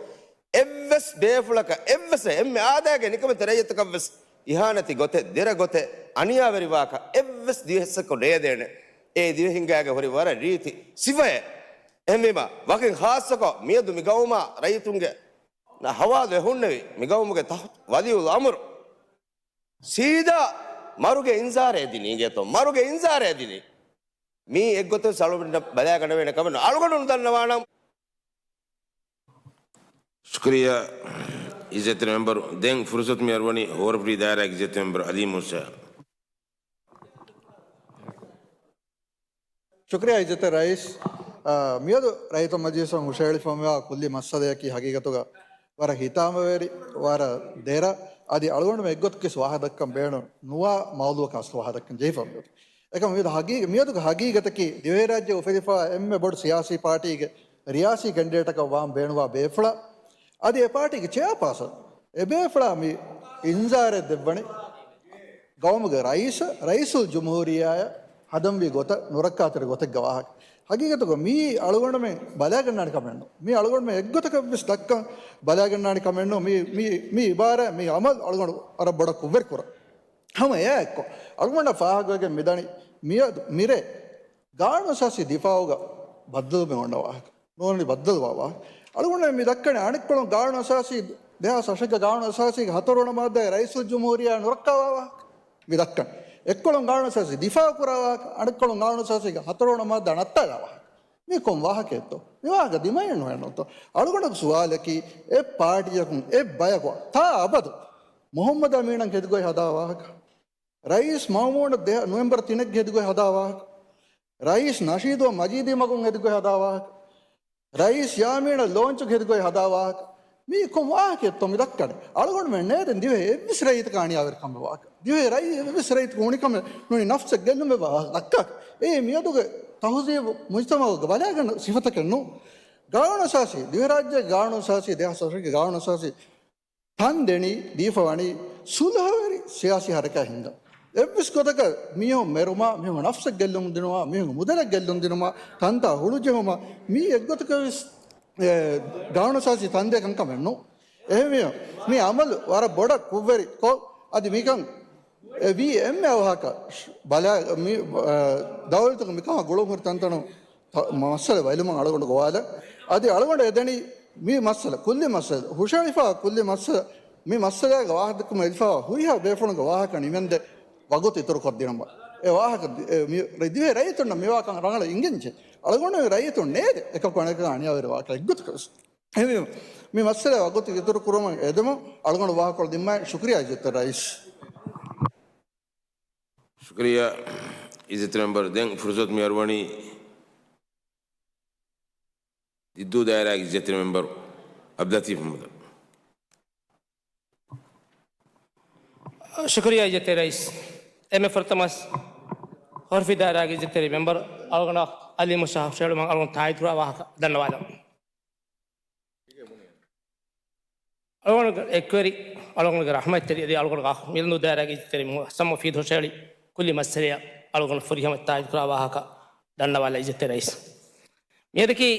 އެއްވެސް ބޭފުޅަކަށް، އެއްވެސް އެންމެ އާދައިގެ ނިކަމެތި ރައްޔިތަކަށްވެސް އިހާނެތި ގޮތެއް، ދެރަ ގޮތެއް، އަނިޔާވެރިވާކަށް އެއްވެސް ދިވެހިއްސަކު ނޭދޭނެ. އެ ދިވެހިންގާގެ ހުރި ވަރަށް ރީތި ސިފައެއް. އެހެންވީމަ، ވަކިން ޚާއްޞަކޮށް މިއަދު މި ގައުމާ ރައްޔިތުންގެ ހަވާލު އެ ހުންނެވި މި ގައުމުގެ ތަހް-، ވަލިއުލް އަމުރު ސީދާ މަރުގެ އިންޒާރެއް ދިނީ ގޭތޯ، މަރުގެ އިންޒާރެއް ދިނީ. މީ އެއްގޮތަށް އަޅުގަނޑަށް ބަލާގަނެވޭނެ ކަމެއް ނޫން. އަޅުގަނޑު ނުދަންނަވާނަމް. ޝުކުރިއްޔާ އިއްޒަތްތެރި މެމްބަރު. ދެން ފުރުސަތު މި އަރުވަނީ ހޯރަފުރީ ދާއިރާގެ އިއްޒަތްތެރި މެމްބަރު އަލީ މޫސާ. ޝުކުރިއްޔާ އިއްޒަތްތެރި ރައީސް. އާ، މިއަދު ރައްޔިތުންގެ މަޖިލީސުން ހުށަހެޅިފައިވާ ކުއްލި މައްސަލަޔަކީ ހަގީގަތުގަ ވަރަށް ހިތާމަވެރި، ވަރަށް ދެރަ، އަދި އަޅުގަނޑުމެން އެއްގޮތަކީސް ވާހަކަ ދައްކަން ބޭނުން ނުވާ މައުޟޫއަކަށް އަސްލު ވާހަކަ ދައްކަން ޖެހިފަ މިއަދު. އެކަމަ މިއަދު ހަގީ-، މިއަދުގެ ހަގީގަތަކީ ދިވެހިރާއްޖެ އުފެދިފައިވާ އެންމެ ބޮޑު ސިޔާސީ ޕާޓީގެ ރިޔާސީ ކެންޑިޑޭޓަކަށް ވާން ބޭނުންވާ ބޭފުޅާ، އަދި އެ ޕާޓީގެ ޗެއާޕާސަން، އެ ބޭފުޅާ މި އިންޒާރެއް ދެއްވަނީ ގައުމުގެ ރައީސަށް، ރައީސުލްޖުމްހޫރިއްޔާއަށް ހަދަންވީ ގޮތަށް ނުރައްކާތެރި ގޮތެއްގެ ވާހަކަ. ހަގީގަތުގަ މީ އަޅުގަނޑުމެން ބަލާގަންނާނެ ކަމެއް ނޫން. މީ އަޅުގަނޑުމެން އެއްގޮތަކަށްވެސް ދައްކަން ބަލާގަންނާނެ ކަމެއް ނޫން. މީ، މީ، މީ އިބާރާތް، މީ އަމަލު އަޅުގަނޑު ވަރަށް ބޮޑަށް ކުށްވެރި ކުރަން. ހަމަ އެއާއެއްކޮށް، އަޅުގަނޑަށް ފާހަގަވެގެން މިދަނީ މިއަދު މިރޭ ގާނޫނުއަސާސީ ދިފާއުގަ ބައްދަލުވުމެއް އޮންނަ ވާހަކަ. ނޫނީ ބައްދަލުވާ ވާހަކަ. އަޅުގަނޑު މި ދައްކަނީ އަނެއްކޮޅުން ގާނޫނުއަސާސީ ދެހާސް އަށެއްގަ ގާނޫނުއަސާސީގެ ހަތަރުވަނަ މާއްދާގެ ރައީސުލްޖުމްހޫރިއްޔާ ނުރައްކާވާ ވާހަކަ. މި ދައްކަނީ. އެއްކޮޅުން ގާނޫނުއަސާސީ ދިފާއު ކުރާ ވާހަކަ، އަނެއްކޮޅުން ގާނޫނުއަސާސީގެ ހަތަރުވަނަ މާއްދާ ނައްތާލާ ވާހަކަ. މީ ކޮން ވާހަކައެއްތޯ؟ މި ވާހަކަ ދިމައެއް ނުވޭނެތޯ؟ އަޅުގަނޑުގެ ސުވާލަކީ، އެއް ޕާޓީއަކުން އެއް ބަޔަކު ތާ އަބަދު މުހައްމަދު އަމީނަށް ހެދިގޮތް ހަދާ ވާހަކަ، ރައީސް މައުމޫނަށް ދެ-، ނޮވެމްބަރު ތިނެއްގެ ހެދިގޮތް ހަދާ ވާހަކަ، ރައީސް ނަޝީދު މަޖީދީ މަގުން ހެދިގޮތް ހަދާ ވާހަކަ، ރައީސް ޔާމީނަށް ލޯންޗުގެ ހެދިގޮތް ހަދާ ވާހަކަ. މީ ކޮން ވާހަކައެއްތޯ މި ދައްކަނީ؟ އަޅުގަނޑުމެން ނޭދެން ދިވެހި އެއްވެސް ރައްޔިތަކަށް އަނިޔާވެރިކަމެއް ވާހަކަ. ދިވެހި ރައްޔި-، އެއްވެސް ރައްޔިތަކު އުނިކަމެއް ނޫނީ ނަފްސެއް ގެއްލުމެއް ވާ ދައްކާކަށް. އެއީ މިއަދުގެ ތަހުޒީބު މުޖްތަމަޢުގެ ބަލާގަންނަ ސިފަތަކެއް ނޫން. ގާނޫނުއަސާސީ، ދިވެހިރާއްޖޭގެ ގާނޫނުއަސާސީ، ދެހާސް އަށެއްގެ ގާނޫނުއަސާސީ ތަން ދެނީ ދީފަ ވަނީ ސުލްހަވެރި ސިޔާސީ ހަރަކާތް ހިންދާ. އެއްވެސް ގޮތަކަށް މީހުން މެރުމާ، މީހުން ނަފްސެއް ގެއްލުމުން ދިނުމާ، މީހުން މުދަލެއް ގެއްލުން ދިނުމާ، ތަންތާ ހުޅުޖެހުމާ، މީ އެއްގޮތަކަށް ވެސް، އެ، ގާނޫނުއަސާސީ ތަންދޭ ކަންކަމެއް ނޫން. އެހެންވެ، މި އަމަލު ވަރަށް ބޮޑަށް ކުށްވެރި ކޮށް، އަދި މިކަން އެ ވީ އެންމެ އަވަހަކަށް ބަލާ، މި، އެ، ދައުލަތުގެ މިކަމާ ގުޅުން ހުރި ތަންތަނުން ތަ-، މައްސަލަ ބައިލުމަށް އަޅުގަނޑު ގޮވާލަން. އަދި އަޅުގަނޑު އެދެނީ މި މައްސަލަ، ކުއްލި މައްސަލަ، ހުށައެޅިފަ ކުއްލި މައްސަލަ، މި މައްސަލާގެ ވާހަކަ ދެއްކުމަށް އެދިފައިވާ ހުރިހާ ބޭފުޅުންގެ ވާހަކަ ނިމެންދެ ވަގުތު އިތުރު ކޮށްދިނުމަށް. އެ ވާހަކަ ދި-، އެ މި ރަ-، ދިވެހި ރައްޔިތުންނަށް މިވާކަން ރަނގަޅަށް އިނގެންޖެ. އަޅުގަނޑު ރައްޔިތުން ނޭދެ އެކަކު އަނެކަކަށް އަނިޔާވެރި ވާކަށް އެއްގޮތަކަށް. އެހެންވީމަ، މި މައްސަލަ ވަގުތު އިތުރު ކުރުމަށް އެދުމަށް އަޅުގަނޑު ވާހަކަކޮޅު ދިންމާއި ޝުކުރިޔާ އިއްޒަތްތެރި ރައީސް. ޝުކުރިއްޔާ އިއްޒަތްތެރި މެމްބަރު. ދެން ފުރުސަތު މި އަރުވަނީ ދިއްދޫ ދާއިރާގެ އިއްޒަތްތެރި މެމްބަރު އަބްދުލްލަތީފް މުހައްމަދަށް. ޝުކުރިއްޔާ އިއްޒަތްތެރި ރައީސް. އެންމެ ފުރަތަމަ ހޮރިފި ދާއިރާގެ އިއްޒަތްތެރި މެމްބަރު އަޅުގަނޑަށް އަލީމުށާ ހުށައެޅުމަށް އަޅުގަނޑު ތާއީދުކުރާ ވާހަކަ ދަންނަވާލަން. އަޅުގަނޑުގެ އެކުވެރި، އަޅުގަނޑުގެ ރަޙްމަތްތެރި އަދި އަޅުގަނޑުގެ މިލަނދޫ ދާއިރާގެ އިއްޒަތްތެރި މު-، ސަމްމަ މުފީދު ހުށައެޅި ކުއްލި މައްސަލައަށް އަޅުގަނޑު ފުރިހަމަ ތާއީދުކުރާ ވާހަކަ ދަންނަވާލަން އިއްޒަތްތެރި ރައީސް. މިއަދަކީ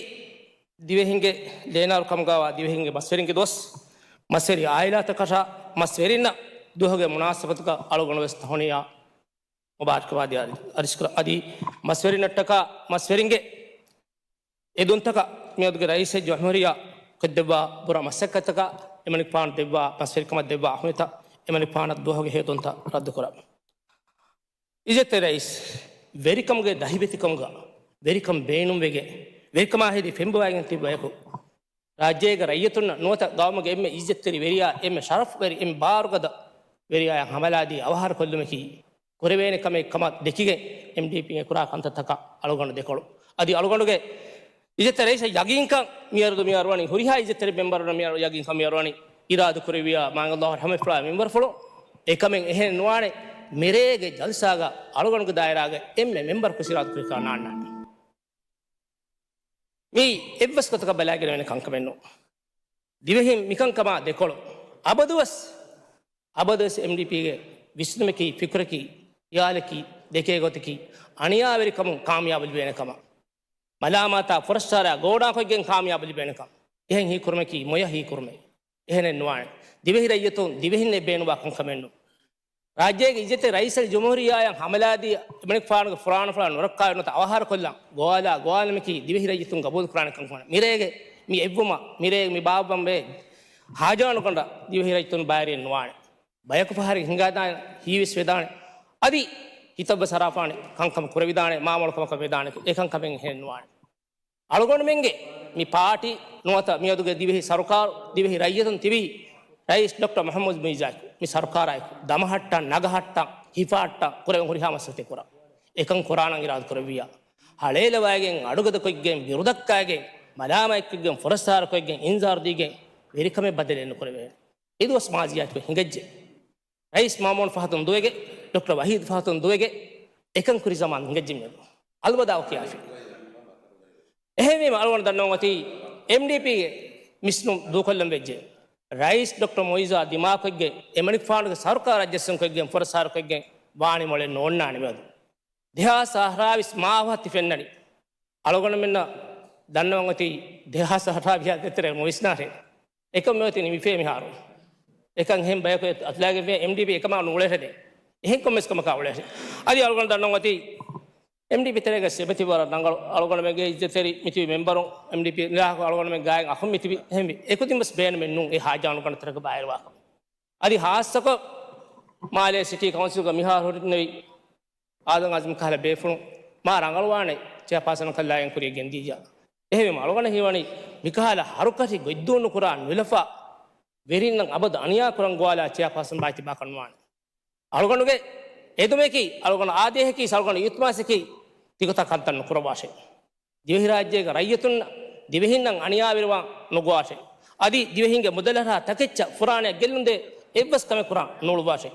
ދިވެހިންގެ ލޭނާރު ކަމުގައިވާ ދިވެހިންގެ މަސްވެރިންގެ ދުވަސް، މަސްވެރި އާއިލާތަކަށާ މަސްވެރިންނަށް ދުވަހުގެ މުނާސަބަތުގަ އަޅުގަނޑު ވެސް ތަހުނިޔާ މުބާރަކްބާދި އަރި-، އަރިސްކުރަ-، އަދި މަސްވެރިންނަށްޓަކާ މަސްވެރިންގެ އެދުންތަކަށް މިއަދުގެ ރައީސް ޖުމްހޫރިއްޔާ ކޮށްދެއްވާ ބުރަ މަސައްކަތަކަށް އެމަނިކުފާނު ދެއްވާ މަސްވެރިކަމަށް ދެއްވާ އަހުމިއްޔަތަށް އެމަނިކުފާނަށް ދުވަހުގެ ހެޔޮދުންތައް ރައްދުކުރަން. އިއްޒަތްތެރި ރައީސް، ވެރިކަމުގެ ދަހިވެތިކަމުގަ، ވެރިކަމު ބޭނުންވެގެން، ވެރިކަމާ ހެދި ފެންބޮވައިގެން ތިބި ބަޔަކު، ރާއްޖޭގެ ރައްޔިތުންނަށް ނުވަތަ ގައުމުގެ އެންމެ އިއްޒަތްތެރި ވެރިޔާ، އެންމެ ޝަރަފްވެރި، އެންމެ ބާރުގަދަ ވެރިޔާއަށް ހަމަލާދީ އަވަހާރަކޮށްލުމަކީ، ކުރެވޭނެ ކަމެއް ކަމަށް ދެކިގެން އެމްޑީޕީން އެކުރާ ކަންތައްތަކަށް އަޅުގަނޑު ދެކޮޅު. އަދި އަޅުގަނޑުގެ އިއްޒަތްތެރި ރައީސަށް ޔަގީންކަން މިއަރުދު މި އަރުވަނީ، ހުރިހާ އިއްޒަތްތެރި މެމްބަރުންނަށް މި އަރު ޔަގީންކަން މި އަރުވަނީ، އިރާދަކުރެއްވިޔާ މާތް ﷲ ރަޙްމަތްފުޅާ މިންވަރުފުޅު އެކަމެއް އެހެނެއް ނުވާނެ. މިރޭގެ ޖަލްސާގަ އަޅުގަނޑުގެ ދާއިރާގެ އެންމެ މެމްބަރަކު އިރާދަކުރިކާ ނާންނާނެ. މީ އެއްވެސް ގޮތަކަށް ބަލާގެނެވޭނެ ކަންކަމެއް ނޫން. ދިވެހިން މިކަންކަމާ ދެކޮޅު. އަބަދުވެސް، އަބަދުވެސް އެމްޑީޕީގެ ވިސްނުމަކީ، ފިކުރަކީ، ޚިޔާލަކީ، ދެކޭ ގޮތަކީ، އަނިޔާވެރިކަމުން ކާމިޔާބު ލިބޭނެ ކަމަށް. މަލާމާތާ ފުރައްސާރާ ގޯނާކޮށްގެން ކާމިޔާބު ލިބޭނެ ކަމަށް. އެހެން ހީކުރުމަކީ މޮޔަ ހީކުރުމެއް. އެހެނެއް ނުވާނެ. ދިވެހި ރައްޔިތުން ދިވެހިންނެއް ބޭނުންވާ ކަންކަމެއް ނޫން. ރާއްޖޭގެ އިއްޒަތްތެރި ރައީސް ޖުމްހޫރިއްޔާއަށް ހަމަލާދީ އެމަނިކުފާނުގެ ފުރާނަފުޅާ ނުރައްކާ ނުވަތަ އަވަހާރަކޮށްލަން ގޮވާލާ ގޮވާލުމަކީ ދިވެހި ރައްޔިތުން ގަބޫލުކުރާނެ ކަންކަމެއް. މިރޭގެ މި އެއްވުމަށް، މިރޭގެ މި ބާއްވަންވޭ ހާޖާނުގަނޑަށް ދިވެހި ރައްޔިތުން ބައިވެރިއެއް ނުވާނެ. ބަޔަކު ފަހަރެއް ހިނގާދާނެ، ހީވެސް ވެދާނެ. އަދި ހިތަށްވެސް އަރާފާނެ ކަންކަމަށް ކުރެވިދާނެ، މާމޮޅު ކަމަކަށް ވެދާނެ، އެކަންކަމެއް އެހެނެއް ނުވާނެ. އަޅުގަނޑުމެންގެ މި ޕާޓީ ނުވަތަ މިއަދުގެ ދިވެހި ސަރުކާރު، ދިވެހި ރައްޔިތުން ތިބީ ރައީސް ޑޮކްޓަރ މުޙައްމަދު މުޢިއްޒާއެކު، މި ސަރުކާރާއެކު ދަމަހައްޓަން، ނަގަހައްޓަން، ހިފަހައްޓަން ކުރެވެން ހުރިހާ މަސައްކަތެއް ކުރަން. އެކަން ކުރާނަން އިރާދަކުރެއްވިއްޔާ، ހަޅޭލަވައިގެން، އަޑުގަދަކޮށްގެން، ބިރުދައްކައިގެން، މަލާމާތްކޮށްގެން، ފުރައްސާރަކޮށްގެން، އިންޒާރު ދީގެން ވެރިކަމެއް ބަދަލެއް ނުކުރެވޭނެ. އެދުވަސް މާޒީއާއެކު ހިނގައްޖެ. ރައީސް މާމޫނު ފަހަތުން ދުވެގެ، ޑޮކްޓަރ ވަހީދު ފަހަތުން ދުވެގެ، އެކަން ކުރި ޒަމާން ހިނގައްޖެ މިއަދު. އަލްވަދާޢު ކިޔާފި. އެހެންވީމަ، އަޅުގަނޑު ދަންނަވަން އޮތީ އެމްޑީޕީގެ މިސްނުން ދޫކޮށްލަން ވެއްޖެ. ރައީސް ޑޮކްޓަރ މުޢިއްޒާ ދިމާކޮށްގެ، އެމަނިކުފާނުގެ ސަރުކާރަށް ޖެއްސުން ކޮށްގެން، ފުރައްސާރަ ކޮށްގެން ވާނީ މޮޅެއް ނޯންނާނެ މިއަދު. ދެހާސް އަށާރަ ވިސް މާ އަވަހަށް ތި ފެންނަނީ. އަޅުގަނޑުމެންނަށް ދަންނަވަން އޮތީ ދެހާސް އަށާރަ ވިހާ ދޭތެރޭ ނުވިސްނާށޭ. އެކަން މިއޮތީ ނިމިފޭ މިހާރު. އެކަން އެހެން ބަޔަކު އަތުލައިގެންވޭ، އެމްޑީޕީ އެކަމާ ނޫޅޭށެދޭ. އެހެން ކޮންމެސް ކަމަކާ އުޅޭށެ. އަދި އަޅުގަނޑު ދަންނަވަން އޮތީ އެމްޑީޕީ ތެރޭގަ އެބަތިބި ވަރަށް ރަނގަޅު، އަޅުގަނޑުމެންގެ އިއްޒަތްތެރި މިތިބި މެމްބަރުން، އެމްޑީޕީ އިލާހަކު އަޅުގަނޑުމެން ގާތް އަޚުން މިތިބި. އެހެންވެ، އެކުދިން ވެސް ބޭނުމެއް ނޫން އެ ހާޖާނުގަނޑު ތެރޭގަ ބައިވެރިވާކަމަށް. އަދި ހާއްސަކޮށް މާލޭ ސިޓީ ކައުންސިލްގަ މިހާރު ހުރި ނެވި އާދަމް އާޒަމް ކަހަލަ ބޭފުޅުން މާ ރަނގަޅުވާނެ ޗެއާޕާސަނަކަށް ލާގެން ކުރިޔަށް ގެންދިއްޔާ. އެހެންވީމަ އަޅުގަނޑަށް ހީވަނީ މިކަހަލަ ހަރުކަށި ގޮތްދޫ ނުކުރާ ނުލަފާ ވެރިންނަށް އަބަދު އަނިޔާ ކުރަން ގޮވާލާ ޗެއާޕާސަން ބާއްވާ ތިބާކަށް ނުވާނެ. އަޅުގަނޑުގެ އެދުމަކީ، އަޅުގަނޑު އާދޭހަކީ، އަޅުގަނޑު އިލްތިމާސަކީ ތިގޮތަށް ކަންތައް ނުކުރައްވާށޭ. ދިވެހިރާއްޖޭގެ ރައްޔިތުން ދިވެހިންނަށް އަނިޔާވެރިވާން ނުގޮވާށޭ. އަދި ދިވެހިންގެ މުދަލަށާ ތަކެއްޗަށް ފުރާނައަށް ގެއްލުންދޭ އެއްވެސް ކަމެއް ކުރާން ނޫޅުއްވާށޭ.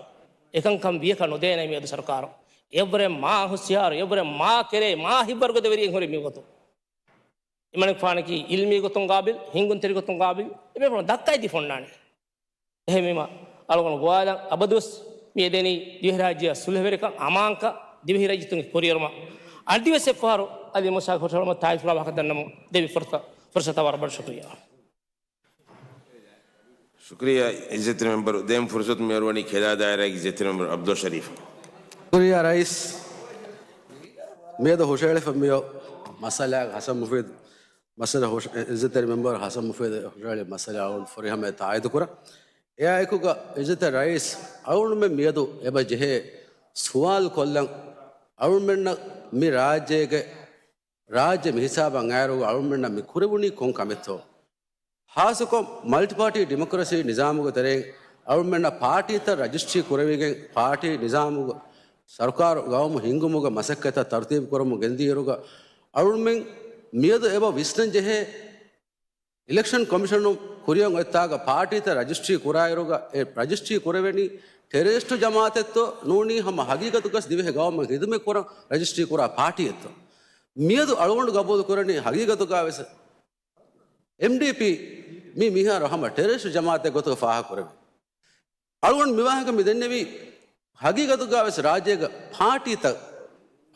އެކަންކަން ވިޔަކަށް ނުދޭނެ މިއަދު ސަރުކާރު. އެއްވަރެއް މާ ހުސިޔާރު، އެއްވަރެއް މާ ކެރޭ، މާ ހިތްވަރުގަދަވެރިއެއް ހުރި މިވަގުތު. އެމަނިކުފާނަކީ އިލްމީ ގޮތުން ގާބިލް، ހިންގުންތެރި ގޮތުން ގާބިލް، އެބޭފުޅުން ދައްކައިދީފަ އޮންނާނެ. އެހެންވީމަ، އަޅުގަނޑު ގޮވާލަން އަބަދުވެސް މި އެދެނީ ދިވެހިރާއްޖެއަށް ސުލްހަވެރިކަން، އަމާންކަން، ދިވެހިރައްޔިތުންގެ ކުރިއެރުމަށް. އަދިވެސް އެއްފަހަރު އަލީ މޫސާގެ ހުށަހެޅުމަށް ތާއީދުކުރާ ވާހަކަ ދަންނަވަމުން ދެއްވި ފުރުސަ-، ފުރުސަތަށް ވަރަށް ބޮޑަށް ޝުކުރިއްޔާ. ޝުކުރިއްޔާ އިއްޒަތްތެރި މެމްބަރު. ދެން ފުރުސަތު މިއަރުވަނީ ކެލާ ދާއިރާގެ އިއްޒަތްތެރި މެމްބަރު އަބްދުﷲ ޝަރީފަށް. ޝުކުރިއްޔާ ރައީސް. މިއަދު ހުށަހެޅިފަ މިއޮތް މައްސަލާގެ ހަސަން މުފީދު މައްސަލަ ހުށަ-، އިއްޒަތްތެރި މެމްބަރު ހަސަން މުފީދު ހުށަހެޅި މައްސަލަ އަޅުން ފުރިހަމަޔަށް ތާއީދު ކުރަން. އެއާއެކުގަ އިއްޒަތްތެރި ރައީސް އަޅުންމެން މިއަދު އެބަ ޖެހޭ ސުވާލު ކޮށްލަން، އަޅުންމެންނަށް މި ރާއްޖޭގެ ރާއްޖެ މިހިސާބަށް އައިރުގަ އަޅުންމެންނަށް މި ކުރެވުނީ ކޮން ކަމެއްތޯ؟ ހާއްސަކޮށް މަލްޓިޕާޓީ ޑިމޮކްރަސީ ނިޒާމުގެ ތެރެއިން އަޅުންމެންނަށް ޕާޓީތައް ރަޖިސްޓްރީ ކުރެވިގެން ޕާޓީ ނިޒާމުގަ ސަރުކާރު ގައުމު ހިންގުމުގެ މަސައްކަތްތައް ތަރުތީބު ކުރަމުން ގެންދިޔައިރުގަ އަޅުންމެން މިއަދު އެބަ ވިސްނަން ޖެހޭ އިލެކްޝަން ކޮމިޝަނުން ކުރިއަށް އޮތްތާގަ ޕާޓީތައް ރަޖިސްޓްރީ ކުރާއިރުގަ އެ ރަޖިސްޓްރީ ކުރެވެނީ ޓެރަރިސްޓު ޖަމާއަތެއްތޯ ނޫނީ ހަމަ ހަގީގަތުގަސް ދިވެހި ގައުމަށް ހިދުމަތް ކުރަން ރަޖިސްޓްރީ ކުރާ ޕާޓީއެއްތޯ؟ މިއަދު އަޅުގަނޑު ގަބޫލު ކުރަނީ ހަގީގަތުގަވެސް އެމްޑީޕީ މި މިހާރު ހަމަ ޓެރަރިސްޓު ޖަމާއަތެއް ގޮތުގަ ފާހަގަ ކުރެވޭ. އަޅުގަނޑު މިވާހަކަ މި ދެންނެވީ ހަގީގަތުގަވެސް ރާއްޖޭގަ ޕާޓީތައް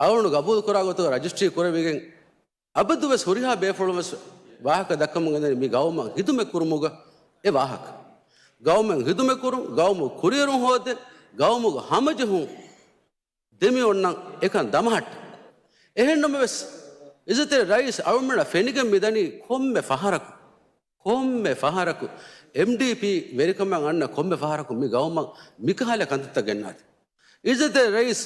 އަޅުގަނޑު ގަބޫލު ކުރާ ގޮތުގަ ރަޖިސްޓްރީ ކުރެވިގެން އަބަދުވެސް ހުރިހާ ބޭފުޅުންވެސް ވާހަކަ ދައްކަމުން ގެންދަނީ މި ގައުމަށް ހިދުމަތް ކުރުމުގަ އެ ވާހަކަ. ގައުމަށް ހިދުމަތް ކުރުން، ގައުމު ކުރިއެރުން ހޯދެން، ގައުމުގަ ހަމަޖެހުން ދެމިއޮންނަން އެކަން ދަމަހައްޓަން. އެހެންނަމަވެސް، އިއްޒަތްތެރި ރައީސް އަޅުމެންނަށް ފެނިގެން މިދަނީ ކޮންމެ ފަހަރަކު، ކޮންމެ ފަހަރަކު އެމްޑީޕީ ވެރިކަމަށް އަންނަ ކޮންމެ ފަހަރަކު މި ގައުމަށް މިކަހަލަ ކަންތައްތައް ގެންނާތީ. އިއްޒަތްތެރި ރައީސް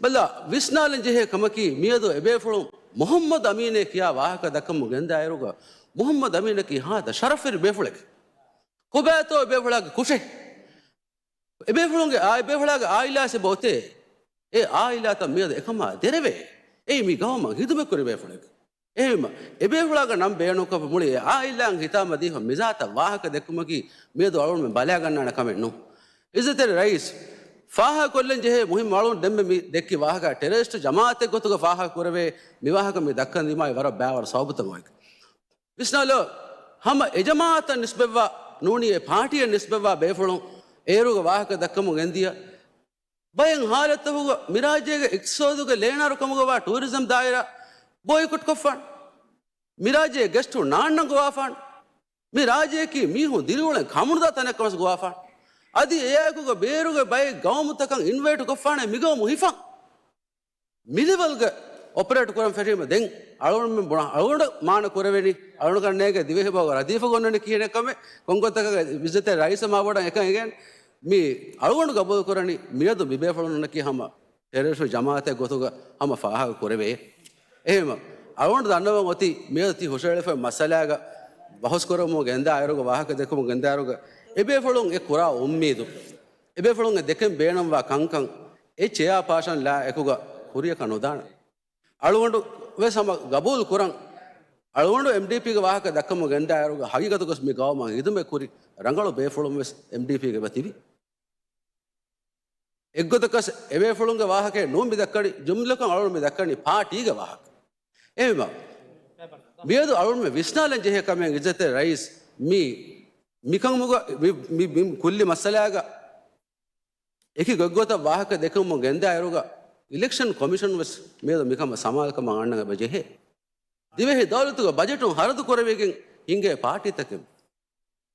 ބަލާ، ވިސްނާލަން ޖެހޭ ކަމަކީ މިއަދު އެބޭފުޅުން މުހައްމަދު އަމީނޭ ކިޔާ ވާހަކަ ދައްކަމުން ގެންދާއިރުގަ މުހައްމަދު އަމީނަކީ ހާދަ ޝަރަފުވެރި ބޭފުޅެކޭ. ކޮބާތޯ އެބޭފުޅާގެ ކުށެއް؟ އެބޭފުޅުންގެ އާ، އެބޭފުޅާގެ އާއިލާސް އެބަ އޮތޭ. އެ އާއިލާތައް މިއަދު އެކަމާ ދެރަވޭ. އެއީ މި ގައުމަށް ހިދުމަތްކުރި ބޭފުޅެކޭ. އެހެންވީމަ، އެބޭފުޅާގެ ނަން ބޭނުންކޮށްފަ މުޅި އެ އާއިލާއިން ހިތާމަ ދީފަ މިޒާތައް ވާހަކަ ދެއްކުމަކީ މިއަދު އަޅުގަނޑުމެން ބަލާގަންނާނެ ކަމެއް ނޫން. އިއްޒަތްތެރި ރައީސް، ފާހަގަކޮށްލަން ޖެހޭ މުހިއްމު އަޅުން ދެންމެ މި ދެއްކި ވާހަކަ ޓެރަރިސްޓު ޖަމާއަތެއް ގޮތުގަ ފާހަގަ ކުރެވޭ މި ވާހަކަ މި ދައްކަން ދިމާވި ވަރަށް ބައިވަރު ސަބަބުތައް އޮތް. ވިސްނާލޯ، ހަމަ އެ ޖަމާއަތަށް ނިސްބަތްވާ ނޫނީ އެ ޕާޓީއަށް ނިސްބަތްވާ ބޭފުޅުން އޭރުގަ ވާހަކަ ދައްކަމުން ގެންދިޔަ ބައެއް ހާލަތުގަ މިރާއްޖޭގެ އިޤްތިޞާދުގެ ލޭނާރުކަމުގަވާ ޓޫރިޒަމް ދާއިރާ ބޮއިކޮޓް ކޮށްފާނެ. މިރާއްޖޭ ގެސްޓު ނާންނަން ގޮވާފާނެ. މި ރާއްޖެއަކީ މީހުން ދިރިއުޅެން ކަމުނުދާ ތަނެއްކަމަސް ގޮވާފާނެ. އަދި އެއާއެކުގަ ބޭރުގެ ބައެއް ގައުމުތަކަށް އިންވައިޓް ކޮށްފާނެ މިގައުމު ހިފަން. މި ލެވެލްގަ އޮޕަރޭޓް ކުރަން ފެށީމަ ދެން އަޅުގަނޑުމެން ބުނާ، އަޅުގަނޑަށް މާނަ ކުރެވެނީ، އަޅުގަނޑަކަށް ނޭނގޭ ދިވެހި ބަހުގަ ރަދީފު ގޮންނަނީ ކިހިނެއް ކަމެއް، ކޮންގޮތަކަށް އިއްޒަތްތެރި ރައީސަށް މާބޮޑަށް އެކަން އެނގޭނެ. މި އަޅުގަނޑު ގަބޫލު ކުރަނީ މިއަދު މި ބޭފުޅުންނަކީ ހަމަ ޓެރަރިސްޓު ޖަމާއަތެއް ގޮތުގަ ހަމަ ފާހަގަ ކުރެވޭ. އެހެންވީމަ، އަޅުގަނޑު ދަންނަވަން އޮތީ މިއަދު ތި ހުށަހެޅިފައި މައްސަލާގަ ބަހުސް ކުރަމުން ގެންދާއިރުގަ ވާހަކަ ދެއްކުމުން ގެންދާއިރުގަ އެބޭފުޅުން އެ ކުރާ އުއްމީދު، އެބޭފުޅުން އެ ދެކެން ބޭނުންވާ ކަންކަން އެ ޗެއާޕާސަން ލާ އެކުގަ ކުރިޔަކަށް ނުދާނެ. އަޅުގަނޑު ވެސް ހަމަ ގަބޫލު ކުރަން. އަޅުގަނޑު އެމްޑީޕީގެ ވާހަކަ ދައްކަމުން ގެންދާއިރުގަ ހަގީގަތުގަސް މި ގައުމަށް ހިދުމަތް ކުރި ރަނގަޅު ބޭފުޅުން ވެސް އެމްޑީޕީގެ އެބަ ތިބި. އެއްގޮތަކަސް އެބޭފުޅުންގެ ވާހަކައެއް ނޫން މި ދައްކަނީ، ޖުމްލަކޮށް އަޅުގަނޑު މި ދައްކަނީ ޕާޓީގެ ވާހަކަ. އެހެންވީމަ، މިއަދު އަޅުގަނޑު މި ވިސްނާލަން ޖެހޭ ކަމެއް އިއްޒަތްތެރި ރައީސް މި، މިކަމުގަ، މި، މި، މި ކުއްލި މައްސަލާގަ އެކި ގޮތްގޮތަށް ވާހަކަ ދެކެމުން ގެންދާއިރުގަ އިލެކްޝަން ކޮމިޝަން ވެސް މިއަދު މިކަމަށް ސަމާލުކަމަށް އަންނަން އެބަ ޖެހޭ. ދިވެހި ދައުލަތުގެ ބަޖެޓުން ހަރަދު ކުރެވިގެން ހިނގޭ ޕާޓީތަކެއް.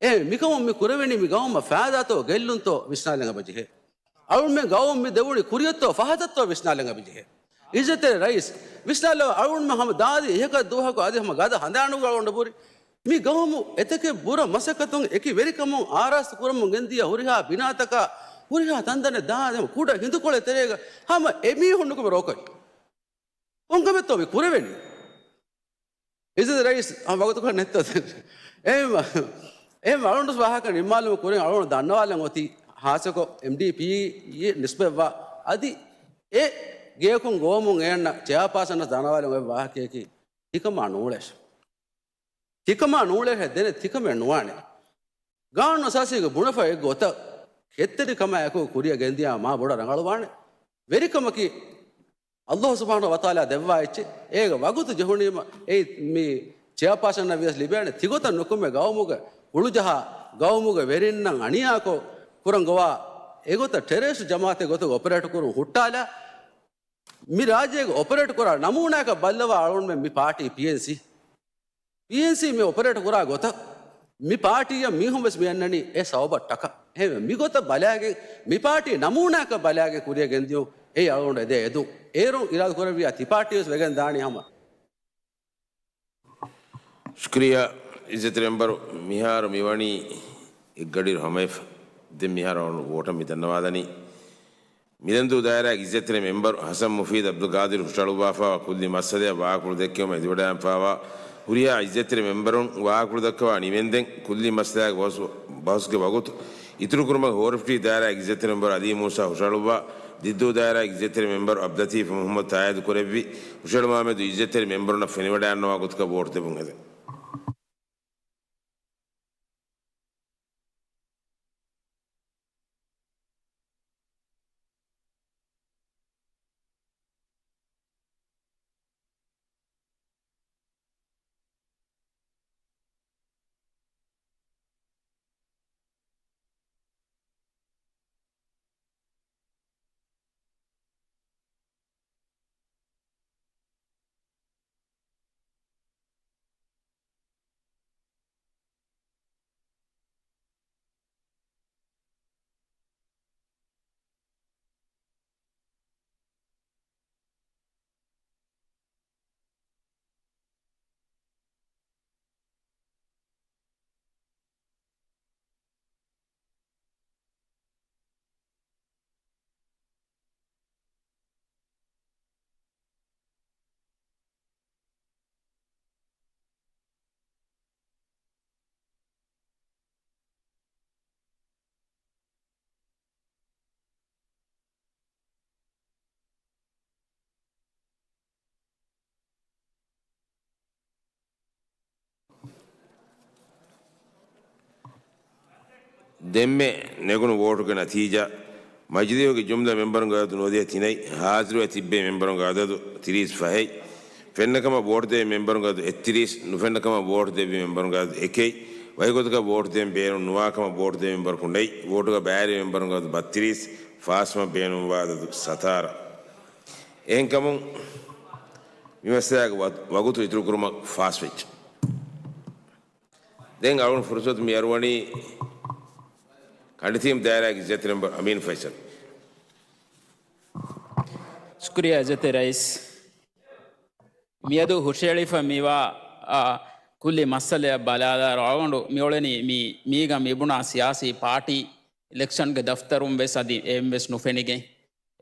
އެ މިކަމުން މި ކުރެވެނީ މި ގައުމަށް ފައިދާތޯ ގެއްލުންތޯ ވިސްނާލަން އެބަ ޖެހޭ. އަޅުމެން ގައުމުން މި ދެވުނީ ކުރިއަށްތޯ ފަހަތަށްތޯ ވިސްނާލަން އެބަ ޖެހޭ. އިއްޒަތްތެރި ރައީސް، ވިސްނާލަ އަޅުމެން ހަމަ ދާދި އެހަކަށް ދުވަހަކު އަދި ހަމަ ގަދަ ހަނދާނުގަ އަޅުގަނޑު ބުރި. މި ގައުމު އެތަކެއް ބުރަ މަސައްކަތުން އެކި ވެރިކަމުން އާރާސްތު ކުރަމުން ގެންދިޔަ ހުރިހާ ބިނާތަކާ، ހުރިހާ ތަންތަނެއް ދާ ކުޑަ ހިނދުކޮޅެއް ތެރޭގަ ހަމަ އެމީހުން ނުކުމެ ރޯކޮށް. ކޮންކަމެއްތޯ މި ކުރެވެނީ؟ އިއްޒަތް ރައީސް ވަގުތުކޮށް ނެތްތޯ؟ އެހެން، އެހެން އަޅުގަނޑު ވާހަކަ ނިންމާލުމުގެ ކުރިން އަޅުގަނޑު ދަންނަވާލަން އޮތީ ހާއްސަކޮށް އެމްޑީޕީ ނިސްބަތްވާ އަދި އެ ގެޔަކުން ގޮވަމުން އެއަންނަ ޗެއާޕާސަނަށް ދަންނަވާލަން އޮތް ވާހަކަޔަކީ ތިކަމާ ނޫޅޭށެ. ތިކަމާ ނޫޅޭށެ ދެނެ ތިކަމެއް ނުވާނެ. ގާނޫނު އަސާސީގެ ބުނެފަ އެއްގޮތަށް ކެތްތެރިކަމާއެކު ކުރިއަށް ގެންދިޔާ މާ ބޮޑަށް ރަނގަޅުވާނެ. ވެރިކަމަކީ އައްލާހު ސުބްޙާނަހު ވަތަޢާލާ ދެއްވާ އެއްޗެއް. އޭގެ ވަގުތު ޖެހުނީމަ އެ މި ޗެއާޕާސަނަށް ވިޔަސް ލިބޭނެ. ތިގޮތަށް ނުކުމެ ގައުމުގެ ހުޅުޖަހާ، ގައުމުގެ ވެރިންނަށް އަނިޔާކޮށް ކުރަން ގޮވާ އެގޮތަށް ޓެރަރިސްޓް ޖަމާއަތެއް ގޮތުގަ އޮޕަރޭޓް ކުރުން ހުއްޓާލާ، މި ރާއްޖޭގަ އޮޕަރޭޓް ކުރާ ނަމޫނާއަކަށް ބައްލަވާ އަޅުގަނޑުމެން މި ޕާޓީ ޕީއެންސީ. ޕީއެންސީ މި އޮޕަރޭޓް ކުރާ ގޮތަށް މި ޕާޓީއަށް މީހުން ވެސް މި އަންނަނީ އެ ސަބަބަށްޓަކާ. އެހެންވެ، މިގޮތަށް ބަލާގެން، މި ޕާޓީ ނަމޫނާއަކަށް ބަލާގެން ކުރިއަށް ގެންދިޔުން އެއީ އަޅުގަނޑު އެދޭ އެދުން. އޭރުން އިރާދަ ކުރެއްވިޔާ ތި ޕާޓީ ވެސް ވެގެން ދާނީ ހަމަ. ޝުކުރިއްޔާ އިއްޒަތްތެރި މެމްބަރު. މިހާރު މިވަނީ އެއްގަޑިއިރު ހަމަވެފަ. ދެން މިހާރު އަޅުގަނޑު ވޯޓަށް މިދަންނަވާލަނީ. މިލަންދޫ ދާއިރާގެ އިއްޒަތްތެރި މެމްބަރު ހަސަން މުފީދު އަބްދުލްގާދިރު ހުށަހަޅުއްވާފައިވާ ކުއްލި މައްސަލައަށް ވާހަކަފުޅު ދެއްކެވުމަށް އެދިވަޑައިގެންފައިވާ ހުރިހާ އިއްޒަތްތެރި މެމްބަރުން ވާހަކަފުޅު ދައްކަވާ ނިވެންދެން ކުއްލި މައްސަލައިގެ ބަހުސް، ބަހުސްގެ ވަގުތު އިތުރުކުރުމަށް ހޯރަފުށީ ދާއިރާގެ އިއްޒަތްތެރި މެމްބަރު އަލީ މޫސާ ހުށަހަޅުއްވާ، ދިއްދޫ ދާއިރާގެ އިއްޒަތްތެރި މެމްބަރު އަބްދުލްލަތީފް މުހައްމަދު ތާއީދު ކުރެއްވި ހުށަހެޅުމާމެދު އިއްޒަތްތެރި މެމްބަރުންނަށް ފެނިވަޑައިގަންނަވާ ގޮތަކަށް ވޯޓު ދެއްވުން ހެދެން. ދެންމެ ނެގުނު ވޯޓުގެ ނަތީޖާ. މަޖިލީހުގެ ޖުމްލަ މެމްބަރުންގެ އަދަދު ނުވަދިހަ ތިނެއް، ހާޒިރުވެ ތިއްބެވި މެމްބަރުންގެ އަދަދު ތިރީސް ފަހެއް، ފެންނަ ކަމަށް ވޯޓު ދެއްވި މެމްބަރުންގެ އަދަދު އެއްތިރީސް، ނުފެންނަ ކަމަށް ވޯޓު ދެއްވި މެމްބަރުންގެ އަދަދު އެކެއް، ވަކި ގޮތަކަށް ވޯޓު ދޭން ބޭނުން ނުވާ ކަމަށް ވޯޓު ދެއްވި މެމްބަރަކު ނެތް، ވޯޓުގަ ބައިވެރި މެމްބަރުންގެ އަދަދު ބައްތިރީސް، ފާސްވުމަށް ބޭނުންވާ އަދަދު ސަތާރަ. އެހެންކަމުން މި މައްސަލާގެ ވަ-، ވަގުތު އިތުރުކުރުމަށް ފާސްވެއްޖެ. ދެން އަޅުގަނޑު ފުރުސަތު މި އަރުވަނީ ކަނޑިތީމް ދާއިރާގެ އިއްޒަތްތެރި މެމްބަރު އަމީން ފައިސަލް. ޝުކުރިއްޔާ އިއްޒަތްތެރި ރައީސް. މިއަދު ހުށަހެޅިފަ މިވާ، އާ، ކުއްލި މައްސަލައަށް ބަލާލާއިރު އަޅުގަނޑު މިއުޅެނީ މި، މީގަ މިބުނާ ސިޔާސީ ޕާޓީ އިލެކްޝަންގެ ދަފްތަރުން ވެސް އަދި އެއިން ވެސް ނުފެނިގެން.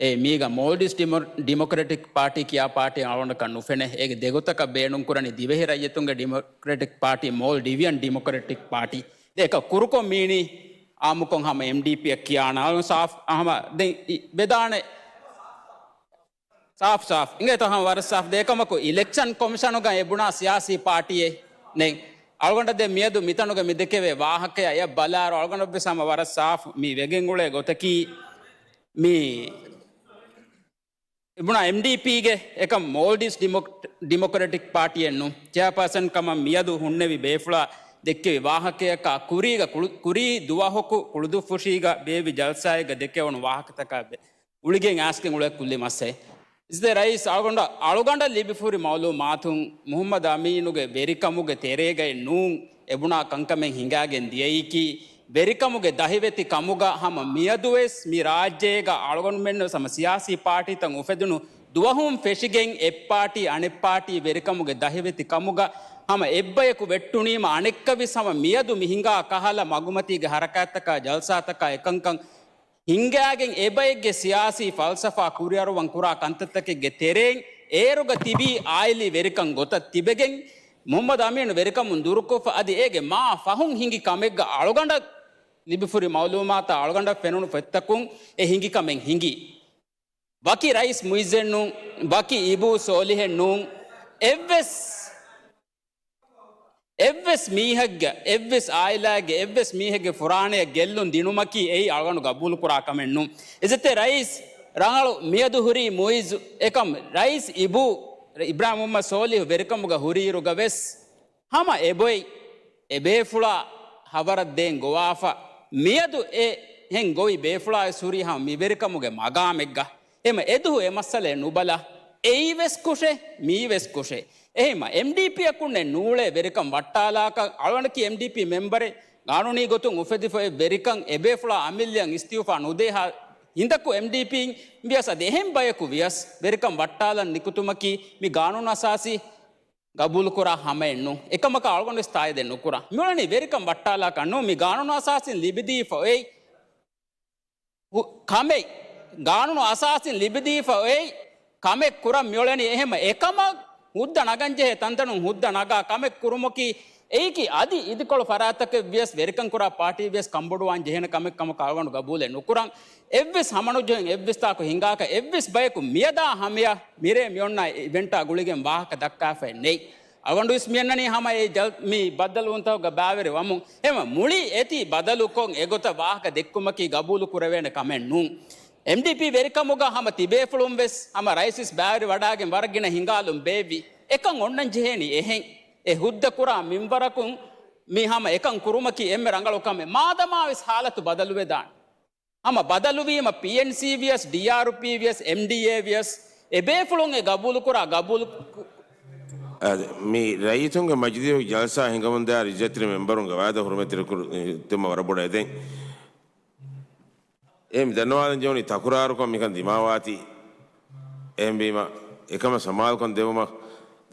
އެ މީގަ މޯލްޑިވްސް ޑިމޮ-، ޑިމޮކްރެޓިކް ޕާޓީ ކިޔާ ޕާޓީ އަޅުގަނޑަކަށް ނުފެނޭ. އޭގެ ދެގޮތަކަށް ބޭނުންކުރަނީ ދިވެހި ރައްޔިތުންގެ ޑިމޮކްރެޓިކް ޕާޓީ، މޯލްޑިވިއަން ޑިމޮކްރެޓިކް ޕާޓީ. ދެ އެކަ ކުރުކޮށް މީނީ އާއްމުކޮށް ހަމަ އެމްޑީޕީއަށް ކިޔާނަ. އަޅު ސާފް ހަމަ ދެން ވެދާނެ. ސާފް ސާފް. އިނގޭތޯ ހަމަ ވަރަށް ސާފް. ދެ އެކަމަކު އިލެކްޝަން ކޮމިޝަނުގަ އެ ބުނާ ސިޔާސީ ޕާޓީއެއް ނެތް. އަޅުގަނޑަށް ދެން މިއަދު މިތަނުގަ މި ދެކެވޭ ވާހަކަޔަށް އެއަށް ބަލާއިރު އަޅުގަނޑަށްވެސް ހަމަ ވަރަށް ސާފް މި ވެގެން އުޅޭ ގޮތަކީ މި އިބުނާ އެމްޑީޕީގެ އެކަމް މޯލްޑިވްސް ޑިމޮކް-، ޑިމޮކްރެޓިކް ޕާޓީއެއް ނޫން. ޗެއާޕާސަން ކަމަށް މިއަދު ހުންނެވި ބޭފުޅާ ދެއްކެވި ވާހަކަޔަކާ ކުރީގަ ކުޅު-، ކުރީ ދުވަހަކު ކުޅުދުއްފުށީގަ ބޭއްވި ޖަލްސާއެއްގަ ދެކެވުނު ވާހަކަތަކާ ބެ-، ގުޅިގެން އައިސްގެން އުޅޭ ކުއްލި މައްސަލަ. އިއްޒަތްތެރި ރައީސް އަޅުގަނޑަށް، އަޅުގަނޑަށް ލިބިފުރި މައުލޫމާތުން މުހައްމަދު އަމީނުގެ ވެރިކަމުގެ ތެރޭގައި ނޫން އެބުނާ ކަންކަމެއް ހިނގާގެން ދިޔައީކީ، ވެރިކަމުގެ ދަހިވެތި ކަމުގަ ހަމަ މިއަދުވެސް މި ރާއްޖޭގަ އަޅުގަނޑުމެންނަށް ހަމަ ސިޔާސީ ޕާޓީތައް އުފެދުނު ދުވަހުން ފެށިގެން އެއްޕާޓީ އަނެއްޕާޓީ ވެރިކަމުގެ ދަހިވެތި ކަމުގަ ހަމަ އެއްބަޔަކު ވެއްޓުނީމަ އަނެއްކަވެސް ހަމަ މިއަދު މި ހިނގާ ކަހަލަ މަގުމަތީގެ ހަރަކާތްތަކާ ޖަލްސާތަކާ އެކަންކަން ހިނގާގެން އެބައެއްގެ ސިޔާސީ ފަލްސަފާ ކުރިއަރުވަން ކުރާ ކަންތައްތަކެއްގެ ތެރެއިން އޭރުގަ ތިބީ އާއިލީ ވެރިކަން ގޮތަށް ތިބެގެން، މުހައްމަދު އަމީނު ވެރިކަމުން ދުރުކޮށްފަ އަދި އޭގެ މާ ފަހުން ހިނގި ކަމެއްގަ އަޅުގަނޑަށް ލިބިފުރި މައުލޫމާތާ އަޅުގަނޑަށް ފެނުނު ފޮތްތަކުން އެ ހިނގި ކަމެއް ހިނގި. ވަކި ރައީސް މުއިއްޒެއް ނޫން، ވަކި އިބޫ ސޯލިހެއް ނޫން، އެއްވެސް އެއްވެސް މީހެއްގެ، އެއްވެސް އާއިލާއެއްގެ، އެއްވެސް މީހެއްގެ ފުރާނަޔަށް ގެއްލުން ދިނުމަކީ އެއީ އަޅުގަނޑު ގަބޫލުކުރާ ކަމެއް ނޫން. އިއްޒަތްތެރި ރައީސް، ރަނގަޅު މިއަދު ހުރީ މުއިއްޒު އެކަމް ރައީސް އިބޫ އިބްރާހިމް މުހައްމަދު ސޯލިހު ވެރިކަމުގަ ހުރިއިރުގަ ވެސް ހަމަ އެބޮތް އެބޭފުޅާ ހަވަރަށް ދޭން ގޮވާފަ، މިއަދު އެ ހެން ގޮވި ބޭފުޅާ ވެސް ހުރީ ހަމަ މި ވެރިކަމުގެ މަގާމެއްގަ. އެމަ އެދުހު އެ މައްސަލައެއް ނުބަލާ، އެއީވެސް ކުށެއް، މީވެސް ކުށެއް. އެހެންމަ އެމްޑީޕީއަކުންނެއް ނޫޅޭ ވެރިކަން ވައްޓާލާކަށް އަޅުގަނޑަކީ އެމްޑީޕީ މެމްބަރެއް، ގާނޫނީ ގޮތުން އުފެދިފައި ވެރިކަން އެބޭފުޅާ އަމިއްލައަށް އިސްތިއުފާ ނުދޭހާ ހިނދަކު އެމްޑީޕީން ވިޔަސް އަދި އެހެން ބަޔަކު ވިޔަސް ވެރިކަން ވައްޓާލަން ނިކުތުމަކީ މި ގާނޫނު އަސާސީ ގަބޫލުކުރާ ހަމައެއް ނޫން. އެކަމަކަށް އަޅުގަނޑު ވެސް ތާއީދެއް ނުކުރަން. މިއުޅެނީ ވެރިކަން ވައްޓާލާކަށް ނޫން. މި ގާނޫނު އަސާސީން ލިބިދީފަ އޮތް ހު-، ކަމެއް، ގާނޫނު އަސާސީން ލިބިދީފަ އޮތް ކަމެއް ކުރަން މިއުޅެނީ. އެހެމަ އެކަމަށް ހުއްދަ ނަގަންޖެހޭ ތަންތަނުން ހުއްދަ ނަގާ ކަމެއް ކުރުމަކީ، އެއީކީ އަދި އިދިކޮޅު ފަރާތްތަކެއް ވިޔަސް، ވެރިކަން ކުރާ ޕާޓީ ވިޔަސް ކަންބޮޑުވާން ޖެހޭނެ ކަމެއް ކަމަކަށް އަޅުގަނޑު ގަބޫލެއް ނުކުރަން. އެއްވެސް ހަމަނުޖެހުން އެއްވެސް ތާކު ހިނގާކަށް އެއްވެސް ބަޔަކު މިއަދާ ހަމަޔަށް މިރޭ މިއޮންނަ އިވެންޓާ ގުޅިގެން ވާހަކަ ދައްކާފައެއް ނެތް. އަޅުގަނޑު ވެސް މިއަންނަނީ ހަމަ އެ ޖަލް-، މި ބައްދަލުވުންތަކުގަ ބައިވެރި ވަމުން. އެހެމަ މުޅި އެތި ބަދަލުކޮށް އެގޮތަށް ވާހަކަ ދެއްކުމަކީ ގަބޫލު ކުރެވޭނެ ކަމެއް ނޫން. އެމްޑީޕީ ވެރިކަމުގަ ހަމަ ތިބޭފުޅުން ވެސް ހަމަ ރައީސް ވެސް ބައިވެރި ވަޑާގެން ވަރަށް ގިނަ ހިނގާލުން ބޭއްވި. އެކަން އޮންނަން ޖެހޭނީ އެހެން. އެ ހުއްދަ ކުރާ މިންވަރަކުން މި ހަމަ އެކަން ކުރުމަކީ އެންމެ ރަނގަޅު ކަމެއް. މާދަމާ ވެސް ހާލަތު ބަދަލުވެދާނެ. ހަމަ ބަދަލުވީމަ ޕީއެންސީ ވިޔަސް، ޑީއާރުޕީ ވިޔަސް، އެމްޑީއޭ ވިޔަސް، އެބޭފުޅުން އެ ގަބޫލުކުރާ ގަބޫލު އާދެ، މި ރައްޔިތުންގެ މަޖިލީހުގެ ޖަލްސާ ހިނގަމުންދާ އިއްޒަތްތެރި މެމްބަރުންގެ ވާދަ ހުރުމަތި ކުރު-، ތެމަ ވަރަށް ބޮޑަށް އެދެން. އެ މި ދަންނަވާލަން ޖެހުނީ ތަކުރާރުކޮށް މިކަން ދިމާވާތީ. އެހެންވީމަ، އެކަމަށް ސަމާލުކަން ދެވުމަށް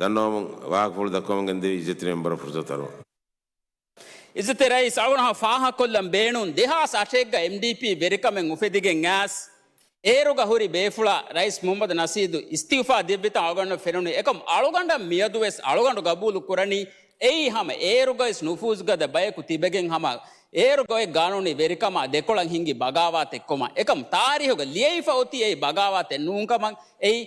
ދަންނަވަމުން ވާހަކަފުޅު ދައްކަވަމުން ގެންދެވި އިއްޒަތްތެރި މެމްބަރަށް ފުރުސަތު އަރުވަން. އިއްޒަތްތެރި ރައީސް، އަޅުގަނޑު ފާހަގަކޮށްލަން ބޭނުން، ދެހާސް އަށެއްގަ އެމްޑީޕީ ވެރިކަމެއް އުފެދިގެން އައިސް، އޭރުގަ ހުރި ބޭފުޅާ ރައީސް މުހައްމަދު ނަސީދު އިސްތިއުފާ ދެއްވިތަން އަޅުގަނޑަށް ފެނުނީ. އެކަމް އަޅުގަނޑަށް މިއަދުވެސް އަޅުގަނޑު ގަބޫލު ކުރަނީ، އެއީ ހަމަ އޭރުގައިސް ނުފޫޒުގަދަ ބަޔަކު ތިބެގެން ހަމަ އޭރުގައި ގާނޫނީ ވެރިކަމާ ދެކޮޅަށް ހިންގި ބަޣާވާތެއް ކޮމަށް. އެކަމް ތާރީހުގަ ލިޔެވިފަ އޮތީ އެއީ ބަޣާވާތެއް ނޫންކަމަށް. އެއީ،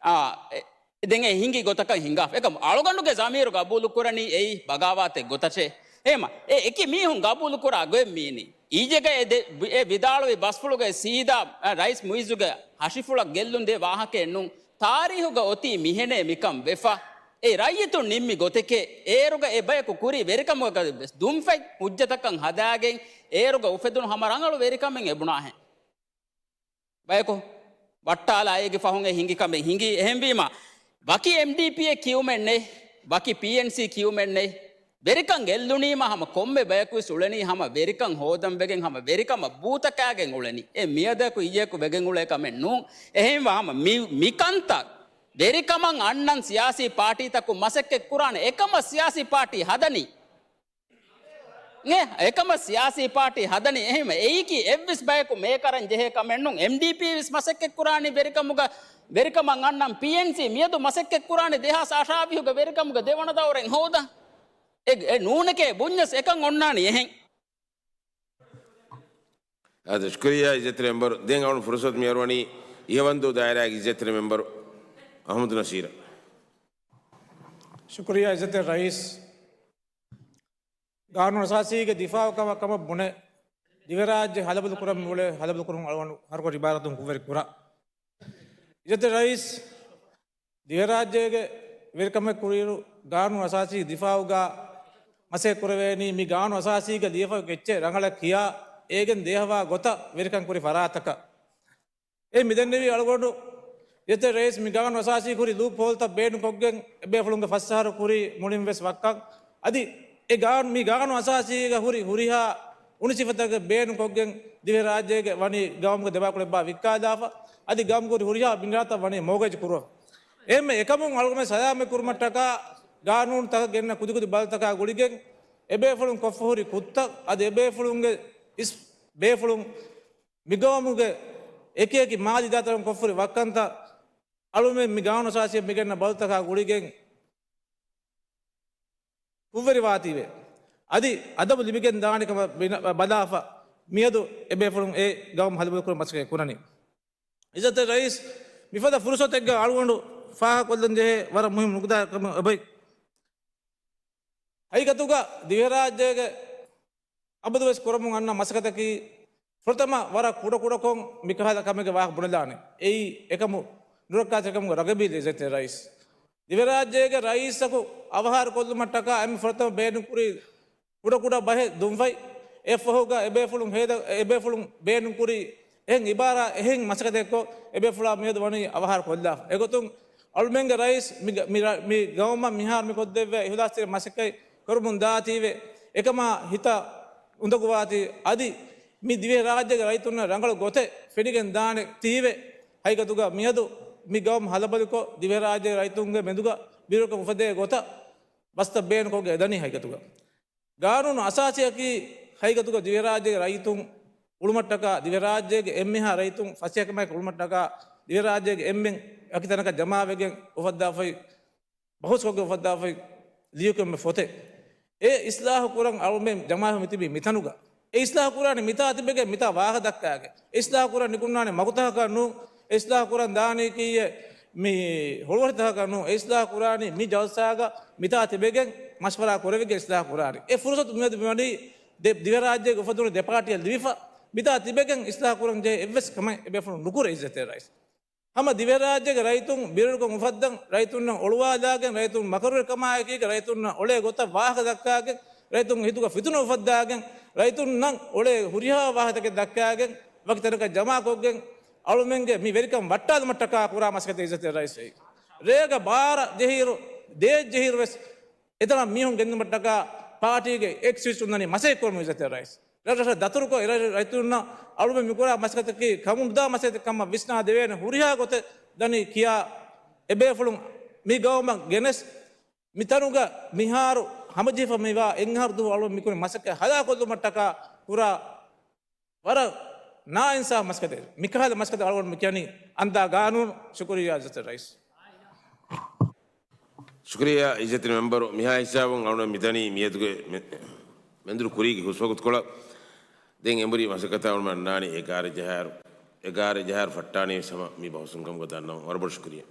އާ، އެ، ދެން އެ ހިނގި ގޮތަކަށް ހިނގާފަ. އެކަމް އަޅުގަނޑުގެ ޒަމީރު ގަބޫލު ކުރަނީ އެއީ ބަޣާވާތެއް ގޮތަށޭ. އެހެމަ އެ އެކި މީހުން ގަބޫލު ކުރާ ގޮތް މީނީ. އީޖޭގަ އެ ދެ-، އެ ވިދާޅުވި ބަސްފުޅުގައި ސީދާ، އަ، ރައީސް މުއިއްޒުގެ ހަށިފުޅަށް ގެއްލުން ދޭ ވާހަކައެއް ނޫން. ތާރީހުގަ އޮތީ މިހެނޭ މިކަން ވެފަ. އެ ރައްޔިތުން ނިންމި ގޮތެކޭ. އޭރުގަ އެ ބަޔަކު ކުރީ ވެރިކަމުގަ ވެސް ދުންފަތް ހުއްޖަތަކަށް ހަދާގެން އޭރުގަ އުފެދުނު ހަމަ ރަނގަޅު ވެރިކަމެއް އެބުނާހެން. ބަޔަކު ވައްޓާލާ އޭގެ ފަހުން އެ ހިނގި ކަމެއް ހިނގީ. އެހެންވީމަ، ވަކި އެމްޑީޕީއެއް ކިޔުމެއް ނެތް، ވަކި ޕީއެންސީ ކިޔުމެއް ނެތް. ވެރިކަން ގެއްލުނީމަ ހަމަ ކޮންމެ ބަޔަކުވެސް އުޅެނީ ހަމަ ވެރިކަން ހޯދަން ވެގެން ހަމަ ވެރިކަމަށް ބޫތަކާގެން އުޅެނީ. އެ މިއަދަކު އިއްޔަކު ވެގެން އުޅޭ ކަމެއް ނޫން. އެހެންވާ ހަމަ މި، މިކަންތައް ވެރިކަމަށް އަންނަން ސިޔާސީ ޕާޓީތަކުން މަސައްކަތް ކުރާނެ. އެކަމަށް ސިޔާސީ ޕާޓީ ހަދަނީ. އެ، އެކަމަށް ސިޔާސީ ޕާޓީ ހަދަނީ. އެހެން އެއީކީ އެއްވެސް ބަޔަކު މޭ ކަރަން ޖެހޭ ކަމެއް ނޫން. އެމްޑީޕީ ވެސް މަސައްކަތް ކުރާނީ ވެރިކަމުގަ، ވެރިކަމަށް އަންނަން. ޕީއެންސީ މިއަދު މަސައްކަތް ކުރާނީ ދެހާސް އަށާވީހުގެ ވެރިކަމުގަ ދެވަނަ ދައުރެއް ހޯދަން. އެ، އެ ނޫނެކޭ ބުންޏަސް އެކަން އޮންނާނީ އެހެން. އާދެ، ޝުކުރިއްޔާ އިއްޒަތްތެރި މެމްބަރު. ދެން އަޅުން ފުރުސަތު މިއަރުވަނީ އިހަވަންދޫ ދާއިރާގެ އިއްޒަތްތެރި މެމްބަރު އަހުމަދު ނަސީރަށް. ޝުކުރިއްޔާ އިއްޒަތްތެރި ރައީސް. ގާނޫނު އަސާސީގެ ދިފާއު ކަމަށް ކަމަށް ބުނެ، ދިވެރާއްޖެ ހަލަބަލު ކުރަން މިއުޅޭ ހަލަބަލު ކުރުން އަޅުގަނޑު ހަރުކޮށް އިބާރާތުން ކުށްވެރި ކުރާ. އިއްޒަތްތެރި ރައީސް، ދިވެރާއްޖޭގެ ވެރިކަމެއް ކުރިއިރު ގާނޫނު އަސާސީ ދިފާއުގަ މަސައްކަތް ކުރެވޭނީ މި ގާނޫނު އަސާސީގަ ލިޔެފަ އެއްޗެއް ރަނގަޅަށް ކިޔާ، އޭގެން ދޭހަވާ ގޮތަށް ވެރިކަން ކުރި ފަރާތަކަށް. އެ މިދެންނެވި އަޅުގަނޑު އިއްޒަތްތެރި ރައީސް މި ގާނޫނު އަސާސީ ކުރި ލޫޕް ހޯލްތައް ބޭނުންކޮށްގެން އެބޭފުޅުންގެ ފައްސަހަރު ކުރި މުޅިން ވެސް ވައްކަން. އަދި އެ ގާން-، މި ގާނޫނު އަސާސީގަ ހުރި ހުރިހާ އުނި ސިފަތަކެއް ބޭނުންކޮށްގެން ދިވެހިރާއްޖޭގެ ވަނީ ގައުމުގެ ދެބާކުޅެއްބާ ވިއްކާލާފަ، އަދި ގައުމުގެ ހުރި ހުރިހާ ބިންރާތައް ވަނީ މޯގޭޖް ކުރުވަފަ. އެހެންމެ އެކަމުން އަޅުގަނޑު ސަލާމަތް ކުރުމަށްޓަކާ ގާނޫނުތަކަށް ގެންނަ ކުދިކުދި ބަލަތަކާ ގުޅިގެން އެބޭފުޅުން ކޮށްފަ ހުރި ކުށްތައް އަދި އެބޭފުޅުންގެ އިސް ބޭފުޅުން މިގައުމުގެ އެކިއެކި މާލީ ދާތަރުން ކޮށްފަހުރި ވައްކަންތައް އަޅުމެން މި ގާނޫނު އަސާސީއަށް މިގެންނަ ބަލުތަކާ ގުޅިގެން ކުށްވެރިވާތީވެ. އަދި އަދަބު ލިބިގެން ދާނެ ކަމަށް ބިނަ-، ބަލާފަ މިއަދު އެބޭފުޅުން އެ ގައުމު ހަލަބަލަކުރުމަށް މަސައްކަތް ކުރަނީ. އިއްޒަތްތެރި ރައީސް، މިފަދަ ފުރުސަތެއްގަ އަޅުގަނޑު ފާހަގަކޮށްލަން ޖެހޭ ވަރަށް މުހިންމު ނުކުތާ ކަމެއް އޮތް. ހަގީގަތުގަ ދިވެހިރާއްޖޭގެ އަބަދުވެސް ކުރަމުން އަންނަ މަސައްކަތަކީ، ފުރަތަމަ ވަރަށް ކުޑަކުޑަކޮށް މިކަހަލަ ކަމެއްގެ ވާހަކަ ބުނެލާނެ. އެއީ އެކަމު ނުރައްކާތެރިކަމުގެ ރަގަބީލް އިއްޒަތްތެރި ރައީސް. ދިވެރާއްޖޭގެ ރައީސަކު އަވަހާރަ ކޮށްލުމަށްޓަކާ އެންމެ ފުރަތަމަ ބޭނުންކުރީ ކުޑަކުޑަ ބަހެއް ދުންފަތް. އެއަށްފަހުގަ އެބޭފުޅުން ހޭދަ، އެބޭފުޅުން ބޭނުންކުރީ އެހެން އިބާރާ، އެހެން މަސައްކަތެއްކޮށް އެބޭފުޅާ މިއަދު ވަނީ އަވަހާރަ ކޮށްލާފަ. އެގޮތުން އަޅުމެންގެ ރައީސް މި، މި ރަ-، މި ގައުމަށް މިހާރު މި ކޮށްދެއްވާ އިހުލާސްތެރި މަސައްކަތް ކުރަމުން ދާތީވެ، އެކަމާ ހިތަށް އުނދަގޫވާތީ އަދި މި ދިވެހިރާއްޖޭގެ ރައްޔިތުންނަށް ރަނގަޅު ގޮތެއް ފެނިގެން ދާނެ ތީވެ، ހަގީގަތުގަ މިއަދު މި ގައުމު ހަލަބަލިކޮށް، ދިވެހިރާއްޖޭގެ ރައްޔިތުންގެ މެދުގަ ބިރުވެރިކަން އުފެދޭ ގޮތަށް ބަސްތައް ބޭނުންކޮށްގެން އެދަނީ ހަގީގަތުގަ. ގާނޫނު އަސާސީއަކީ ހަގީގަތުގަ ދިވެހިރާއްޖޭގެ ރައްޔިތުން އުޅުމަށްޓަކާ، ދިވެހިރާއްޖޭގެ އެންމެހާ ރައްޔިތުން ފަސޭހަކަމާއެކު އުޅުމަށްޓަކާ، ދިވެހިރާއްޖޭގެ އެންމެން އެކި ތަނަކަށް ޖަމާވެގެން އުފައްދާފައި، ބަހުސްކޮށްގެން އުފައްދާފައި ލިޔުކެމެ ފޮތެއް. އެ އިސްލާހު ކުރަން އަޅުމެން ޖަމާވެ މިތިބީ މިތަނުގަ. އެ އިސްލާހު ކުރާނީ މިތާ ތިބެގެން މިތާ ވާހަކަ ދައްކާގެން. އެ އިސްލާހު ކުރަން ނިކުންނާނީ މަގުތަކަކަށް ނޫން. އެ އިސްލާހު ކުރަން ދާނީ ކީއްޔޭ މި ހުޅުވަރިތަކަކަށް ނޫން. އެ އިސްލާހު ކުރާނީ މި ޖަލްސާގަ މިތާ ތިބެގެން މަޝްވަރާ ކުރެވިގެން އިސްލާހު ކުރާނީ. އެ ފުރުސަތު މިއަދު މިވަނީ ދެ ދިވެހިރާއްޖޭގެ އުފެދުނު ދެ ޕާޓީއަށް ލިބިފަ. މިތާ ތިބެގެން އިސްލާހު ކުރަން ޖެހޭ އެއްވެސް ކަމެއް އެބޭފުޅުން ނުކުރޭ އިއްޒަތްތެރި ރައީސް. ހަމަ ދިވެހިރާއްޖޭގެ ރައްޔިތުން ބިރުވެރިކޮށް އުފައްދަން، ރައްޔިތުންނަށް އޮޅުވާލާގެން، ރައްޔިތުން މަކަރުވެރިކަމާއެކީގަ ރައްޔިތުންނަށް އޮޅޭ ގޮތަށް ވާހަކަ ދައްކާގެން، ރައްޔިތުން ހިތުގަ ފިތުނަ އުފައްދާގެން، ރައްޔިތުންނަށް އޮޅޭ ހުރިހާ ވާހަކަތަކެއް ދައްކާގެން، ވަކި ތަނަކަށް ޖަމާކޮށްގެން، އަޅުމެންގެ މި ވެރިކަން ވައްޓާލުމަށްޓަކާ ކުރާ މަސައްކަތެއް އިއްޒަތްތެރި ރައީސް ވެއީ. ރޭގަ ބާރަ ޖެހިއިރު، ދޭއް ޖެހިއިރު ވެސް އެތަނަށް މީހުން ގެންދިއުމަށްޓަކާ ޕާޓީގެ އެކްސް ވިސްނުން ދަނީ މަސައްކަތް ކުރަމުން އިއްޒަތްތެރި ރައީސް. ރަށްރަށަށް ދަތުރުކޮށް، އެ ރަށް ރައްޔިތުންނަށް އަޅުމެން މިކުރާ މަސައްކަތަކީ ކަމުނުދާ މަސައްކަތެއް ކަމަށް ވިސްނާ ދެވޭނެ ހުރިހާ ގޮތެއް ދަނީ ކިޔާ އެބޭފުޅުން މި ގައުމަށް ގެނެސް، މިތަނުގަ މިހާރު ހަމަޖެހިފަ މިވާ އެއްއަހަރު ދުވަހު އަޅުމެން މިކުރި މަސައްކަތް ހަލާކޮށްލުމަށްޓަކާ ކުރާ ވަރަށް ނާއިންސާފު މަސައްކަތެއް. މިކަހަލަ މަސައްކަތެއް އަޅުގަނޑު މިކިޔަނީ އަންދާ ގާނޫނު. ޝުކުރިއްޔާ އިއްޒަތްތެރި ރައީސް. ޝުކުރިއްޔާ އިއްޒަތްތެރި މެމްބަރު. މިހާ ހިސާބުން އަޅުގަނޑު މިދަނީ މިއަދުގެ މެ-، މެންދުރު ކުރީގެ ހުސްވަގުތުކޮޅަށް. ދެން އެނބުރި މަސައްކަތަށް އަޅުގަނޑު އަންނާނީ އެގާރަ އަހަރު، އެގާރަ އަހަރު ފައްޓާނީ ހަމަ މި ބަހުސުން ކަމުގަ ދަންނަވަން. ވަރަށް ބޮޑަށް ޝުކުރިއްޔާ.